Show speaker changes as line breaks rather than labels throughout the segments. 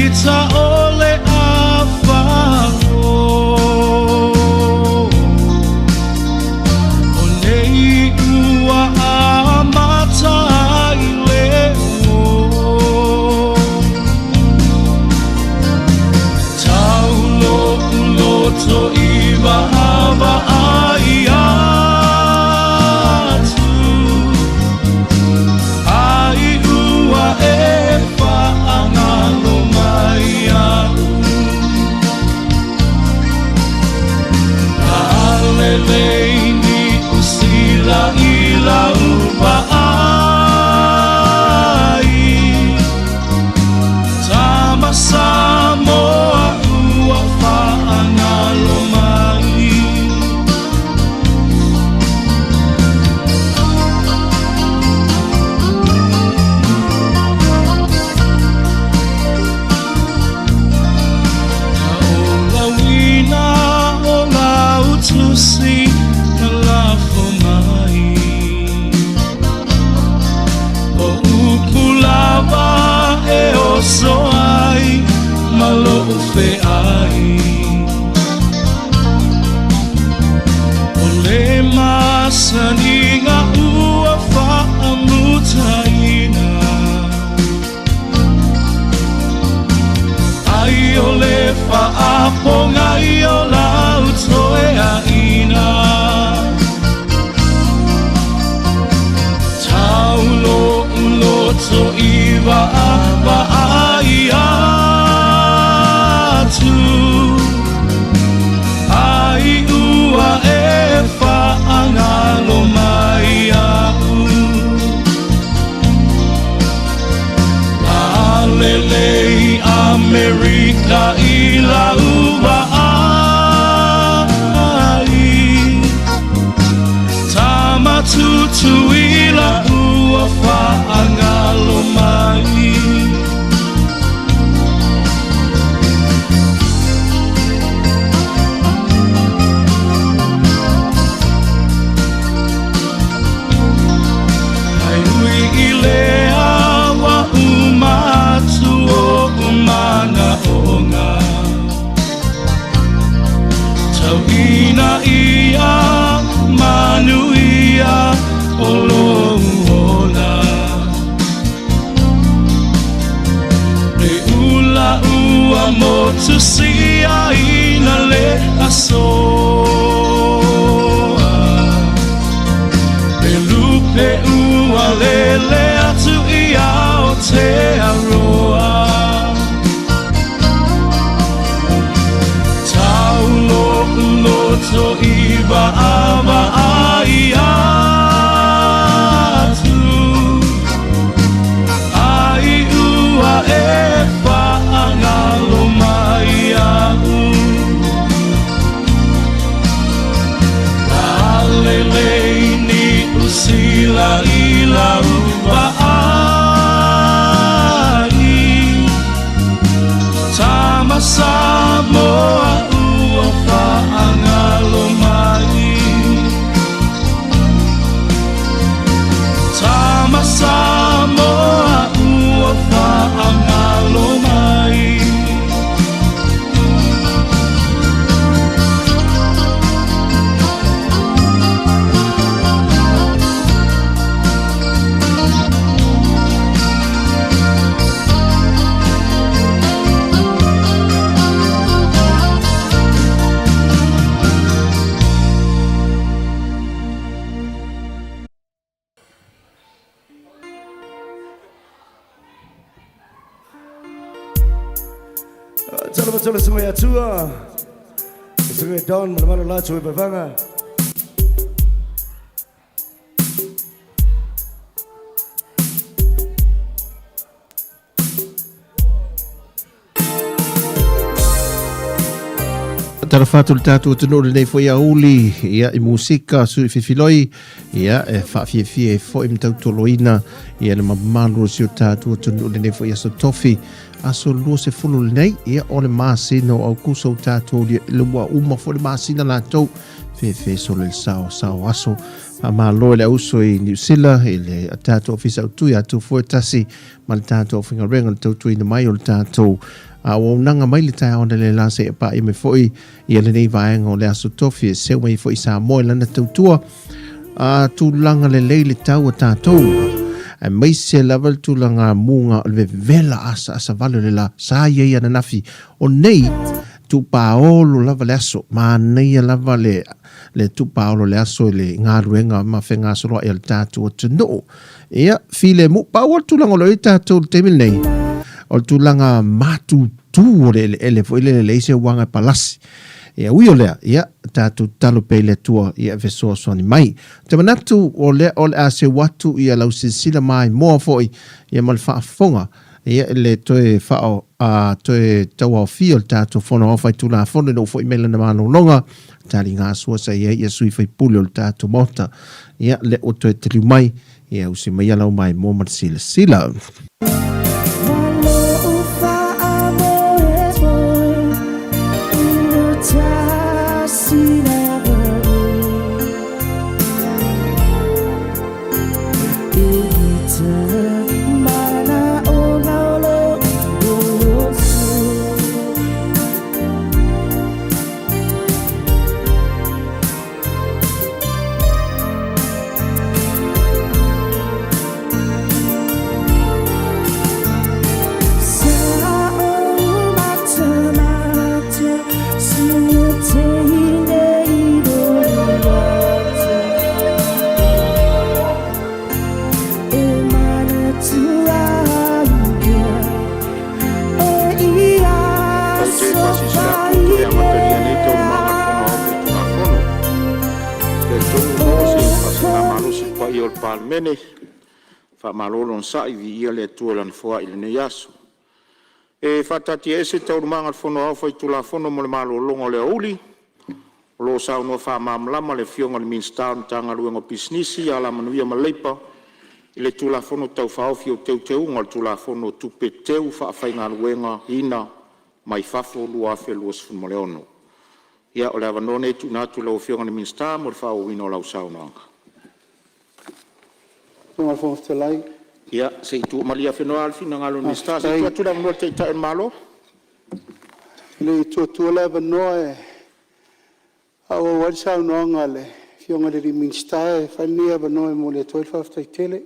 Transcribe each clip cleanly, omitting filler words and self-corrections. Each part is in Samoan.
ita o le ʻāwhalo. O nei ua ʻamata ai le ō. Tau loʻu loto i vaavaai atu, Ai ua e faagalo mai iaʻu. Alelei Niu Sila i lau vaai, Tama Samoa ua faagalo mai. Kaulauina o lau tusi na lafo mai, O upu lava e oso ai ma loʻu feʻai. O le masaniga ua faamutaina, Ai o le faapogai o lau toeaina. Tau loʻu loto i vaavaai atu, Ai ua e faagalo mai iaʻu. Alelei Amerika i lau vaai, Tama Tutuila ua faagalo mai. Ai ui i le awa uma atu oʻu manaʻoga, Tauina ia manuia o lou ola. E ula ua motu siaina le aso, E lupe ua lele atu i Aotearoa. Tau loʻu loto i vaavaai atu, Ai ua e faagalo mai iaʻu. Alelei Niu Sila i lau vaai, Tama Samoa ua faagalo mai. Tama Samoa ua faagalo mai.
Tala tala sungai atua. Sungai Don mana-mana latu e vavanga.
Talofa atu le tatou atunuu lenei foi aoauli ia i musika su i fifiloi ia e faafiafia ai foi ma tautoloina ia le mamalu o si o tatou atunuu lenei foi aso tofi aso 20 lenei ia o le masina o Aukuso tatou le ua uma foi le masina latou fefe solo le sao sao aso faamalo i le auso i Niu Sila i le tatou ofisa autu ia atu foi tasi ma le tatou aufaigaluega le tautuaina mai o le tatou Auaunaga mai le taeao analeila seia paia mai foi ia lenei vaega o le Aso Tofi e seu mai foi Samoa i lana tautua a tulaga lelei le tau a tatou aemaise lava le tulaga muga o le vevela asaasa vale o le la sa i ai ananafi o nei tuupaolo lava le aso manaia lava le le tuupaolo le aso i le galuega ma fegasoloai a le tatou atunuu. Ia, filemu, pau o le tulaga o lo o i ai tatou i le taimi lenei, o le tulaga matutu o le eleele foi lele, leai se uaga e palasi. Ia, ui o lea, ia, tatou tatalo pea i le Atua, ia, e fesoasoani mai. Ou te manatu o lea o le a seu atu ia lau silasila maimoa foi, ia ma le faafofoga, ia, i le toe faa, a, toe tauaofia o le tatou Fono Aoao Faitulafono ina ua foi mai lana malologa, taligasua sa i ai ia sui faipule o le tatou Maota. Ia, lea ua toe taliu mai, ia usi maia lau maimoa ma le silasila.
Ou te faasilasila atu ua toe amatalia nei Taualumaga a le Fono Aoao Faitulafono. Ou te talitonu ua maua se faasiligamalosi i le paia o le Palemene. Faamalo le onosai, viia le Atua i Lana foai i lenei aso. E faataatiaese Taualumaga a le Fono Aoao Faitulafono mo le malologa o le aoauli o lo o saunoa faamalamalama le Afioga i le Minisita o le Matagaluega o Pisinisi, Alamanuia ma Leipa i le Tulafono Tau Faaofi o Teuteuga o le Tulafono o Tupe Teufaafaigaluegaina mai Fafo 2026. Ia o le avanoa lenei e tuuina atu i lau Afioga i le Minisita mo le faaauauina o lau saunoaga.
Lau Afioga i le Fofoga Fetalai…
Ia se i tuu, malie afenoa a le finagalo o le Minisita, se i tuu atu le avanoa i le Taitai o le Malo.
E le i tuua le avanoa e faaauau ai le saunoaga a le Afioga i le Minisita, e fai lenei avanoa e momoli atu ai le faafetai tele i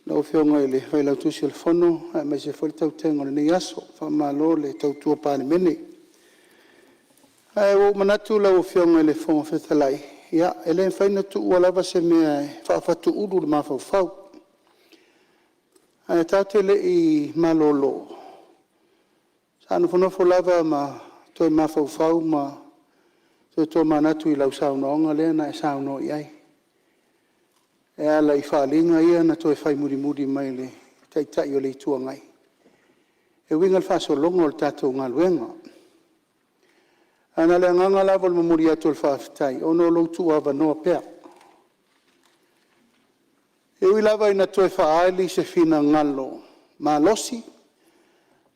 lau Afioga i le Failautusi o le Fono aemaise foi le tautega o lenei aso. Faamalo le tautua Palemene. Ae ua ou manatu lau Afioga i le Fofoga Fetalai, ia e le mafai ona tuua lava se mea e faafatu ulu i le mafaufau. Ae tatou te le i malolo, sa nofonofo lava ma toe mafaufau ma toe tomanatu i lau saunoaga lea na e saunoa i ai e ala i faaaliga ia na toe fai mulimuli mai e le Taitai o le Itu Agai e uiga i le faasologa o le tatou galuega. Ae na o le agaga lava o le momoli atu o le faafetai ona o lou tuuavanoa pea. E ui lava ina toe faaali se finagalo malosi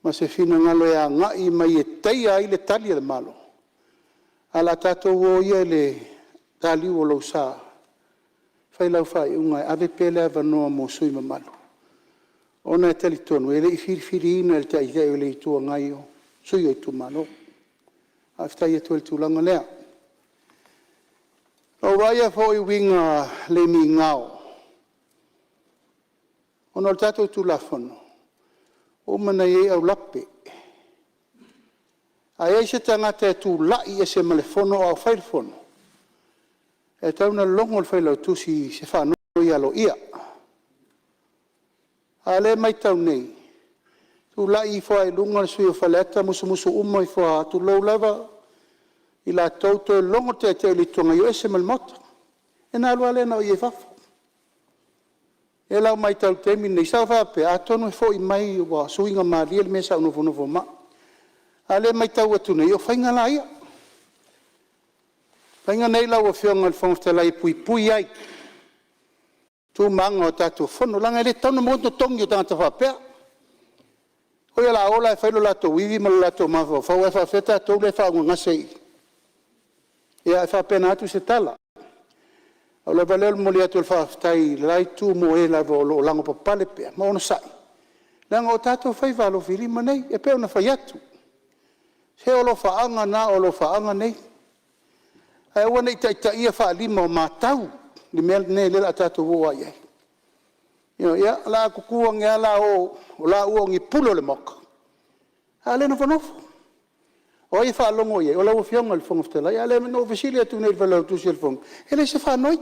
ma se finagalo e agai mai e taia ai le Tali a le Malo, ae o le a tatou o ia i le taliu o lou sa e fai lau faaiuga e ave pea le avanoa mo sui usufono mamalu, ona e talitonu e le i filifiliina e le Taitai o le Itu Agai o sui usufono o itumalo. Faafetai atu ai i le tulaga lea. Na ou vaaia foi uiga le migao ona o le tatou Tulafono ua uma ona i ai aulape. A i ai se tagata e tulai ese ma le fono a o fai le fono, e tatau ona logo le Failautusi i se faanoi aloaia. A o lea e maitau nei, tulai ifo lava i luga le sui usufono mo Faleata musumusu uma ifo lava, tulou lava i latou, toe logo le Taitai o le Itu Agai e o ese ma le Maota. Ia ona alu lava lea na o ia i fafo. O lea la ua maitau i le taimi lenei, sa ou faapea atonu e foi mai ua suiga malie le mea sa ou nofonofo ma au. A o lea e maitau atu nei, o faiga la ia. O faiga nei lau Afioga i le Fofoga Fetalai e puipui ai tu ma aga o tatou Fono, leaga e le tatau ona maua ni totogi o tagata faapea. O le a o la e fai lo latou ivi ma le latou mafaufau ae faapefea tatou lea e faaaaogagase i i. Ia e faapena atu se tala. Pau lava lea o le momoli atu o le faafetai i le la itu mo e lava o lo o lavapapale pea ma onosai, Leaga o tatou faiva alofilima nei, e pei ona fai atu, se o alofaaga na o alofaaga nei, ae aua ne i taitaia faalima o matau le mea lenei o le a tatou o lava i ai. Ia, o le a tutu ane lava la o laua o ni pule o le Maota, a o lea e nofonofo. O ai e faalogo i ai? O lau Afioga i le Fofoga Fetalai. A lea na ou fesili atu nei i le Failautusi o le Fono, e leai se faanoi.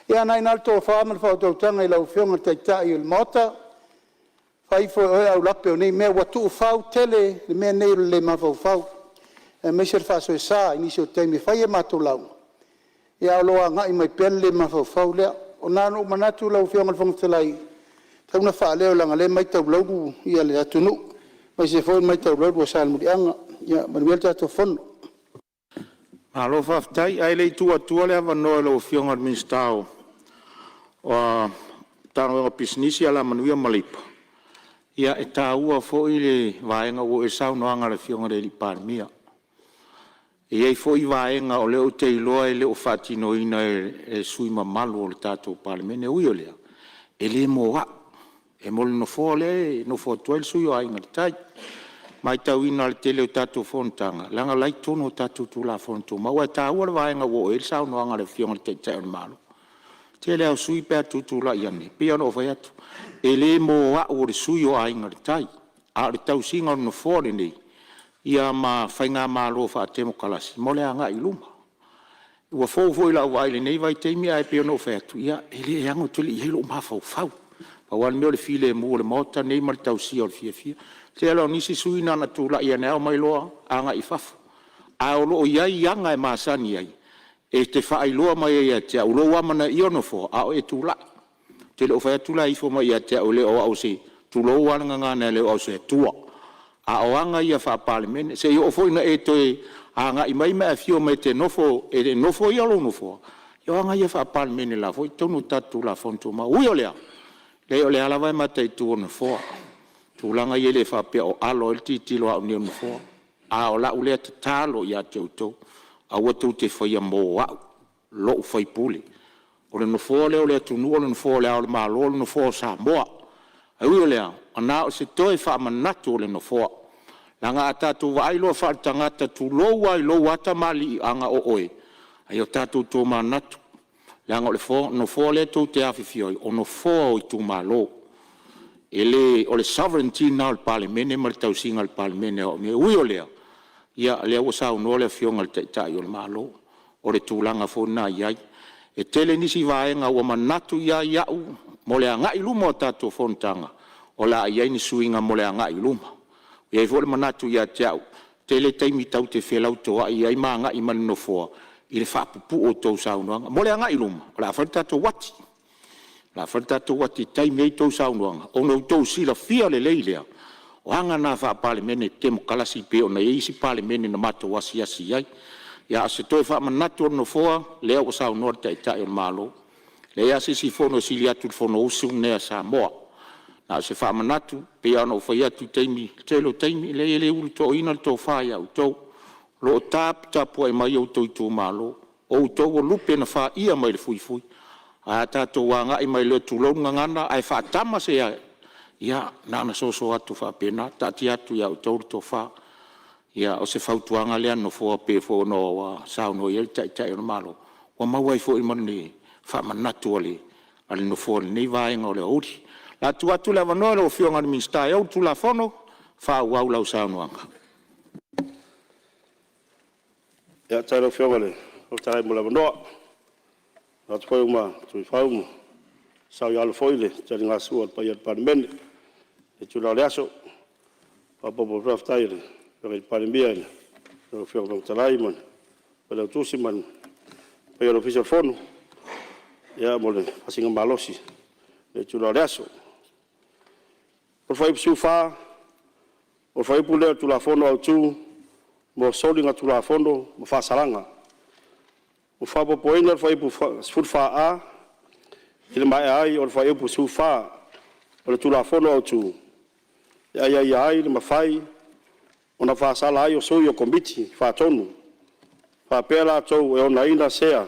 Ia o lena e i ina le tofa ma le faautautaga i lau Afioga i le Taitai o le Maota, fai ifo e oe aulape o nei mea, ua tuufau tele le mea lenei o le le mafaufau, aemaise le faasoesa i nisi o taimi e fai a matou lauga, ae o lo o agai mai pea le le mafaufau lea. Na ona ou manatu lau Afioga i le Fofoga Fetalai, e tatau ona faaleo leaga o lea e matau laulu le atunuu, aemaise foi o le matau laulu a Salemuliaga. Ia manuia le tatou Fono.
Malo faafetai. Ae le i tuu atua le avanoa i lau Afioga i le Minisita o Matagaluega o Pisinisi, Alamanuia ma Leipa, ia e taua foi le vaega ua oo i ai le saunoaga a le Afioga i le Palemia. E i ai foi vaega o lea ou te iloa e le o faatinoina e sui usufono mamalu o le tatou Palemene. E ui o lea, e le mo au, e mo le Nofoa lea e nofo atu ai le sui usufono o Aiga i le Tai. E matauina i le tele o tatou fonotaga, leaga o la e i totonu o tatou Tulafono Tumau. Ae taua le vaega ua oo i ai le saunoaga a le Afioga i le Taitai o le Malo. O le tele lava o sui usufono pe a tutulai ane, e pei lava ona ou fai atu, e le mo au o le sui usufono o Aiga i le Tai, a o le tausiga o le Nofoa lenei ma faigamalo faatemokarasi mo le agai i luma. Ua fou foi i lau vaai i lenei vaitaimi, ae pei ona ou fai atu, ia, e le ano tele i ai lou mafaufau. Pau lava le mea o le filemu o le Maota lenei ma le tausia o le fiafia. O le tele lava o nisi sui usufono na ona tulai ane lava omai loa agai i fafo. Ae o lo o i ai aga e masani ai e te faailoa mai ai ia te au lou amanaia o le Nofoa a o e tulai. Ou te le o fai atu la e ifo mai ia te au, e le o au o se, tulou lava le gagana, e le o au o se Atua. A o aga ia faa-Palemene, se i oo foi ina e toe agai mai ma e afio mai e te nofoia lou nofoa, ia o aga ia faa-Palemene o la e foi e i totonu o tatou Tulafono Tumau. E ui o lea, leai o lea lava e mataitu e le Nofoa tulaga ia e le faapea o alo ai le tilotilo a au nei o le Nofoa. A o lau lea tatalo ia te outou, aua tou te faia mo au, lou sui usufono. O le Nofoa lea o le atunuu, o le Nofoa o Le Ao o le Malo, o le Nofoa o Samoa. Ae ui o lea, na o se toe faamanatu o le Nofoa, leaga a tatou vaai loa faaletagata tulou lava i lou lava tamaliiaga o oe, a ia tatou tomanatu, leaga o le Nofoa lea tou te afifio ai, o Nofoa o itumalo. E le o le sovereignty lena o le Palemene ma le tausiga a le Palemene o au nei. E ui o lea, ia o lea ua saunoa le Afioga i le Taitai o le Malo, o le tulaga foi lena e i ai. E tele nisi vaega ua manatu ia ai au mo le agai i luma o tatou fonotaga, o le a i ai ni suiga mo le agai i luma. E i ai foi le manatu ia te au, tele taimi tatou te felautoai ai ma agai mai le Nofoa i le faapupuu o a outou saunoaga. Mo le agai i luma, o le a fai le tatou uati, o le a fai le tatou uati e taimi ai a outou saunoaga, ona outou silafia lelei lea, o aga na faa-Palemene temokalasi pei ona i ai isi Palemene na matou asiasi i ai. Ia, a o se toe faamanatu a le Nofoa, o lea ua saunoa le Taitai o le Malo, e leai lava se isi Fono e sili atu i le Fonousu lenei a Samoa. Na o se faamanatu, e pei lava ona ou fai atu i le tele o taimi, e leai e le ulutoaina le tofa ia outou, o lo o taputapuai mai outou itumalo, o outou o lupe na faia mai le fuifui. Ae a tatou agai mai loa tulou le gagana, ae faatama se… ia, na ona soso atu faapena, taatia atu ia outou le tofa. Ia, o se fautuaga lea a le Nofoa pei foi ona saunoa i ai le Taitai o le Malo, ua maua ai foi ma le faamanatu a le Nofoa i lenei vaega o le aoauli. O le a tuu atu le avanoa i lau Afioga i le Minisita e ou le Tulafono, faaauau lau saunoaga.
Faafetai i lau Afioga i le Fofoga Fetalai mo le avanoa. E manatu foi ua matu i fau ma saoialo foi le taligasua a le paia o le Palemene i lenei itula o le aso. E faaopoopo atu foi le faafetai i le Afioga i le Palemia i lau Afioga i le Fofoga Fetalai ma le Failautusi ma le paia o le Ofisa o le Fono mo le faasiligamalosi i lenei itula o le aso. O le Fuaiupu 14, o le fuaiupu lea o le Tulafono Autu mo Soligatulafono ma Faasalaga. Ua faaopoopoina le Fuaiupu 14A i le maea ai o le Fuaiupu 14 o le Tulafono Autu, e aiaia ai le mafai ona faasala ai o sui o Komiti Faatonu faapea latou e onaina sea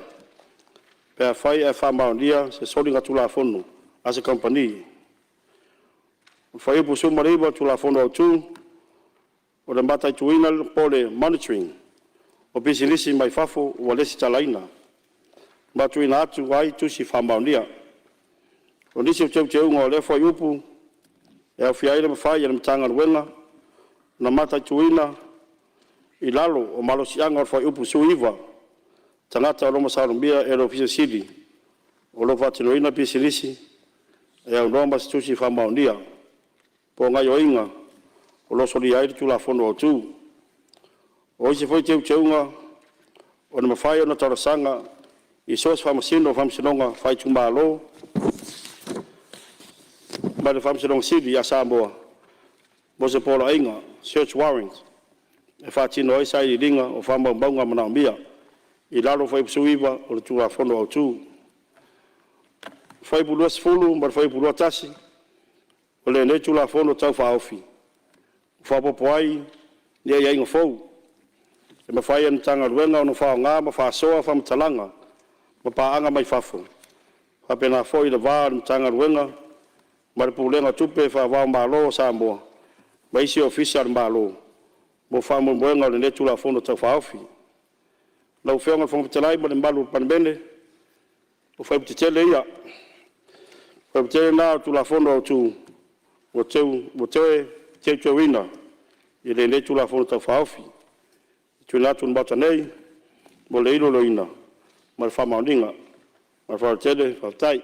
pe afai ae faamaonia se soligatulafono a se kamupani. O le Fuaiupu 19 o le Tulafono Autu, o le mataituina po o le monitoring o pisinisi mai fafo ua resitalaina, ma tuuina atu ai tusi faamaonia. O nisi o teuteuga o lea fuaiupu, e aofia ai le mafai e le Matagaluega ona mataituina i lalo o malosiaga o le Fuaiupu 19 tagata o lo o masalomia e le Ofisa Sili o lo o faatinoina pisinisi e aunoa ma se tusi faamaonia po o gaoioiga o lo o solia ai le Tulafono Autu. O isi foi teuteuga, o le mafai ona talosaga i so o se Faamasino o Faamasinoga Faaitumalo ma le Faamasinoga Sili a Samoa mo se poloaiga search warrant e faatino ai sailiiliga o faamaumauga manaomia i lalo o le Fuaiupu 19 o le Tulafono Autu. O le Fuaiupu 20 ma le Fuaiupu 21 o lenei Tulafono Tau Faaofi, ua faaopoopo ai ni aiaiga fou e mafai ai e le Matagaluega ona faaaoga ma faasoa faamatalaga ma paaga mai fafo, faapena foi le va o le Matagaluega ma le Pulega o Tupe Faava-o-Malo o Samoa ma isi Ofisa o le Malo mo faamoemoega o lenei Tulafono Tau Faaofi. Lau Afioga i le Fofoga Fetalai ma le mamalu o le Palemene, o fuaiupu tetele ia, o fuaiupu tetele na o le Tulafono Autu ua toe teuteuina i lenei Tulafono Tau Faaofi e tuuina atu i le Maota nei mo le iloiloina ma le faamaoniga. Ma le faaaloalo tele, faafetai.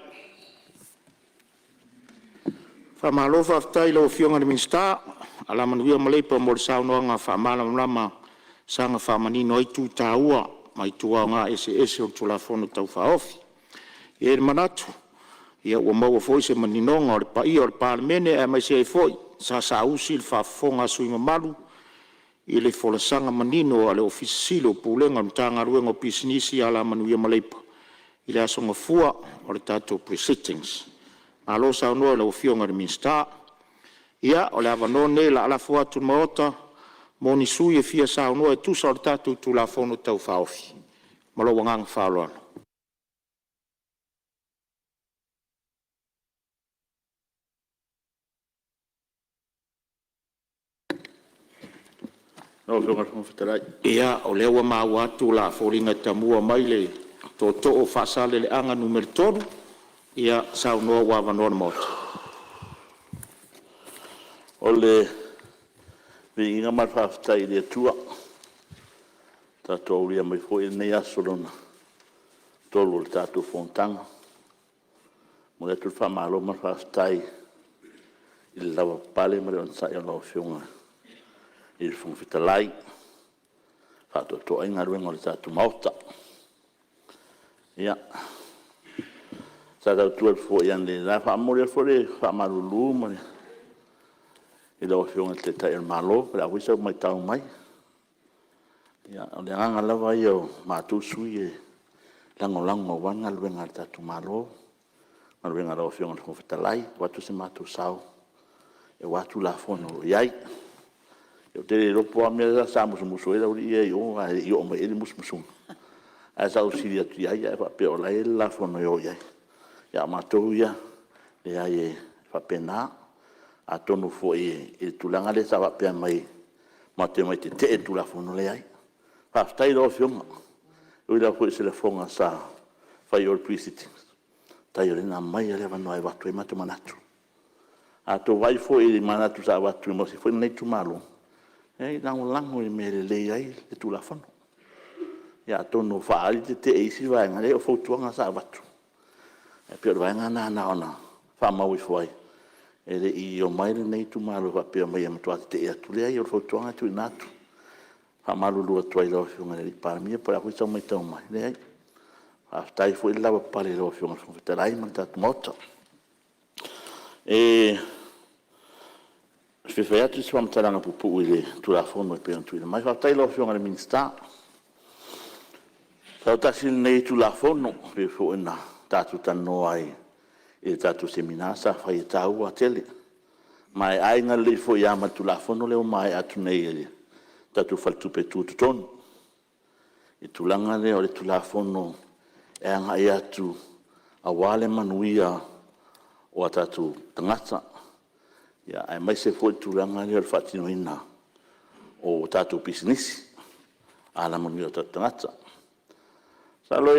Faamalo faafetai i lau Afioga i le Minisita o Alamanuia ma Leipa mo le saunoaga faamalamalama e saga faamanino ai itu taua ma itu aoga eseese o le Tulafono Tau Faaofi. E i ai le manatu ua maua foi se maninoga o le paia o le Palemene, aemaise ai foi sa saausi le faafofoga a sui usufono mamalu i le folasaga manino a le Ofisa Sili o Pulega o le Matagaluega o Pisinisi, Alamanuia ma Leipa i le aso Gafua o le tatou Pre-sitting. Malo saunoa i lau Afioga i le Minisita. Ia, o le avanoa lenei o le a lafo atu i le Maota mo ni sui usufono e fia saunoa e tusa o le tatou Tulafono Tau Faaofi. Ma lou agaga faaaloalo. Ia, o lea ua maua atu e foliga o le a tamua mai le tootoo o Faasaleleaga 3. Ia, saunoa ua avanoa le Maota.
O le viiga ma le faafetai i le Atua ua tatou aulia mai foi lenei aso lona tolu o le tatou fonotaga. E momoli atu le faamalo ma le faafetai i le lavapapale ma le onosai o lau Afioga i le Fofoga Fetalai e faatoatoa ai galuega a le tatou Maota. Ia, sa tau tu atu foi analeila, e faamomoli atu foi le faamalulu i lau Afioga i le Taitai o le Malo, po o le a foi sau matau mai. O le agaga lava ia o matou sui usufono e lagolago aua le galuega a le tatou Malo, galuega a lau Afioga i le Fofoga Fetalai, e avatu so matou sao aua Tulafono o lo o i ai. Ou te le iloa po o a mea sa musumusu ai le aualii ia i o ae le i oo mai i ai le musumusuga. Ae sa ou fesili atu i ai ae faapea o la e i ai le Tulafono e o i ai. A o matou ia, e leai e faapena. Atonu foi i le tulaga lea sa faapea mai matou te omai e tetee i le Tulafono, leai. Faafetai i lau Afioga, e ui lava foi o se lafoga sa fai i o i le Pre-Sitting, faafetai o lea na aumai lava le avanoa e avatu ai o matou manatu. A outou vaai foi i manatu sa avatu foi lenei itumalo, leai e lagolago i mea e lelei ai le Tulafono. Ia atonu ua faaali le tetee i isi vaega, leai o fautuaga sa avatu, ae pei o le vaega lena na ona faamau ifo ai, e le i omai lenei itumalo faapea mai e matua tetee atu. Leai o le fautuaga e tuuina atu. E faamalulu atu ai i lau Afioga i le Palemia po o le a foi sau matau mai, leai. Faafetai foi le lavapapale i lau Afioga i le Fofoga Fetalai ma le tatou Maota. E fia fai atu se faamatalaga puupuu i le Tulafono e pei ona tuuina mai. Faafetai i lau Afioga i le Minisita. Masalo tasi lenei Tulafono pei foi ona tatou talanoa ai i le tatou Semina sa fai, e taua tele. Ma e aiga lelei foi lava ma le Tulafono lea ua maea atu nei a le tatou Faletupe Tutotonu, i le tulaga lea o le Tulafono e agai atu aua le manuia o a tatou tagata. aemaise foi le tulaga lea o le faatinoina o tatou pisinisi, alamanuia o tatou tagata. Masalo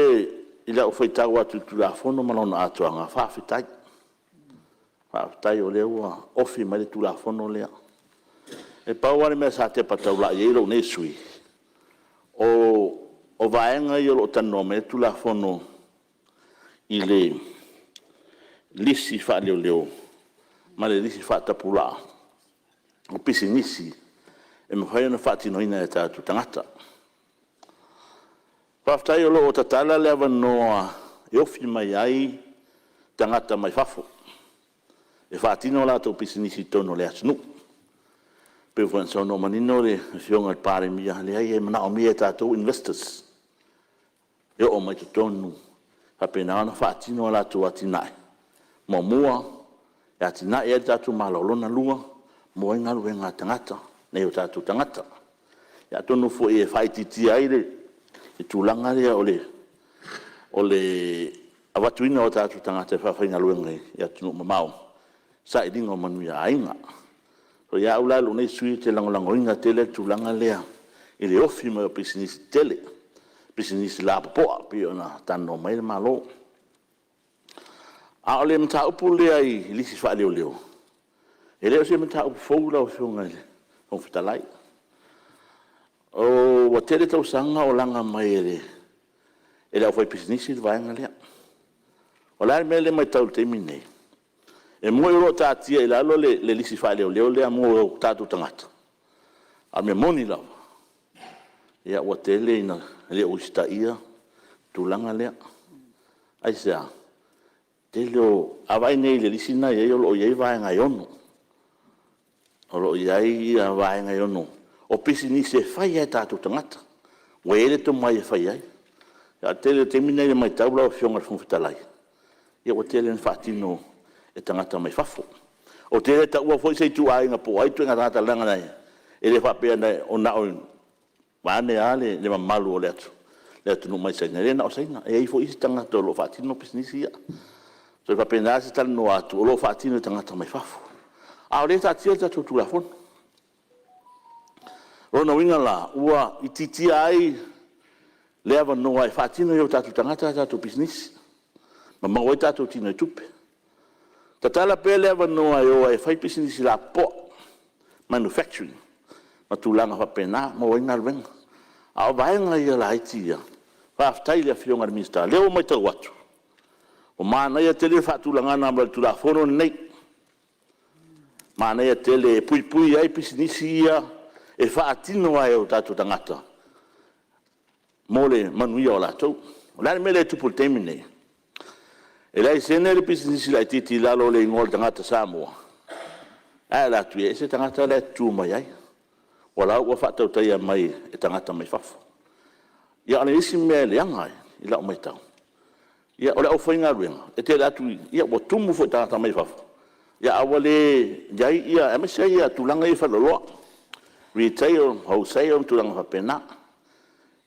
i lau faitau atu i le Tulafono ma lona atoaga, faafetai. Faafetai o lea ua ofi mai le Tulafono lea. E pau lava le mea sa tepa taulai i ai lou nei sui usufono, o vaega ia o lo o talanoa mai ai le Tulafono i le lisi faaleoleo ma le lisi faatapulaa o pisinisi e mafai ona faatinoina e tatou tagata. Faafetai o lo o tatala le avanoa e ofi mai ai tagata mai fafo e faatino a latou pisinisi i totonu o le atunuu. E pei foi ona saunoa manino le Afioga i le Palemia, e leai e manaomia e tatou investors e oo mai i totonu e faapena ona faatino a latou atinae. Muamua, e atiae ai le tatou Malo. Lona lua, maua ai galuega a tagata, nai o tatou tagata. Ia atonu foi e faaitiitia ai le tulaga lea o le avatuina o tatou tagata e faafaigaluega i atunuu mamao i le sailiga o manuia o aiga. Ia au la lou nei sui usufono ou te lagolagoina tele le tulaga lea i le ofi mai o pisinisi tetele, pisinisi lapopoa pei ona talanoa mai ai le Malo. A o le mataupu lea i lisi faaleoleo, e le o se mataupu fou lau Afioga i le Fofoga Fetalai. Ua tele tausaga o laga mai e le aufaipisinisi le vaega lea. O le a le mea lea e matau i le taimi lenei? E moni o lo o taatia i lalo le lisi faaleoleo lea mo tatou tagata, a o le mea moni lava, ua tele ina le o usitaia le tulaga lea. Aisea? A vaai nei i le lisi lena e i ai o lo o i ai vaega e 6, o lo o i ai vaega e 6 o pisinisi e fai lava e tatou tagata, ua i ai le tomai e fai ai. A o le tele o taimi nei i le matau lau Afioga i le Fofoga Fetalai, ia ua tele ina faatino e tagata mai fafo. Ou te le taua foi se ituaiga po o ai ituaiga tagata leaga e le faapea na o… vaeane lava le mamalu o le atunuu mai Saina, e le na o Saina, e i ai foi isi tagata o lo o faatino pisinisi ia. E faapena se talanoa atu, o lo o faatino e tagata mai fafo, a o lea e taatia le tatou Tulafono. O lona uiga la, ua itiitia ai le avanoa e faatino ai e o tatou tagata a tatou pisinisi ma maua ai tatou tinoitupe. Tatala pea le avanoa e o ai e fai pisinisi lapopoa, manufacturing ma tulaga faapena e maua ai galuega. A o vaega ia laiti ia, faafetai i le Afioga i le Minisita, o lea ua matau atu, ua manaia tele le faatulagaga mai o le Tulafono lenei, manaia tele e puipui ai pisinisi ia e faatino lava e o tatou tagata mo le manuia o latou. O le a le mea lea e tupu i le taimi lenei? E laisene le pisinisi laitiiti i lalo o le igoa o le tagata Samoa, ae alu atu e ese le tagata la e tutu mai ai, o la ua faatautaia mai e tagata mai fafo. Ia a o le isi mea e leaga ai i lau matau, o le aufaigaluega, e tele atu ua tumu foi i tagata mai fafo, a ua le i ai ia… aemaise lava tulaga ia i faleoloa, retail, wholesale ma tulaga faapena.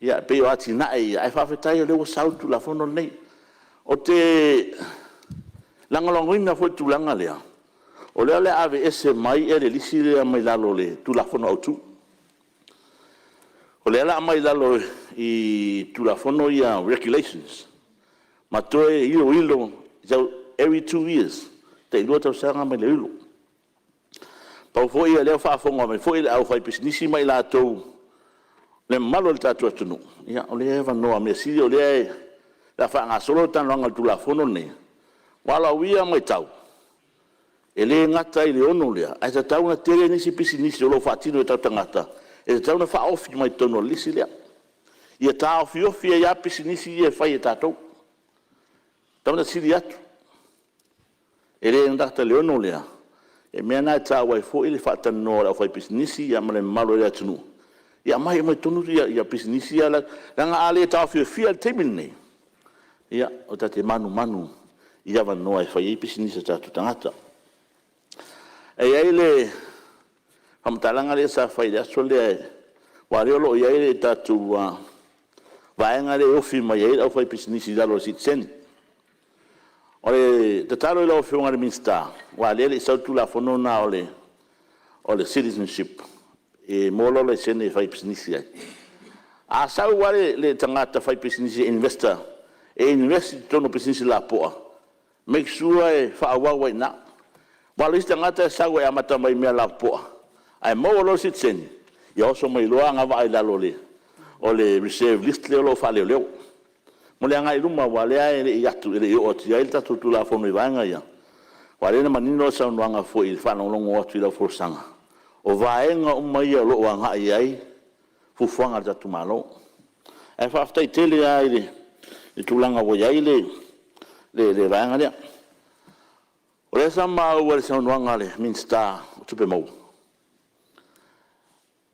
Ia e pei o atinae ia, ae faafetai o lea ua sau le Tulafono lenei. Ou te lagolagoina foi le tulaga lea, o lea o le a aveese mai le lisi lea mai lalo o le Tulafono Autu. O lea o le a aumai i lalo i Tulafono ia Regulations ma toe iloilo every 2 years, tai 2 tausaga ma iloilo. Pau foi o lea ua faafofoga mai foi le aufaipisinisi ma i latou le mamalu o le tatou atunuu, ia o lea e avanoa. O le mea sili o lea o le a faagasolo le talanoaga o le Tulafono lenei. Aua o lau ia matau, e le gata i le 6 lea, ae tatau ona tele nisi pisinisi o lo o faatino e o tatou tagata e tatau ona faaofi mai totonu o le lisi lea, ia taofiofi ai lava pisinisi ia e fai e tatou. E tatau ona sili atu, e le gata i le 6 lea, o le mea lena e taua ai foi le faatalanoa o le aufaipisinisi ma le mamalu o le atunuu, ia aumai uma i totonu pisinisi ia, leaga a le taofiofia i le taimi lenei, ia, ta te manumanu i avanoa e fai ai pisinisi a o tatou tagata. E i ai le faamatalaga lea sa fai i le aso lea, aua o lea o lo o i ai le tatou vaega lea e ofi mai ai le aufaipisinisi i lalo o le sitiseni. O le tatalo i lau Afioga i le Minisita, aua o lea e le i sau le Tulafono lena o le Citizenship e maua loa lou laisene e faipisinisi ai. A sau lava le tagata faipisinisi, investor e invest i totonu o pisinisi lapoa, make sure e faaauau ai i ina. Aua o le isi tagata e sau e amata mai i mea lapopoa, ae maua loa le sitiseni, ia oso mai loa agavaa i lalo o le reserve list lea o lo o faaleoleo. Mo le agai i luma aua o lea e le i oo atu i ai le tatou Tulafono i vaega ia, aua o lea na manino le saunoaga foi i le faalogologo atu i lau folasaga, o vaega uma ia o lo o agai i ai fuafuaga a le tatou Malo. Ae faafetai tele lava i le tulaga ua i ai le vaega lea. O lea sa maua i le saunoaga a le Minisita o Tupe Maua,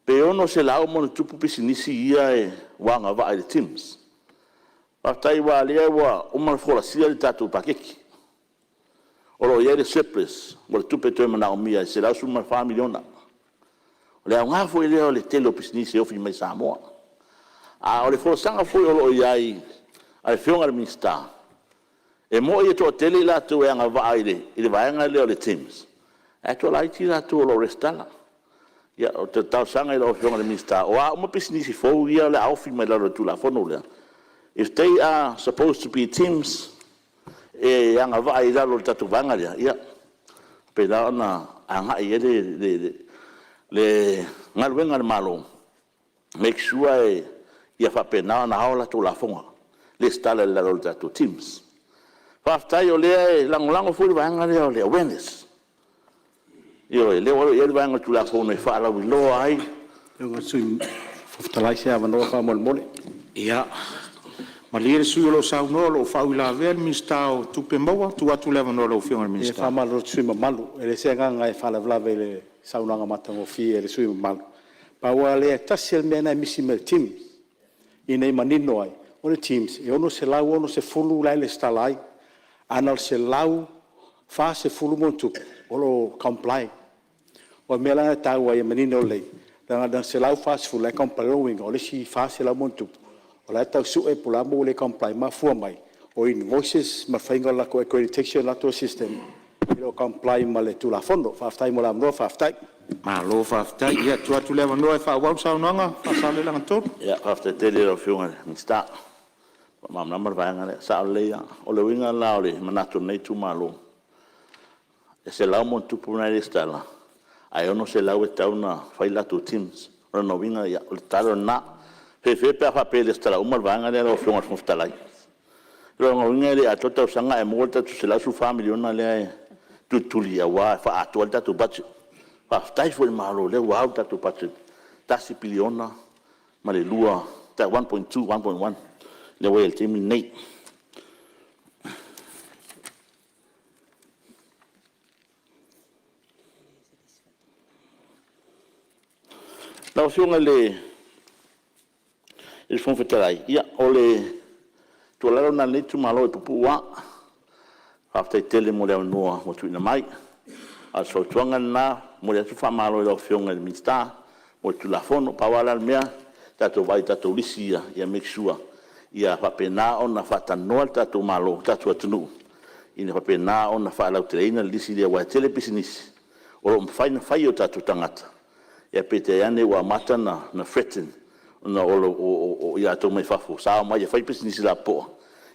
pe 600+ pisinisi ia ua agavaa i le TIMS. Faafetai aua o lea ua uma ona folasia le tatou paketi, o lo o i ai le surplus po o le tupe e toe manaomia e $114 miliona. O le aoga foi lea o le tele o pisinisi e ofi mai i Samoa. A o le folasaga foi o lo o i ai a le Afioga i le Minisita, e moni e toatele i latou e agavaa i le vaega lea o le TIMS, ae toalaiti latou o lo o resitala. Ia, ou te talosaga i lau Afioga i le Minisita, o a uma pisinisi fou ia o le a ofi mai lalo o le Tulafono lea, if they are supposed to be TIMS e agavaa i lalo o le tatou vaega lea, ia faapena ona agai i ai le galuega a le Malo, make sure ia faapena ona ao a latou lafoga, resitala i lalo o le tatou TIMS. Faafetai o lea e lagolago foi le vaega lea o le awareness. Ioe, o lea ua i ai le vaega o le Tulafono e faalauiloa ai.
Lau Afioga i le Sui Fofoga Fetalai se avanoa faamolemole.
Ia, malie le sui usufono o lo o saunoa o lo o faauilavea le Minisita o Tupe Maua. Tuu atu le avanoa i lau Afioga i le
E
Minisita.
faamalulu atu i le sui usufono mamalu, e leai se agaga e faalavelave i le saunoaga matagofie a le sui usufono mamalu. Pau lava lea, e tasi lava le mea lena e misi mai i le TIMS ina ia manino ai, o le TIMS, e 660 la e resitala ai, ae na o le 140+ o lo o comply. O le mea la lena e taua ai e manino lelei, leaga na o le 140 la e comply. O lona uiga, o le isi 400+ o la e tau sue po o le a le mea ua le comply ai, e mafua mai o invoices ma le faiga o le latou accreditation ma le latou system e le o comply ma le Tulafono. Faafetai mo le avanoa faafetai.
Malo faafetai. Ia, tuu atu le avanoa e faaauau le saunoaga Faasaleleaga 3.
Faafetai tele i lau Afioga i le Minisita ua malamalama le vaega lea. E sao lelei lava. O le uiga la o le manatu o lenei itumalo, e 100+ la e resitala, ae 600 e tatau ona fai latou TIMS. O lona uiga, o le tatalo lena. E fefe pe a faapea e resitala uma le vaega lea lau Afioga i le Fofoga Fetalai. O lona uiga e le atoa le tausaga ae maua le tatou $114 miliona lea e tulituli aua e faaatoa ai le tatou budget. Faafetai foi i le Malo o lea ua au le tatou budget e $1 piliona ma le 1.2, 1.1 lea ua i ai i le taimi lenei. Lau Afioga i le Fofoga Fetalai, ia, o le tuualalo lena a lenei itumalo e puupuu lava. Faafetai tele mo le avanoa ua tuuina mai. A o se fautuaga lena, e momoli atu le faamalo i lau Afioga i le Minisita mo le Tulafono. Pau lava la le mea, tatou vaai i tatou lisi ia, ia make sure ia faapena ona faatalanoa le tatou Malo, le tatou atunuu, ina ia faapena ona faalauteleina le lisi lea, aua e tele pisinisi o lo o mafai ona fai e o tatou tagata, ae peitai ane ua amata ona threaten ona o i latou mai fafo sa omai e fai pisinisi lapopoa,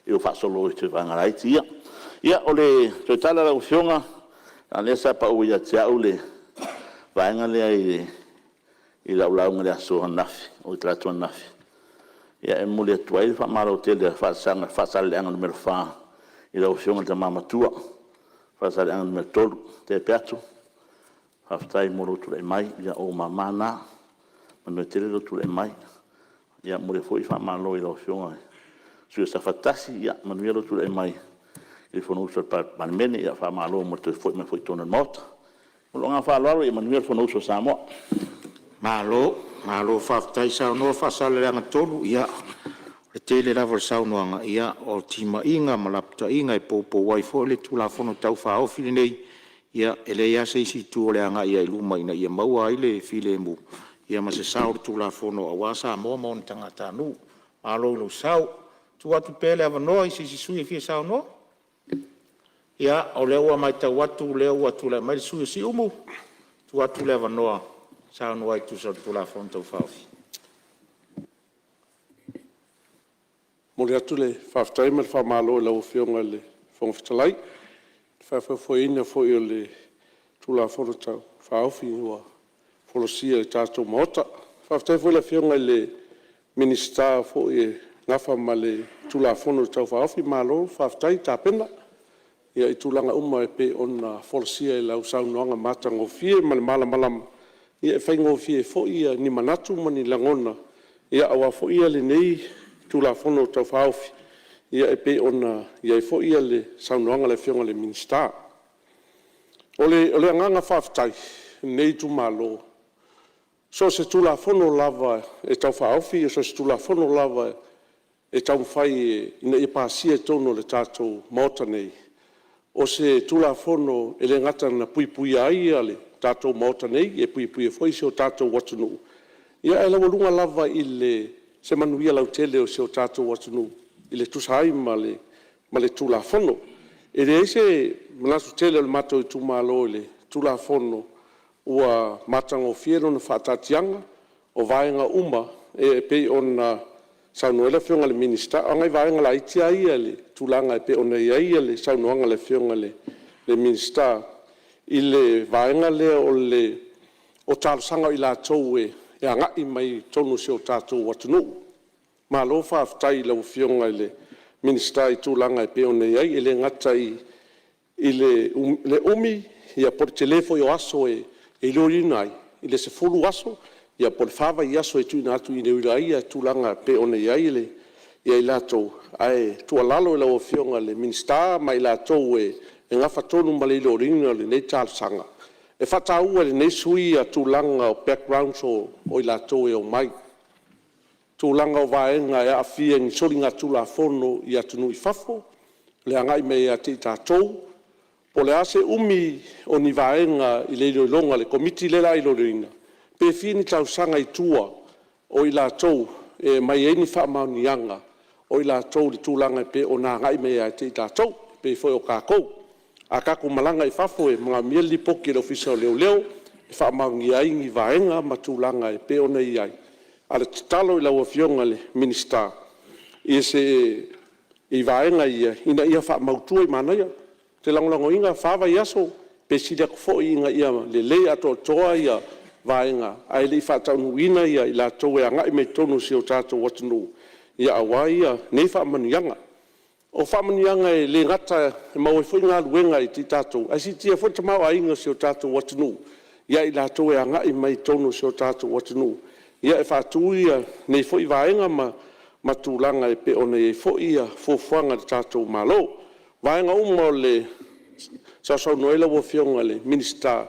ia ua faasolo atu i vaega laiti ia. Ia, o le toe tala lau Afioga, leaga o lea sa pau ia te au le vaega lea i lau lauga i le aso ananafi, oi talaatu ananafi. E momoli atu ai le faamalo tele a Faasaleleaga 4 i lau Afioga i le Tama Matua Faasaleleaga Nu.3 Tea Peato, faafetai mo lou tulai mai, o ou mama na. Manuia tele lou tulai mai. E momoli foi le faamalo i lau Afioga i le sui usufono mo Safata 1, ia manuia lou tulai mai i le Fonousu a le Palemene. Faamalo mo le toe foi mai foi i totonu o le Maota. Ma lou agaga faaaloalo, ia manuia le Fonousu a Samoa.
Malo, malo faafetai saunoa Faasaleleaga 3. Ia, o le tele lava o le saunoaga o timaiga ma lapataiga e poupou ai foi le Tulafono Tau Faaofi lenei. Ia, e leai lava se isi itu o le agai lava i luma ina ia maua ai le filemu ma se sao o le Tulafono aua Samoa ma ona tagatanuu. Malo i lou sao. Tuu atu pea le avanoa i se isi sui usufono e fia saunoa. Ia, o lea ua matau atu o lea ua tulai mai le sui usufono mo Siumu, e tuu atu le avanoa e saunoa ai e tusa o le Tulafono Tau Faaofi.
E momoli atu le faafetai ma le faamalo i lau Afioga i le Fofoga Fetalai i le faafoefoeina foi o le Tulafono Tau Faaofi ua folasia i le tatou Maota. Faafetai foi i le Afioga i le Minisita o foi e nafa ma le Tulafono Tau Faaofi, malo faafetai tapena i tulaga uma e pei ona folasia i lau saunoaga matagofie ma le malamalama, e faigofie ai foi ni manatu ma ni lagona aua foi lenei Tulafono Tau Faaofi e pei ona i ai foi le saunoaga a le Afioga i le Minisita. O le agaga faafetai o lenei itumalo, so o se Tulafono lava e Tau Faaofi, so o se Tulafono lava e taumafai ina ia pasia i totonu o le tatou Maota nei, o se Tulafono e le gata ina puipuia ai le tatou Maota nei, e puipuia foi si o tatou atunuu, ae laualuga lava i se manuia lautele o si o tatou atunuu e tusa ai ma le Tulafono. E leai se manatu tele o le matou itumalo i le Tulafono ua matagofie lona faataatiaga, o vaega uma e pei ona saunoa ai le Afioga i le Minisita. O nai vaega laiti lava ia i le tulaga e pei ona i ai le saunoaga a le Afioga i le Minisita i le vaega lea o talosaga o i latou e agai mai i totonu o si o tatou atunuu. Malo faafetai i lau Afioga i le Minisita i tulaga e pei ona i ai, e le gata i le umi po o le tele foi o aso e iloiloina ai, i le 10 aso po o le fa vaiaso e tuuina atu e iloilo ai tulaga e pei ona i ai i latou. Ae tuualalo i lau Afioga i le Minisita ma i latou e nafa tonu ma le iloiloina o lenei talosaga, e faataua e lenei sui usufono tulaga o backgrounds o i latou e omai, tulaga o vaega e aafia i ni soligatulafono i atunuu i fafo, le agai mai ia i tatou, po o le a se umi o ni vaega i le iloiloga a le Komiti lea o le a iloiloina, pe fia ni tausaga i tua o i latou e aumai ai ni faamaoniaga o i latou i le tulaga e pei ona agai mai ia i tatou, e pei foi o tatou. A tatou malaga i fafo e manaomia le lipoti a le Ofisa o Leoleo e faamaonia ai ni vaega ma tulaga e pei ona i ai. A o le tatalo i lau Afioga i le Minisita i vaega ia ina ia faamautu, manaia. Ou te lagolagoina le fa vaiaso pe sili atu foi ina ia lelei atoatoa vaega ae le i faataunuuina i latou e agai mai totonu o si o tatou atunuu aua nei faamanuiaga. O faamanuiaga e le gata e maua ai foi galuega ia i tatou, ae siitia foi le tamaoaiga o si o tatou atunuu ia i latou e agai mai i totonu o si o tatou atunuu e faatu nei foi vaega ma tulaga e pei ona i ai foi fuafuaga a le tatou Malo. O vaega uma sa sausaunoa ai lau Afioga i le Minisita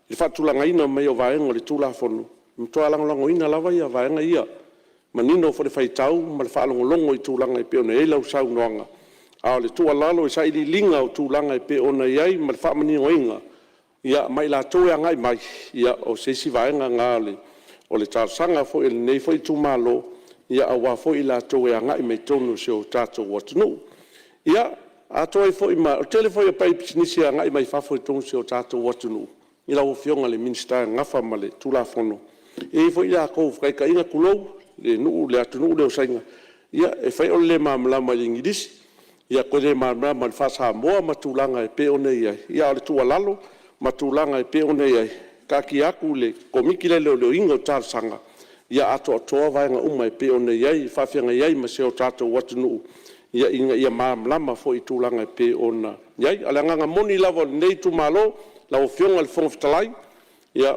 i le faatulagaina mai o vaega o le Tulafono, e matua lagolagoina lava vaega ia. E manino foi le faitau ma le faalogologo i tulaga e pei ona i ai lau saunoaga, a o le tuualalo i sailiiliga o tulaga e pei ona i ai ma le faamaninoina ma i latou e agai mai, ia o se isi vaega lena o le talosaga foi a lenei foi itumalo, aua foi i latou e agai mai totonu o si o tatou atunuu. Ia, atonu foi ma… o le tele foi o faipisinisi e agai mai fafo i totonu o si o tatou atunuu i lau Afioga i le Minisita e nafa ma le Tulafono, e i ai foi latou faataitaiga tulou, le atunuu lea o Saina, e fai o le le malamalama i le igilisi, toe le malamalama i le faa-Samoa ma tulaga e pei ona i ai. A o le tuualalo ma tulaga e pei ona i ai, taatia atu i le Komiti lea o le iloiloina o talosaga, ia atoatoa vaega uma e pei ona i ai, e faafeagai ai ma si o tatou atunuu, ina ia malamalama foi i tulaga e pei ona i ai. A o le agaga moni lava o lenei itumalo lau Afioga i le Fofoga Fetalai,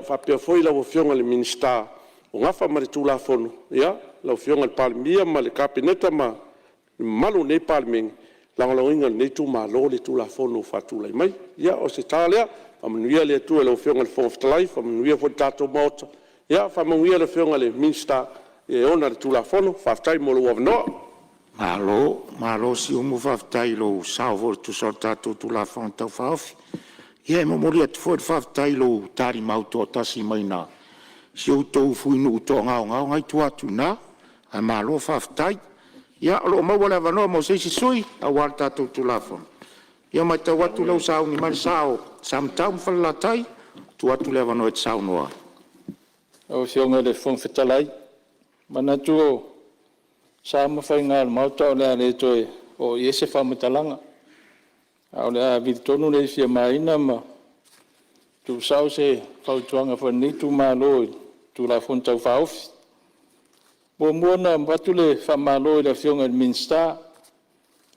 faapea foi lau Afioga i le Minisita o nafa ma le Tulafono, lau Afioga i le Palemia ma le Kapeneta ma le mamalu o lenei Palemene, e lagolagoina e lenei itumalo le Tulafono ua faatulai mai. Ia, o se tala lea, faamanuia le Atua i lau Afioga i le Fofoga Fetalai, faamanuia foi i le tatou Maota, faamanuia le Afioga i le Minisita e ona le Tulafono. Faafetai mo lou avanoa.
Malo Siumu, faafetai i lou sao foi e tusa o le tatou Tulafono Tau Faaofi. Ia e momoli atu foi le faafetai i lou talimau toatasi mai si o outou fuinuu toagaogao lena e i tua atu i ina. Ae malo faafetai. Ia o lo o maua le avanoa mo se isi sui usufono aua le tatou Tulafono. Ia matau atu o lea ua sauni mai le sa o Samatau ma Falelatai, tuu atu le avanoa e te saunoa ai.
Lau Afioga i le Fofoga Fetalai, e manatu o sa ma faiga o le Maota o le a le toe oo i ai se faamatalaga, ae o le a vili tonu le ifi a Maina ma tuusao se fautuaga foi a lenei itumalo i le Tulafono Tau Faaofi. Muamua ona avatu le faamalo i le Afioga i le Minisita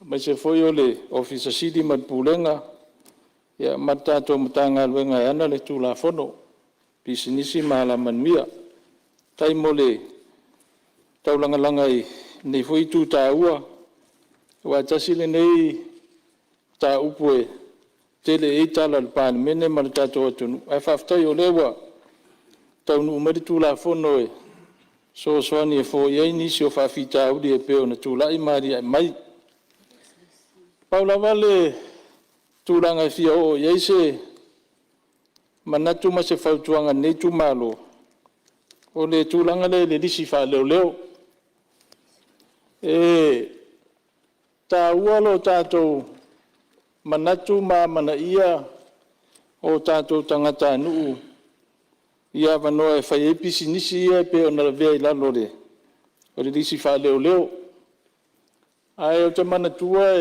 aemaise foi o le Ofisa Sili o Pulega ma le Pulega ma le tatou Matagaluega e ana le Tulafono, Pisinisi ma Alamanuia. Faafetai mo le taulagalaga i lenei foi itu taua, aua e tasi lenei mataupu e tele i ai tala a le Palemene ma le tatou atunuu, ae faafetai o lea ua taunuu mai le Tulafono e fesoasoani e foia ai nisi o faafitauli e pei ona tulai ma alia'e mai. Pau lava le tulaga e fia oo i ai se manatu ma se fautuaga a lenei itumalo, o le tulaga lea i le lisi faaleoleo. E taua lo tatou manatu ma amanaia o tatou tagatanuu i avanoa e fai ai pisinisi ia pei ona lavea i lalo o le lisi faaleoleo. Ae ou te manatua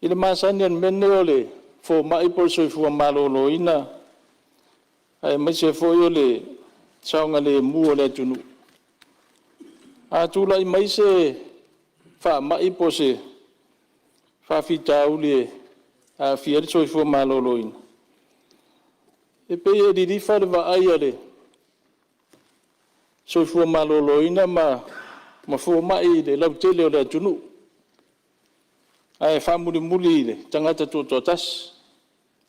i le masani o le mea lenei o le fomai po o le soifua maloloina, aemaise foi o le saogalemu o le atunuu, a tulai mai se faamai po o se faafitauli e aafia ai le soifua maloloina, e pei e lilifa le vaai a le soifua maloloina ma fomai i le lautele o le atunuu, ae faamulimuli i le tagata tutoatasi,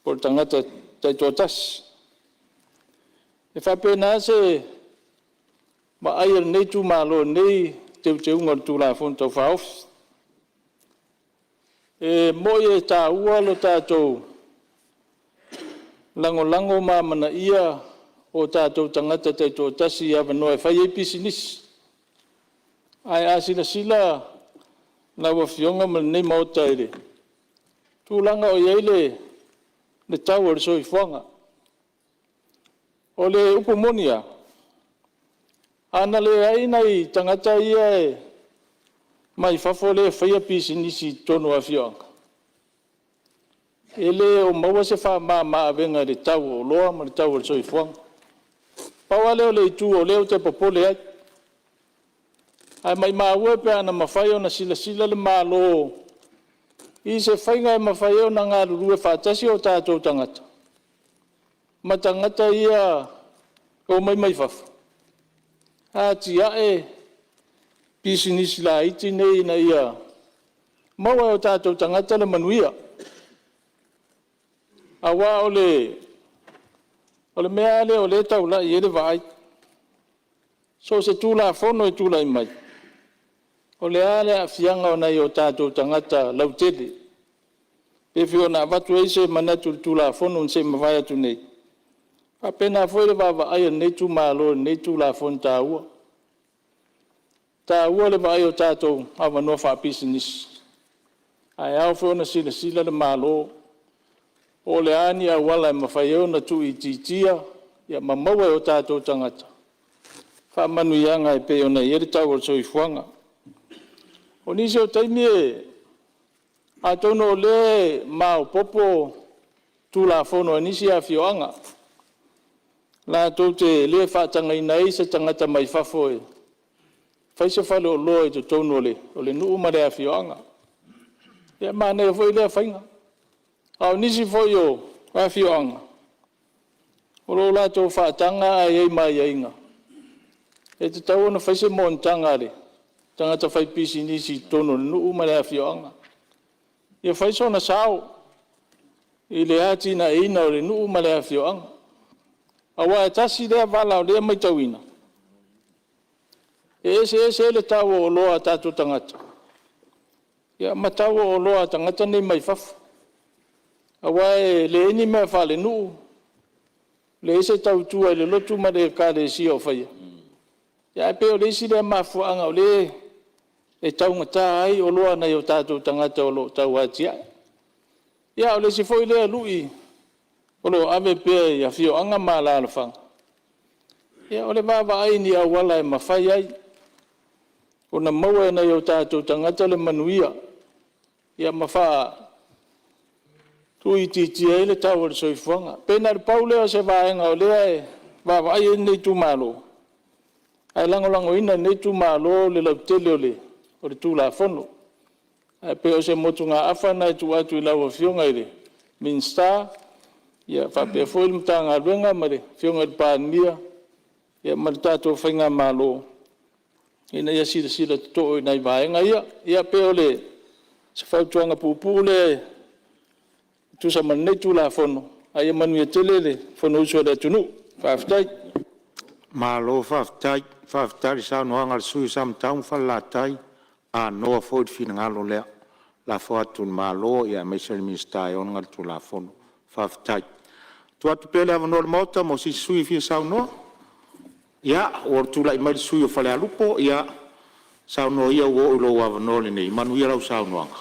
po o le tagata taitoatasi. E faapena se vaai a lenei itumalo i lenei Teuteuga o le Tulafono Tau Faaofi. E moni e taua lo tatou lagolago ma amanaia o tatou tagata taitoatasi i avanoa e fai ai pisinisi. Ae a silasila lau Afioga ma lenei Maota i le tulaga o i ai le tau o le soifuaga, o le upu moni lava, ana leai nai tagata ia mai fafo lea e faia pisinisi i totonu o afioaga, e le o maua se faamama avega i le tau o oloa ma le tau o le soifuaga. Pau lava lea o le itu o lea ou te popole ai, ae maumau e pe ana mafai ona silasila le Malo i se faiga e mafai ai ona galulue faatasi o tatou tagata ma tagata ia e omai mai fafo e atiae pisinisi laiti nei ina ia maua e o tatou tagata le manuia. Aua o le mea lava lea o lea e taulai i ai le vaai, so o se Tulafono e tulai mai, o le a le aafiaga o nai o tatou tagata lautele. E pei foi ona avatu ai se manatu i le Tulafono na se i mavae atu nei, e faapena foi le vaavaai a lenei itumalo i lenei Tulafono taua. E taua le vaai o tatou avanoa faapisinisi, ae ao foi ona silasila le Malo po o a ni auala e mafai ai ona tuuitiitia ma maua e o tatou tagata faamanuiaga e pei ona i ai le tau o le soifuaga. O nisi o taimi, atonu o lea e maopoopo Tulafono a nisi afioaga, latou te le faatagaina ai se tagata mai fafo e fai se faleoloa i totonu o le nuu ma le afioaga. Ia e manaia foi lea faiga. A o nisi foi o afioaga, o lo o latou faataga ae i ai ma aiaiga, e tatau ona fai se monotaga a le tagata faipisinisi i totonu o le nuu ma le afioaga. Ia fai sona sao i le atinaeina o le nuu ma le afioaga. Aua e tasi lea vala o lea e matauina, e eseese ai le tau o oloa a tatou tagata ma tau o oloa a tagata nei mai fafo. Aua e leai ni mea faalenuu, leai se tautua i le lotu ma le ekalesia o faia, ae pei o le isi lea mafuaaga o lea e e taugata ai oloa a nai o tatou tagata o lo o tau atiae. Ia, a o le isi foi lea lui o lo o ave pea i afioaga ma alaalafaga, o le vaavaai i ni auala e mafai ai ona maua e nai o tatou tagata le manuia ma tuuitiitia ai le tau o le soifuaga. E pei na o le pau lea o se vaega o lea e vaavaai i ai lenei itumalo, ae lagolagoina e lenei itumalo le lautele o le Tulafono. Ae pei o se motugaafa lena e tuu atu i lau Afioga i le Minisita faapea foi le Matagaluega ma le Afioga i le Palemia ma le tatou faigamalo, ina ia silasila totoa i nai vaega ia. Ia pei o se fautuaga puupuu lea e tusa ma lenei Tulafono, ae ia manuia tele le Fonousu a le atunuu. Faafetai. Malo faafetai, faafetai i le saunoaga a le sui usufono mo Samatau ma Falelatai, anoa foi le finagalo lea, lafo atu i le Malo aemaise o le Minisita e ona le Tulafono. Faafetai. Tuu atu pea le avanoa i le Maota mo se isi sui usufono e fia saunoa. Ia, ua tulai mai le sui usufono mo Falealupo. Ia, saunoa ia ua oo i lou avanoa lenei. Manuia lau saunoaga.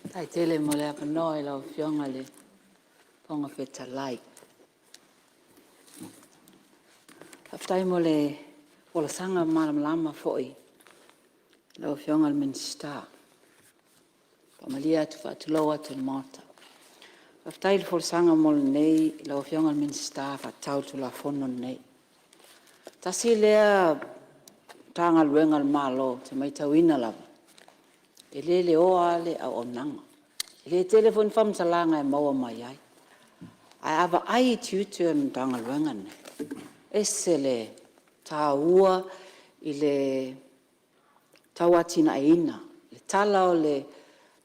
Faafetai tele mo le avanoa i lau Afioga i le Fofoga Fetalai. Faafetai mo le folasaga malamalama foi i lau Afioga i le Minisita. E faamalie atu ma faatulou atu i le Maota. Faafetai i le folasaga lau Afioga i le Minisita faatatau i le Tulafono lenei. Tasi lea Matagaluega a le Malo ou te matauina lava, e le leoa lava le auaunaga. E le tele foi ni faamatalaga e maua mai ai. Ae a vaai i tiute o le Matagaluega lenei, e ese le taua i le tauatiaeina le tala o le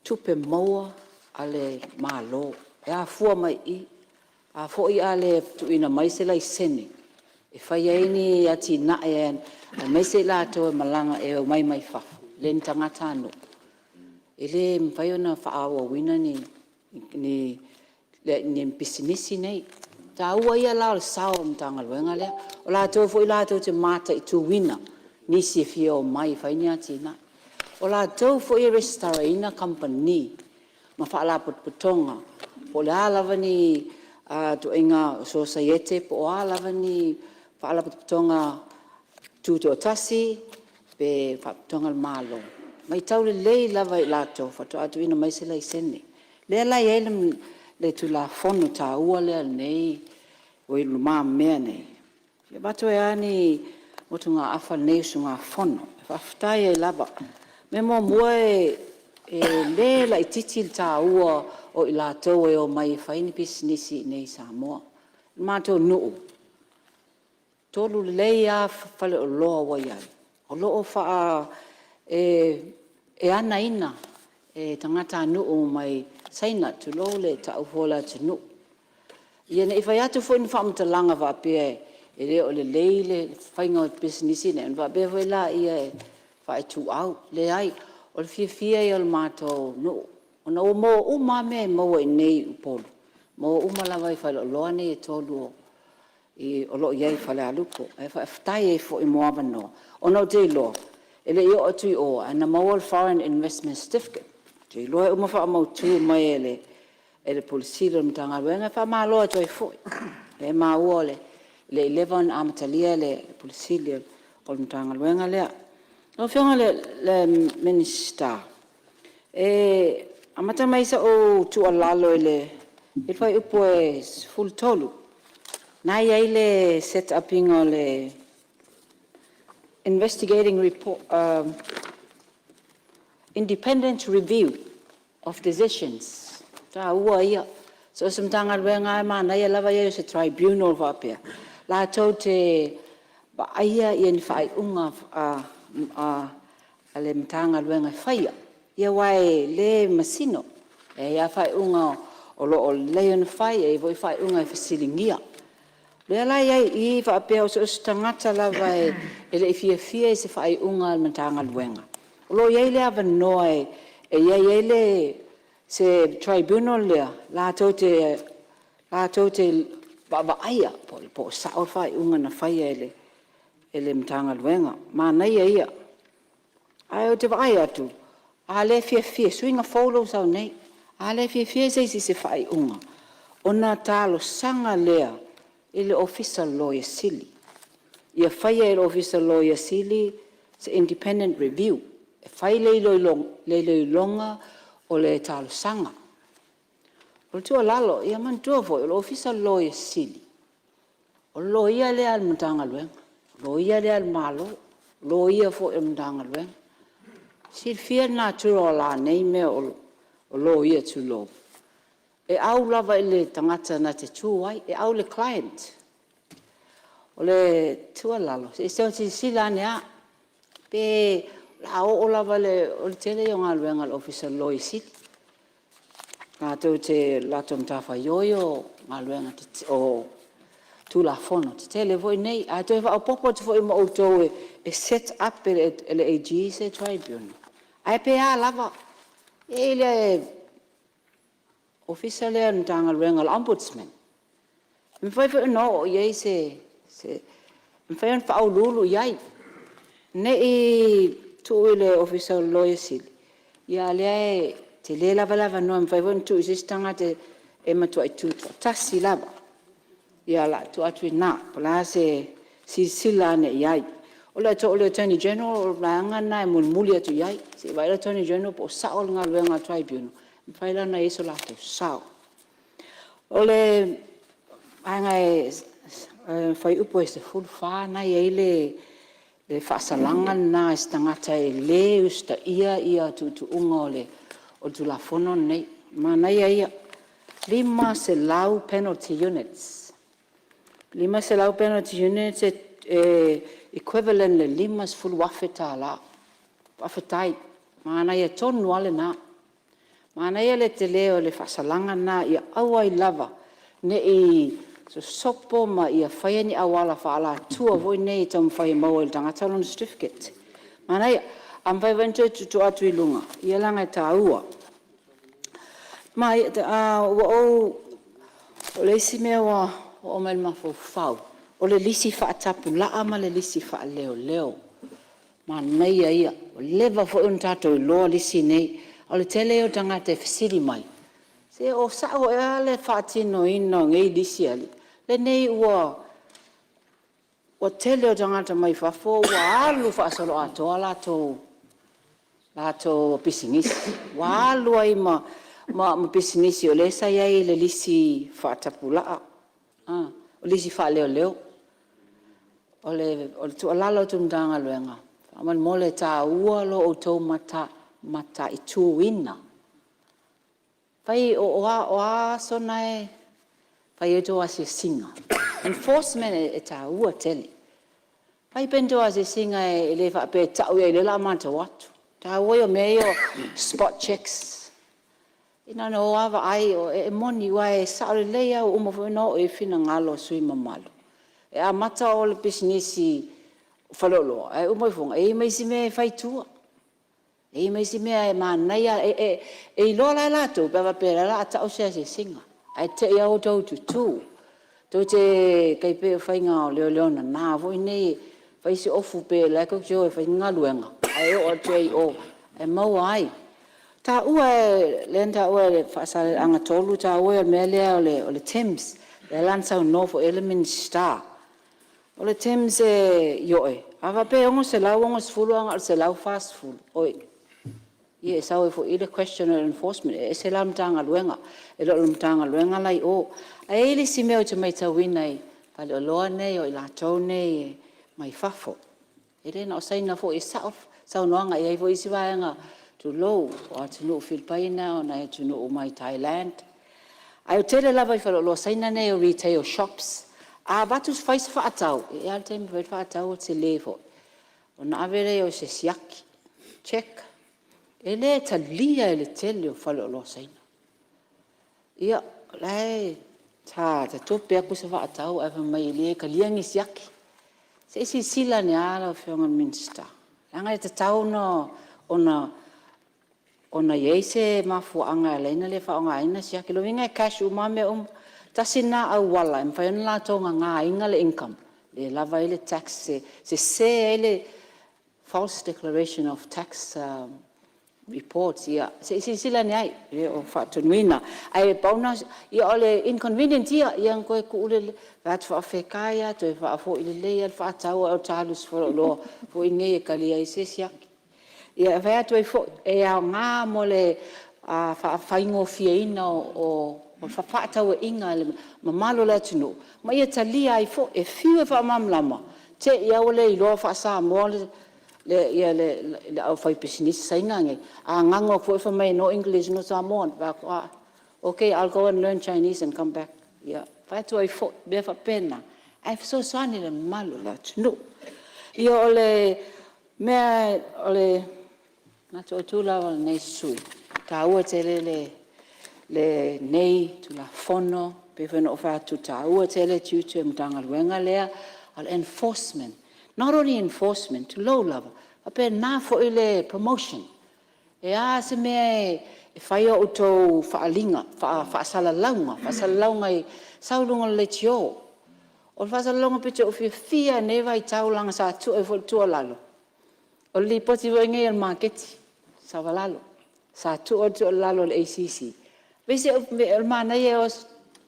tupe maua a le Malo, e afua mai i i. A foi a le tuuina mai se laisene e fai ai ni atinae aemaise i latou e omai mai fafo, e le o ni tagatanuu, e le mafai ona faaauauina ni pisinisi nei. O le taua ia la o le sao o le Matagaluega lea. O latou foi latou te mataituina nisi e fia omai e fai ni atinae. O latou foi e resitalaina kamupani ma faalapotopotoga po o le a lava ni ituaiga sosiaete po o a lava ni faalapotopotoga tutoatasi pe faalapotopotoga a le Malo, e matau lelei lava e i latou faatoa tuuina mai se laisene. O lea la e i ai le Tulafono taua lea ua i lumamea nei, e avatu ai lava ni motugaafa a lenei usugafono, e faafetai ai lava. O le mea muamua e le laitiiti le taua o i latou e omai e fai ni pisinisi iinei i Samoa. O le matou nuu, e 3 lelei lava faleoloa ua i ai, o lo o e ana e tagatanuu mai Saina, tulou le tau fua o le atunuu. Ina ne i fai atu foi ni faamatalaga faapea e le o lelei le faiga o pisinisi nei, ona faapea foi lea e faaituau. Leai, o le fiafia ia o le matou nuu, ona ua maua uma lava mea e maua i inei i Upolu, e maua uma lava i faleoloa nei e 3 o lo o i ai i Falealupo. Ae faafetai ai foi mo avanoa, ona ou te iloa e le i oo atu i o, ae na maua le Foreign Investment Certificate. Ou te iloa e uma faamautu mai e le Ofisa Sili o le Matagaluega, e faamalo atu ai foi. O lea e maua e le i leva ona amatalia le Ofisa Sili o le Matagaluega lea. Lau Afioga i le Minisita, e amata mai sau tuualalo i le fuaiupu 13, lena e i ai le set up ina o le investigating independent review of decisions, o le taua ia. So o se Matagaluega lava e manaia lava le i ai o se tribunal faapea, latou te vaaia ni faaiuga a le Matagaluega e faia, aua e le masino, e i ai lava faaiuga o lo o lelei ona fai, e i ai foi faaiuga e fesiligia. O lea la e i ai i i faapea so o se tagata lava e le i fiafia i se faaiuga a le Matagaluega, o lo o i ai le avanoa e i ai se tribunal lea latou te vaavaaia po o sao le faaiuga na faia e le Matagaluega. Manaia ia. Ae ou te vaai atu, a le fiafia, suiga fou lea ua sau nei, a le fiafia se isi i se faaiuga, ona talosaga lea i le Ofisa o le Loia Sili, ia faia e le Ofisa o le Loia Sili se independent review, e fai le iloiloga o le talosaga. O le tuualalo, ia manatua foi o le Ofisa o le Loia Sili, o le loia lea a le Matagaluega, o le loia lea a le Malo, o le loia foi a le Matagaluega. E silafia le natura o a nei mea o loia tulou, e au lava i le tagata na te tu ai, e au i le client. O le tuualalo, se i silasila ane lava, pe o le a oo lava i le… o le tele ia o galuega a le Ofisa o le Loia Sili, o le latou matafaioi o Tulafono tetele foi nei. A toe faaopoopo atu foi ma outou e set up e le AG se tribunal, ae pe a lava, e i ai le Ofisa lea a le Matagaluega o le Ombudsman, e mafai foi ona oo i ai se… e mafai ona faauluulu i ai, ne i tuu i le Ofisa o le Loia Sili, a o lea e tele lava le avanoa e mafai foi ona tuu i se isi tagata e matuai tutoatasi lava. Ia o le a tuu atu i ina po o le a se silasila ane i ai. O le Attorney General o le vaega lena e mulimuli atu i ai, se i vaai le Attorney General po o sao le galuega a le Tribunal, e mafai la ona i ai so latou sao. O le fuaiupu 14 lena e i ai le faasalaga lena i se tagata e le usitaia tuutuuga o le Tulafono lenei. Manaia ia, e 500 penalty units, 500 penalty units e equivalent i le $50,000. Faafetai, manaia tonu lava lena. Manaia le tele o le faasalaga lena ia aua ai lava ne i sosopo ma ia faia ni auala faaalatua foi nei e taumafai e maua ai e le tagata lona certificate. Manaia. A mafai foi ona toe tuutuu atu i luga, ia leaga e taua. O le isi mea ua oo mai i le mafaufau, o le lisi faatapulaa ma le lisi faaleoleo. Manaia ia, ua leva foi ona tatou iloa lisi nei. O le toatele ia o tagata e fesili mai, se o sao ea le faatinoina o nei lisi a alii? Lenei ua toatele o tagata mai fafo ua alu faasoloatoa latou pisinisi, ua alu ai ma pisinisi o lea sa i ai i le lisi faatapulaa, lisi faaleoleo. O le tuualalo atu i le Matagaluega, faamolemole e taua lo outou mataituina. O a aso na e fai ai a outou asiasiga? Enforcement e taua tele. Fai pea ni tou asiasiga e le faapea e tau i ai o lea o le a matou o atu. O le taua ia o mea ia o spot checks, na ona o lava vaai, e moni aua e sao lelei lava ua uma foi ona oo i ai finagalo o sui usufono mamalu, e amata o le pisinisi faleoloa, ae uma ifo e i ai ma isi mea e fai i tua. E i ai ma isi mea e manaia, e iloa la e latou pe a faapea o lea o le a tau se asiasiga, ae te i lava ua outou tutu. Tou te tai pei o faiga o leoleo nana foi nei e fai si ofu pei o la e tou te o e fai ni galuega, ae oo atu ai i o e maua ai. Lea na taua e Faasaleleaga 3 le taua ia o le mea lea o le TIMS, lea la na saunoa foi i ai le Minisita. O le TIMS, ioe, a faapea e $660 ae na o le $140, oi, ia e sau ai foi i i le question o le enforcement, e ese la le Matagaluega, e le o le Matagaluega la e i o. Ae i ai le isi mea ou te matauina i faleoloa nei o i latou nei mai fafo, e le na o Saina foi, e sao saunoaga, e i ai foi isi vaega, tulou, o atunuu o Filipaina, o nai atunuu mai Thailand. Ae tele lava i faleoloa a Saina nei o retail shops, a avatu fai se faatau, e i ai lava le taimi e fai ai le faatau ua tele foi, ona ave lea o se siaki, check. E le talia e le tele o faleoloa a Saina. Ia, o la e sa tatope atu se faatau ae fai mai e le talia ni siaki. Se i silasila ane lava lau Afioga i le Minisita, leaga e tatau ona i ai se mafuaaga e ala ai ona le faaaogaina siaki. O lona uiga e cash uma lava mea uma. Tasi lena auala e mafai ona latou nanaina le income e lava ai le tax, e sese ai le False Declaration of Tax Reports, ia se i silasila ane ai, e le o faatonuina. Ae pau lena, ia o le inconvenient ia, ia ona toe tuu lea, fai atu faafekai lava toe faafoi lelei lava le faatau a o ta alu i se faleoloa foi nei e kali ai se isi atu. Ia e fai atu ai foi, e aoga mo le faafaigofieina o fefaatauaiga a le mamalu o le atunuu, ma ia talia ai foi. E fiu e faamalamalama, te i lava ua le iloa faa-Samoa le aufaipisinisi Saina nei, a gagau atu foi fai mai no English no Samoan. Ou fai atu, a, okay I'll go and learn Chinese and come back. Ia, e fai atu ai foi mea faapena, ae fesoasoani i le mamalu o le atunuu. Ia o le mea o le manatu autu lava o lenei sui usufono, e taua tele lenei Tulafono. E pei foi ona ou fai atu, e taua tele tiute o le Matagaluega lea, a o le enforcement, not only enforcement, tulou lava, e faapena foi le promotion. O le a se mea e fai a outou faaaliga faasalalauga, faasalalauga, sau i luga o le leitio. O le faasalalauga ou te fiafia ai i lenei vaitau leaga sa tuu ai foi le tuualalo, o le lipoti foi lenei a le maketi Savalalo, sa tuu ai le tuualalo a le ACC, o le manaia o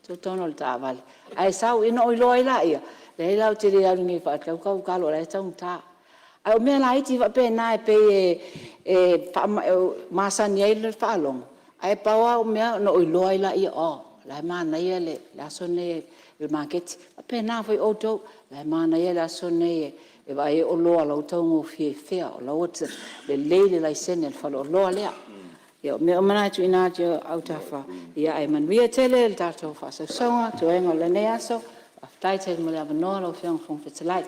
totonu o le taavale, ae sau, ona ou iloa ai lea, leai la ou te le alu nei e faatau talo o la e taugata. A o mea laiti faapena e pei e masani ai le faalogo, ae pau lava au mea, ona ou iloa ai lea, oh, o la e manaia le aso lenei i le maketi. E faapena foi outou, o la e manaia le aso lenei e vaai ai oloa o la e ua taugofie i fea, o la e ua lelei le laisene a le faleoloa lea. Ia o mea uma na e tuuina atu i ou autafa, ae manuia tele le tatou faasausauga toega o lenei aso. Faafetai tele mo le avanoa lau Afioga i le Fofoga Fetalai.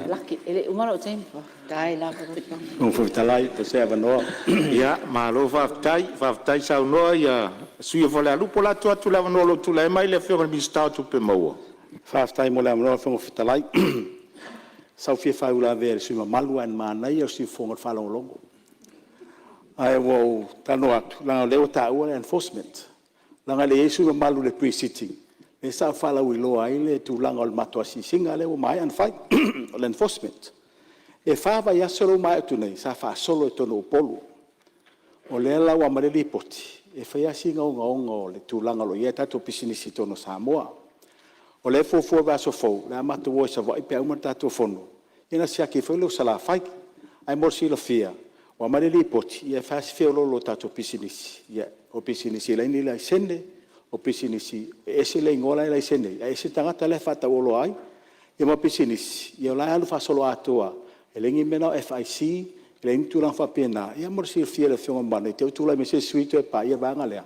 Laki, e le i uma lou taimi? Faafetai lava. Ia malo faafetai, faafetai saunoa i le sui usufono mo Falealupo. O le a tuu atu le avanoa i lou tulai mai lau Afioga i le Minisita o Tupe Maua. Faafetai mo le avanoa lau Afioga i le Fofoga Fetalai. Sa ou fia faauilavea i le sui usufono mamalu, ae manaia o le siufofoga i le faalogologo. Ae ua ou talanoa atu, leaga o lea ua taua le enforcement, leaga e le i i ai le sui usufono mamalu i le Pre-Sitting lea sa ou faalauiloa ai le tulaga o le matou asiasiga lea ua maea ona fai, o le enforcement. E 4 vaiaso lea ua maea atu nei sa faasolo i totonu o Upolu. O lea la ua aumai le lipoti, e fai lava sina ogaoga o le tulaga o lo o i ai tatou pisinisi i totonu o Samoa. O lea e fuafua i le vaiaso fou o le a matou o ai i Savaii pe a uma le tatou fono ia ona siaki foi lea o Salafai. Ae mo le silafia, ua aumai le lipoti, e fai lava si feoloolo o tatou pisinisi, o pisinisi e leai ni laisene, o pisinisi e ese le igoa la e laisene ai, ae ese le tagata la e faatauoloa ai. Ia ma pisinisi, o la e alu faasoloatoa lava, e leai ni mea na o FIC, leai ni tulaga faapena. Ia mo le silafia e le Afioga mamalu, ne i te i ua tulai mai se isi sui usufono toe paia le vaega lea,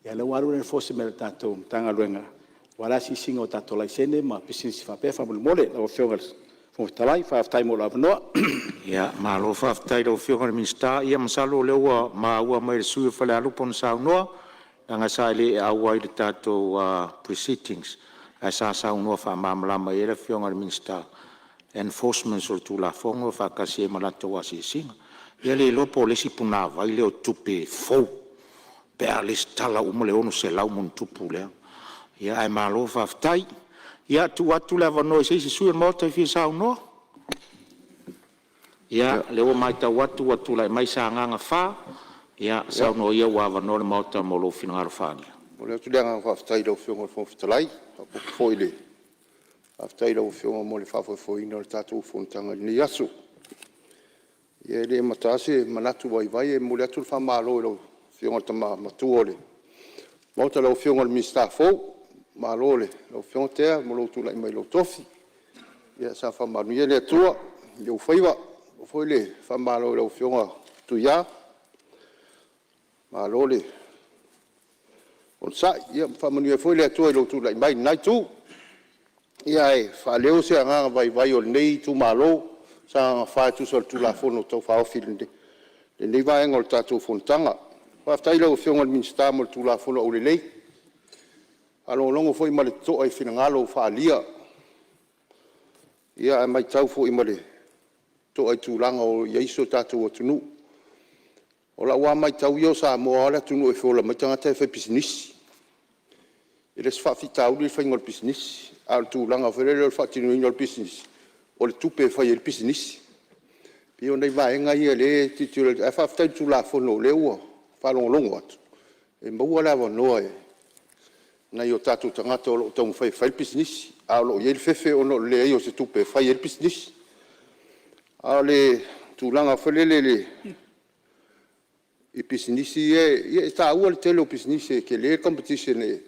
ia o lea ua alu le enforcement a le tatou Matagaluega aua le asiasiga o tatou laisene ma pisinisi faapea faamolemole lau Afioga i le Fofoga Fetalai. Faafetai mo lou avanoa. Ia malo faafetai i lau Afioga i le Minisita. Ia masalo o lea ua maua mai e le sui usufono mo Falealupo ana saunoa, leaga sa e le auai i le tatou Pre-Sitting ae sa saunoa faamalamalama i ai le Afioga i le Minisita, enforcement o le Tulafono faatasi ai ma latou asiasiga. Ia le iloa po o le isi punavai lea o tupe fou pe a resitala uma le 600+ lea. Ae malo faafetai. Ia e tuu atu le avanoa i se isi sui usufono o le Maota e fia saunoa. Ia, o lea ua matau atu ua tulai mai Sagaga 4, ia saunoa ia ua avanoa le Maota mo lou finagalo faaalia. E
momoli atu le agaga faafetai i lau Afioga i le Fofoga Fetalai, faapea foi le faafetai i lau Afioga mo le faafoefoeina o le tatou fonotaga i lenei aso. Ia e le amata se manatu vaivai e momoli atu le faamalo i lau Afioga i le Tama Matua o le Maota lau Afioga i le Minisita fou. Malo i lau Afioga Tea mo lou tulai mai i lou tofi. Ia saga faamanuia le Atua i ou faiva. Faapea foi le faamalo i lau Afioga Tuia, malo le onosai. Ia faamanuia foi le Atua i lou tulai mai i lena itu. Ae faaleo se agaga vaivai o lenei itumalo Sagaga 4 e tusa o le Tulafono Tau Faaofi i lenei vaega o le tatou fonotaga. Faafetai i lau Afioga i le Minisita mo le Tulafono aulelei. E faalogologo foi ma le totoa i finagalo ua faaalia, ae matau foi ma le totoa i tulaga ua i ai si o tatou atunuu. O lau lava matau ia o Samoa lava le atunuu e feola mai tagata e faipisinisi. E le o se faafitauli le faiga o le pisinisi, a o le tulaga foi lele o le faatinoina o le pisinisi, o le tupe e fai ai le pisinisi. Pei o nai vaega ia o lea e tilotilo i ai, ae faafetai i le Tulafono o lea ua faalogologo atu e maua le avanoa e nai o tatou tagata o lo o taumafai e fai pisinisi, a o lo o i ai le fefe ona o le leai o se tupe e fai ai le pisinisi. A o le tulaga foi lele i pisinisi ia, ia e taua le tele o pisinisi e tele le competition e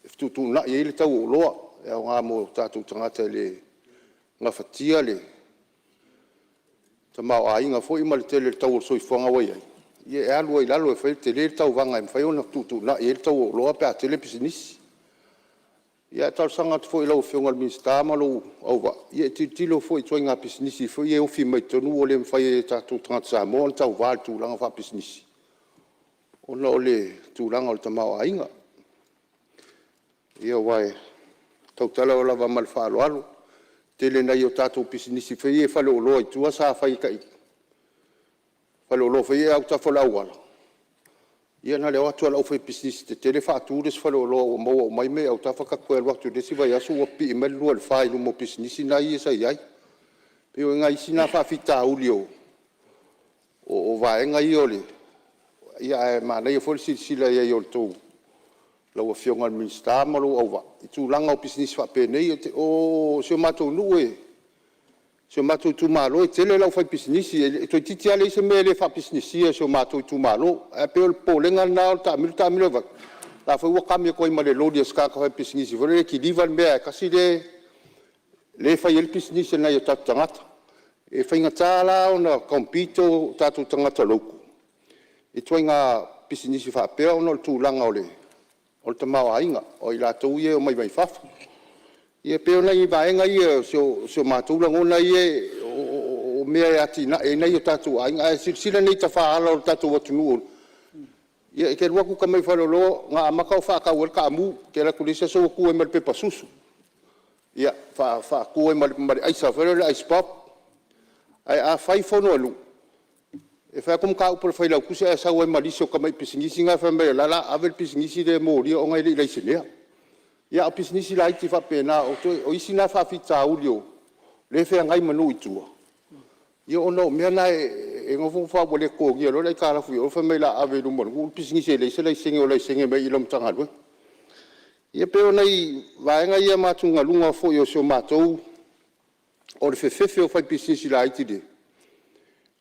fetuutuunai ai le tau o oloa e aoga mo tatou tagata e le gafatia le tamaoaiga foi ma le tele o le tau o le soifuaga ua i ai, ia e alu ai i lalo, e tele le tauvaga e mafai ona fetuutuunai ai le tau o oloa pe a tele pisinisi. Ae talosaga atu foi i lau Afioga i le Minisita ma lou auvaa e tilotilo foi i ituaiga pisinisi foi ia e ofi mai totonu ua le mafai e tatou tagata Samoa ona tauva i le tulaga faapisinisi ona o le tulaga o le tamaoaiga. Ia aua e tautala lava ma le faaaloalo, e tele i nai o tatou pisinisi foi ia faleoloa i tua sa fai tai faleoloa foi ia i autafa o le auala, ia na o le o atu lava o le aufaipisinisi tetele faatu le isi faleoloa ua maua uma ai mea i autafa, ta te toe alu atu i le isi vaiaso ua pipii mai le 2 i le 4 i luma o pisinisi ia sa i ai. E pei o nai isi na faafitauli o vaega ia, ae manaia foi le silasila i ai o lau Afioga i le Minisita ma lou auvaa i tulaga o pisinisi faapenei. O si o matou nuu, si o matou itumalo e tele le aufaipisinisi, toeitiiti lava leai se mea e le faapisinisia e si o matou itumalo. Ae pei o le popolega lena o le taamilo taamilo vaai atu o la e foi ua kami atu ai ma le loli a se tagata faipisinisi foi lele e kiliva le mea tasi lea e fai ai le pisinisi a nai o tatou tagata. E faigata la ona compete o tatou tagata local i ituaiga pisinisi faapea ona o le tulaga o le tamaoaiga o i latou ia e omai mai fafo. Ia pei o nai vaega ia o si o matou lagona ia o mea e atiae ai nai o tatou aiga. Ae silasila nei i tafaala o le tatou atunuu, ia e te alu atu uta mai faleoloa na amata o faatau ai le taamu, e te alu atu i le isi aso ua tu ai ma le pepa susu, ia, faatu ai ma le aisa foi lea o le ice pop. Ae a fai fono a nuu, e fai atu mataupu a le Failautusi ae sau ai ma lisi o tamai pisinisi na fai mai o la e o le a ave le pisinisi lea e molia ona e le i laisenea. Ia a o pisinisi laiti faapena, o isi na faafitauli o lea e feagai ma nuu i tua, ona o mea na e nofo nofo lava ua le totogia loa le aitalafu i o fai mai o le a ave i luma o le nuu le pisinisi e leai se laisene o laisene mai lau Matagaluega. Ia pei o nai vaega ia ma atugaluga foi o si o matou… O le fefefe o faipisinisi laiti.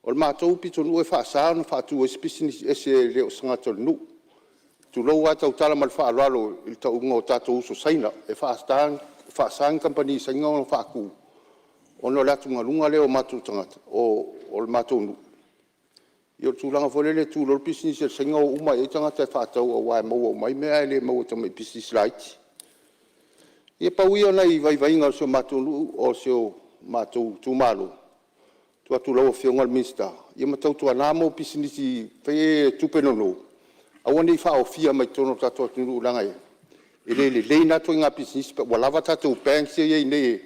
O le matou pitonuu e faasa ona faatu ai se pisinisi ese e le o se tagata o le nuu, tulou lava e tautala ma le faaaloalo i le tauga o tatou uso Saina, e faasa ni kamupani Saina ona faatu ona o le atugaluga lea o matou tagata o le matou nuu i le tulaga foi lele e tu loa le pisinisi a le Saina o uma lava i ai tagata e faatau aua e maua uma ai mea ae le maua i tamai pisinisi laiti. Ia pau ia o nai vaivaiga o si o matou nuu o si o matou itumalo e tuu atu i lau Afioga i le Minisita, ia ma tautuana ma pisinisi foi nei o tupe nono aua ne i faaofia mai totonu o le tatou atunuu leaga e le lelei na ituaiga pisinisi, ua lava tatou banks lea e i ai nei e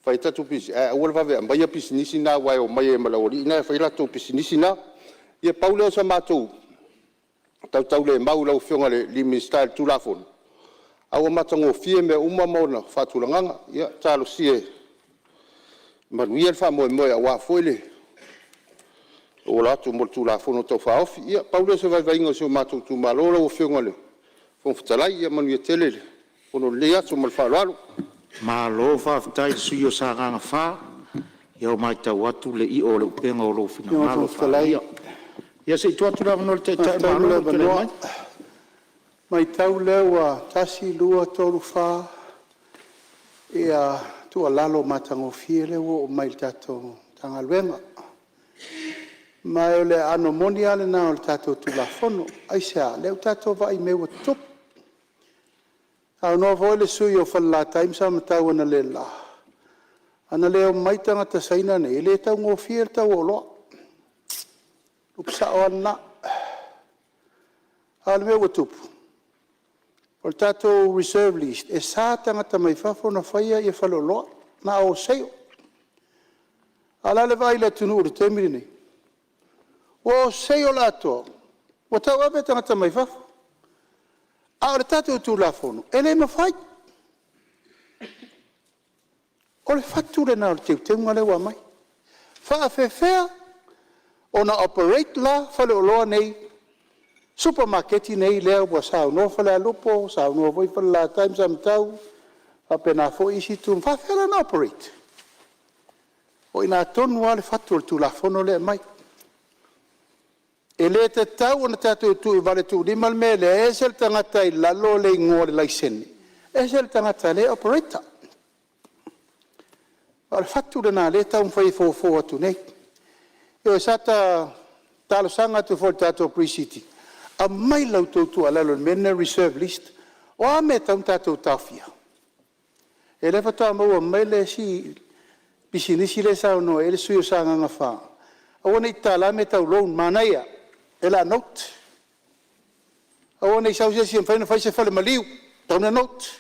fai ai tatou pisinisi, ae aua le vave aumaia pisinisi na aua e omai ai ma le aualii na e fai latou pisinisi na. Ia pau lea o se matou tautaulemau i lau Afioga i le Minisita i le Tulafono, ae ua matagofie mea uma ma ona faatulagaga. Ia talosia ia manuia le faamoemoe aua foi le auala atu mo le Tulafono Tau Faaofi. Ia pau lea o se vaivaiga o si o matou itumalo lau Afioga i le Fofoga Fetalai. Ia manuia tele le fono i lenei aso. Ma le faaaloalo.
Malo faafetai i le sui usufono mo Sagaga 4. Ia ua matau atu le i'o o le upega o lou finagalo faaalia. Ia se i tuu atu le avanoa i le Taitai o le Malo lou tulai mai.
Lau Afioga i le Fofoga Fetalai, matau lea ua 1, 2, 3, 4 tuualalo matagofie lea ua oo mai i le tatou Matagaluega. Ma o le aano moni lava lena o le tatou Tulafono. Aisea? O lea ua tatou vaai i mea ua tutupu. Saunoa foi le sui usufono mo Falelatai ma Samatau analeila, ana le omai tagata Saina nei, e le taugofie le tau o oloa. O le upu sao lava lena. A o le mea ua tupu, o le tatou reserve list, e sa tagata mai fafo ona faia faleoloa, na o wholesale. A o le a le vaai i le atunuu i le taimi lenei? Ua wholesale atoa, ua tauave e tagata mai fafo. A o le tatou Tulafono, e le mafai. O le fatu lena o le teuteuga lea ua aumai. E faapefea Ona operate la faleoloa nei, supamakeki nei lea ua saunoa Falealupo, saunoa foi Falelatai ma Samatau, faapena foi isi itu, e faapefea la ona operate? O i ina tonu lava le fatu o le Tulafono lea e aumai. E le tatau ona tatou tuvaletuulima le mea lea, e ese le tagata e i lalo le igoa o le laisene, ese le tagata o lea e operate. O le fatu lena o lea e taumafai e fofo atu nei. Ioe, sa ta talosaga atu foi i le tatou Pre-Sitting, aumai la outou tuualalo i le mea lenei o le reserve list. O a mea e tatau ona tatou taofia? Ia o lea faatoa maua mai le isi pisinisi lea e saunoa i ai le sui usufono mo Sagaga 4, aua ne i tatala mea tau loan, manaia, o le a note. Aua ne i sau se isi e mafai ona fai se falemaliu, tatau ona note.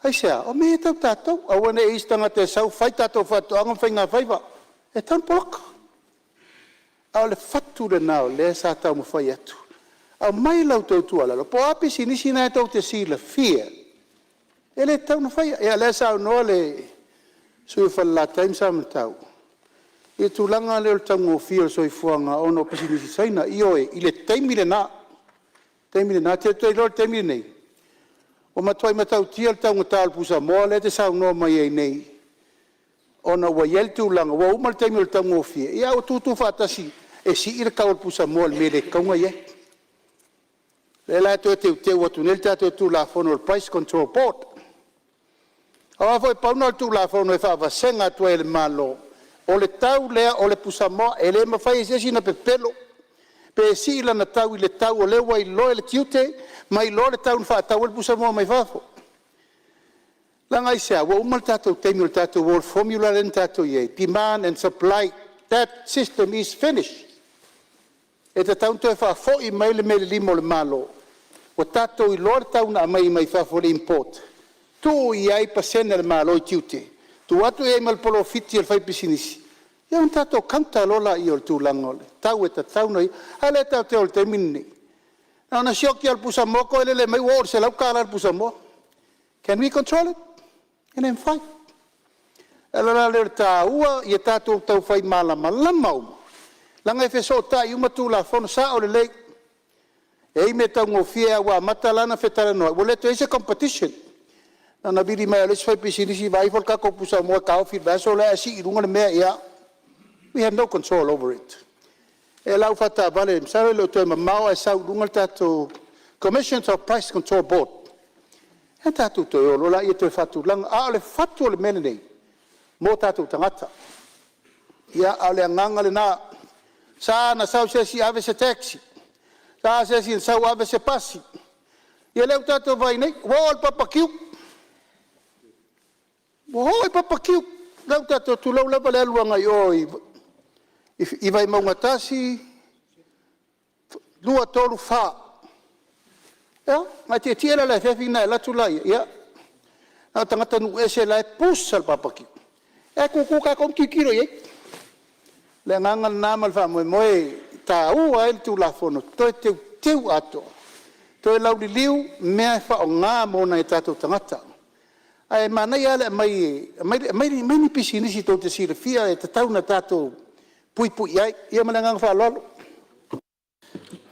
Aisea? O mea ia tau tatou, aua ne i i ai se tagata e sau fai tatou faatoaga ma faigafaiva, e tatau ona poloka. A o le fatu lena o lea sa taumafai atu, aumai la outou tuualalo, po o a pisinisi na tou te silafia e le tatau ona faia. Ia o lea e saunoa le sui usufono mo Falelatai ma Samatau i le tulaga lea o le taugofie o le soifuaga ona o pisinisi Saina. Ioe, i le taimi lena, o le taimi lena. Ou te iloa i le taimi lenei, ua matuai matautia le taugata o le pusamoa lea e te saunoa mai ai nei ona ua i ai le tulaga ua uma le taimi o le taugofie, ae ua tutu faatasi e sii le tau o le pusamoa i le mea e le tatau ona i ai. O lea la e toe teuteu atu nei le tatou Tulafono o le Price Control Board. Aua foi na pau lena o le Tulafono e faavasega atu ai e le Malo, o le tau lea o le pusamoa, e le mafai e se isi ona pepelo pe sii lana tau i le tau o lea ua iloa e le Tiute ma iloa le tau na faatau ai le pusamoa mai fafo. Leaga aisea? Ua uma le tatou taimi o le tatou o i le formula lea na tatou i ai, demand and supply, that system is finish. E tatau ona toe faafoi mai le mea i le lima o le Malo, ua tatou iloa le tau na aumai mai fafo le import, tuu i ai pasene a le Malo i tiute, tuu atu i ai ma le polofiti a le faipisinisi, ia ona tatou counter loa lea o le tulaga o le tau e tatau ona i ai. A lea tatou te o i le taimi lenei, na ona sioki lava o le pusamoa toe lele mai ua oo i le $100 le pusamoa. Can we control it? E le mafai. O le ala la lea o le taua ia tatou taufai malamalama uma, leaga e fesootai uma Tulafono. E sao lelei, e i ai mea taugofie ae ua amata la ona fetalanoai, ua le toe i ai se competition. Na ona vili mai lava o le isi faipisinisi vaai ifo le tatou pusamoa e taofi i le vaiaso lea ae sii i luga le mea, ia, we have no control over it. O le a ou faataavale masalo e le o toe mamao ae sau i luga le tatou Commission of Price Control Board, ona tatou toe o loa lea toe faatulaga. A o le fatu o le mea lenei, mo tatou tagata. Ia, a o le agaga lena, e sa ona sau se isi ave se taxi, sa se isi na sau ave se pasi, ia lea ua tatou vaai nei, ua oo i le barbecue, ua oo i le barbecue. Lea ua tatou, tulou lava le alu agai o i Vaimauga 1, 2, 3, 4. Ia, ona e tietie lea i le afiafi ona e alu atu lea, ia, na o tagatanuu ese la e pusa le barbecue, ae tutu tatou ma tilotilo i ai. O le agaga lena ma le faamoemoe e taua ai le Tulafono Toe Teuteu atoa, toe lauliliu mea e faaaoga mo nai o tatou tagata. Ae manaia lava le aumai aumai ni pisinisi tou te silafia e tatau ona tatou puipui i ai. Ia ma le agaga faaaloalo.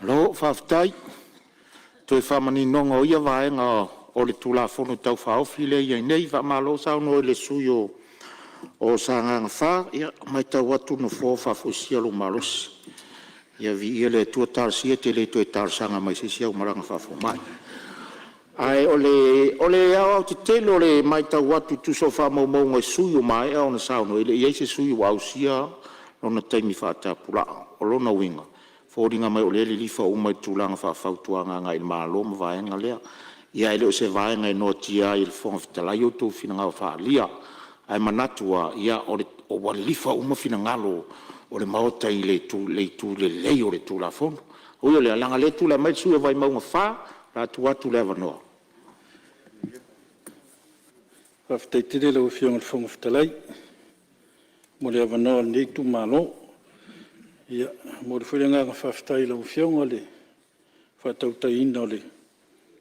Malo faafetai i le toe faamaninoga o ia vaega o le Tulafono Tau Faaofi lea ua i ai nei. Faamalo saunoa i le sui usufono mo Sagaga 4. Ia, ua matau atu le Nofoa ua faafoisia lou malosi. Ia viia le Atua, talosia e te le toe talosaga mai i se isi au malaga faafomai. Ae o le aoaotetele o le matau atu tusa o faamaumauga i sui usufono ua maea ona saunoa, e le i i ai se sui usufono ua ausia lona taimi faatapulaa. O lona uiga, e foliga mai o lea e lilifa uma i le tulaga faafautuaga agai le Malo ma vaega lea. Ia ae le o se vaega e noatia ai e le Fofoga Fetalai outou finagalo faaalia. Ae manatu lava ua lilifa uma finagalo o le Maota i le itu lelei o le Tulafono. Ui o lea, leaga o lea e tulai mai le sui usufono mo Vaimauga 4, o le a tuu atu le avanoa. Faafetai tele i lau Afioga i le Fofoga Fetalai mo le avanoa o lenei itumalo. Ia, e momoli foi le agaga faafetai i lau Afioga i le faatautaiga o le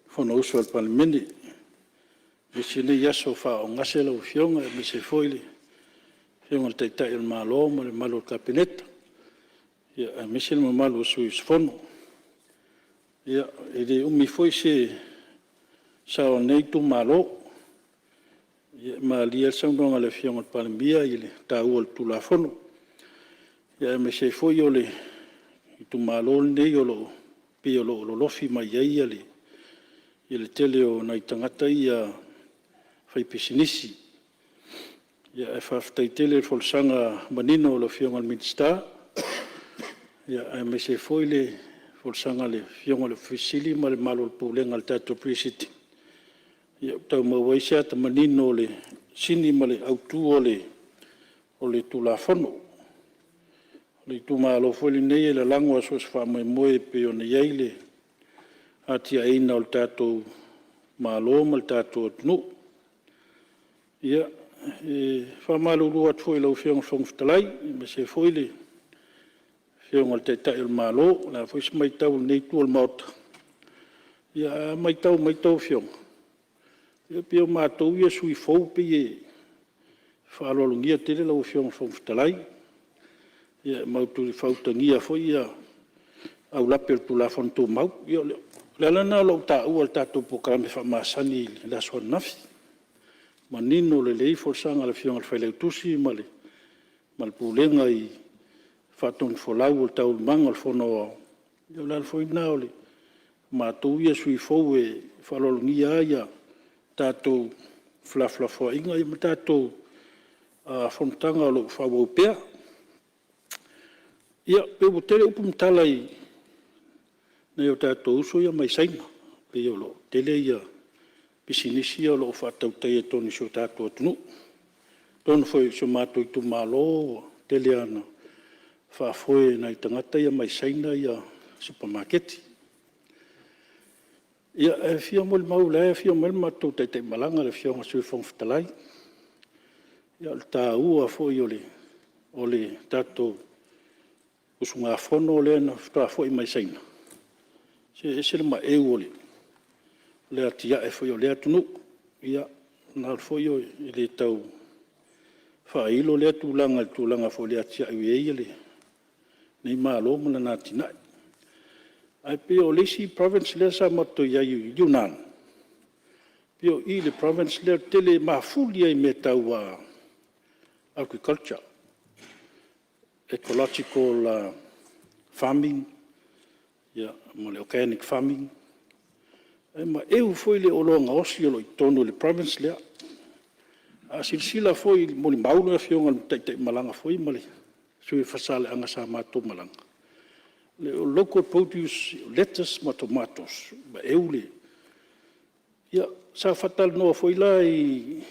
Fonousu a le Palemene, aemaise lenei aso faaaogase lau Afioga aemaise foi le Afioga i le Taitai o le Malo ma le mamalu o le Kapeneta.
Aemaise le mamalu o sui usufono. Ia, e le umi foi se sao o lenei itumalo. Ia, e malie lava le saunoaga a le Afioga i le Palemia i le taua o le Tulafono, aemaise ai foi o le itumalo lenei e pei o lo o lolofi mai ai le tele o nai tagata ia faipisinisi. Ae faafetai tele i le folasaga manino a le Afioga i le Minisita, aemaise ai foi le folasaga a le Afioga i le Ofisa Sili o Pulega ma le mamalu o le Pulega o le tatou Pre Sitting, ua tau maua ai se ata manino o le sini ma le autu o le Tulafono. O le itumalo foi lenei e lalago lava i so o se faamoemoe pei ona i ai le atiaeina o le tatou Malo ma le tatou atunuu. Ia, e faamalulu atu foi i lau Afioga i le Fofoga Fetalai, aemaise foi le Afioga i le Taitai o le Malo, o le a foi se matau a lenei Itu o le Maota, ae a matau mai a outou afioga, e pei o matou ia o sui usufono fou e pei e faaaloalogia tele lau Afioga i le Fofoga Fetalai, e matou te faautagia foi aulape o le Tulafono Tumau. Ia o le ala lena o lou taua o le tatou polokalame faamasani i le aso ananafi, manino lelei folasaga a le Afioga i le Failautusi ma le Pulega i faatonufolau o taualumaga o le Fono Aoao. Ia o le ala foi lena o matou ia sui usufono fou e faaaloalogia lava tatou felafolafoaiga ma tatou fonotaga o lo o faaauau pea. Ia, pei ua tele upu ma tala i nai o tatou uso ia mai Saina, pei o lo o tele pisinisi ia o lo o faatau i totonu o si o tatou atunuu. Atonu foi o si o matou itumalo ua tele lava ina faafoe e nai tagata ia mai Saina supamaketi. Ia, e fia molimau o la e afio mai le matou taitaimalaga le Afioga i le Sui Fofoga Fetalai. Ia o le taua foi o le tatou usugafono lea na faatoa foi mai Saina, se e ese le maeu o le atiae foi o lea atunuu. Ia, e le tau faailo lea tulaga i le tulaga foi o le atiae ua i ai lenei Malo ma lana atinae. Ae pei o le isi province lea sa matou i ai i Yunnan, pei o i le province lea e tele, e mafuli lava i mea tau agriculture, ecological farming ma le organic farming. E maeu foi le oloa gaosi o lo o i totonu o le province lea. A silasila foi i le molimau le Afioga i le taitaimalaga foi ma le sui usufono o Faasaleleaga sa matou malaga, o local produce, o lettuce ma tomatoes, e maeu le… Ia, sa faatalanoa foi la i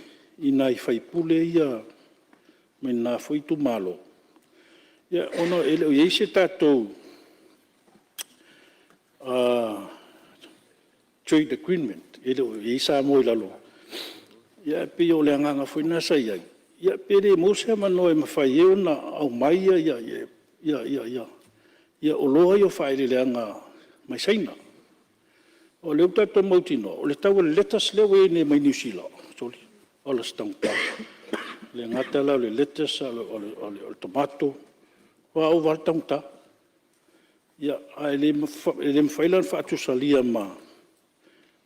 nai sui usufono ia mai na foi itumalo, ona e le o i ai se tatou trade agreement, e le o i ai Samoa i lalo, ae pei o le agaga foi lena sa i ai, ia pe le maua se avanoa e mafai ai ona aumai oloa ia o faaeleeleaga mai Saina. O lea ua tatou mautinoa, o le tau o le lettuce lea ua i ai nei mai Niu Sila, sole, ola se taugata. E le gata la o le lettuce a o le tomato, ua ova lava le taugata. Ae le mafai la ona faatusalia ma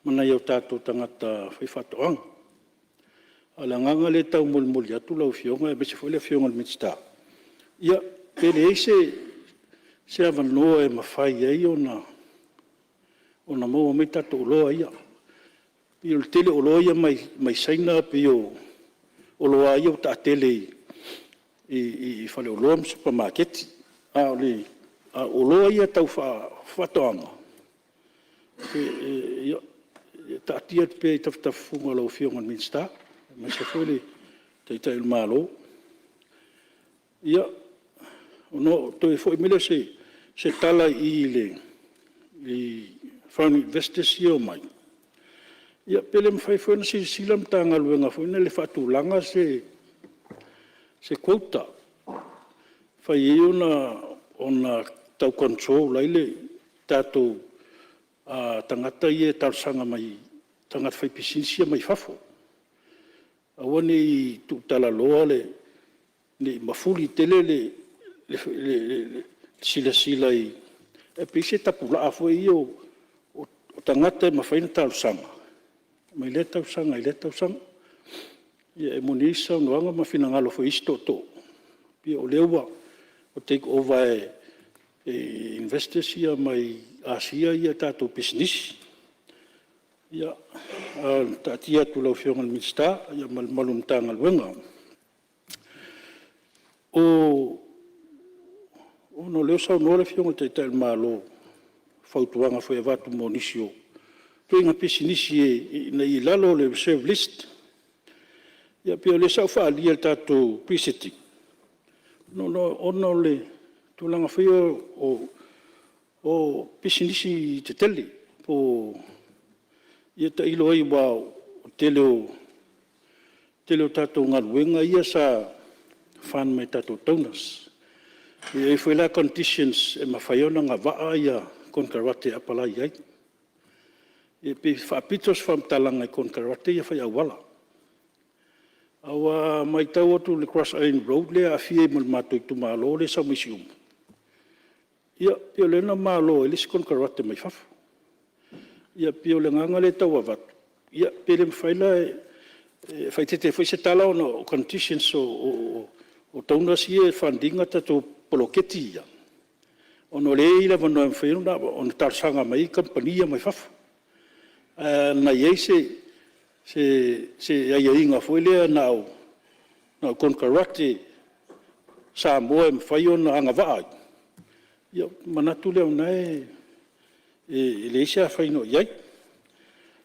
nai o tatou tagata faifaatoaga. A o le agaga lea e taumolimoli atu lau Afioga aemaise foi le Afioga i le Minisita, ia pe leai se avanoa e mafai ai ona maua mai tatou oloa ia. E pei o le tele o oloa ia mai Saina pei o oloa lava ia ua taatele i faleoloa ma supamaketi. A o oloa ia tau faatoaga, ia, e taatia atu pea i tafatafa o lau Afioga i le Minisita aemaise foi le Taitai o le Malo. Ia, ona toe foi mai lea o se tala i foreign investors ia e omai, ia pe le mafai foi ona silasila le Matagaluega foi lele e faatulaga se quota e mafai ai ona tau control ai le tatou tagata ia e talosaga mai, tagata faipisinisi ia mai fafo. Aua ne i tuutalaloa, ne i mafuli tele le
silasila pe i ai se tapulaa foi lea o tagata e mafai ona talosaga mai lea tausaga i lea tausaga. Ia e moni ai saunoaga ma finagalo foi o isi tootoo, ia o lea ua take over e investors ia mai Asia tatou pisinisi. Ia, ae taatia atu i lau Afioga i le Minisita ma le mamalu o le Matagaluega. Ona o lea ua saunoa le Afioga i le Taitai o le Malo i fautuaga foi e avatu mo nisi o ituaiga pisinisi ina ia i lalo o le reserve list. Ia pei o lea sa ou faaalua i le tatou Pre-Sitting, ona o le tulaga foi lea o pisinisi tetele po o… Ia tailo i ai aua o le tele o tatou galuega ia sa fund mai tatou donors. E i ai foi la conditions e mafai ai ona agavaa konekarate e apalai i ai. E pei e faapito se faamatalaga i konekarate ia fai auala. Aua a matau atu i le cross island road lea e aafia ai ma le matou itumalo lea e sau mai Siumu, ia pei o lea na malo ai le isi konekarate mai fafo. Ia pei o le agaga lea e tau avatu, ia pe le mafai la e faaeteete foi se tala ona o conditions o donors ia e fund ina tatou poloketi ia, ona o lea e i ai le avanoa e mafai ona talosaga mai ai kamupani ia mai fafo. Ae ana i ai se aiaiga foi lea na o konekarate Samoa e mafai ona agavaa ai, ia ona manatu lea o lena e leai se afaina o i ai.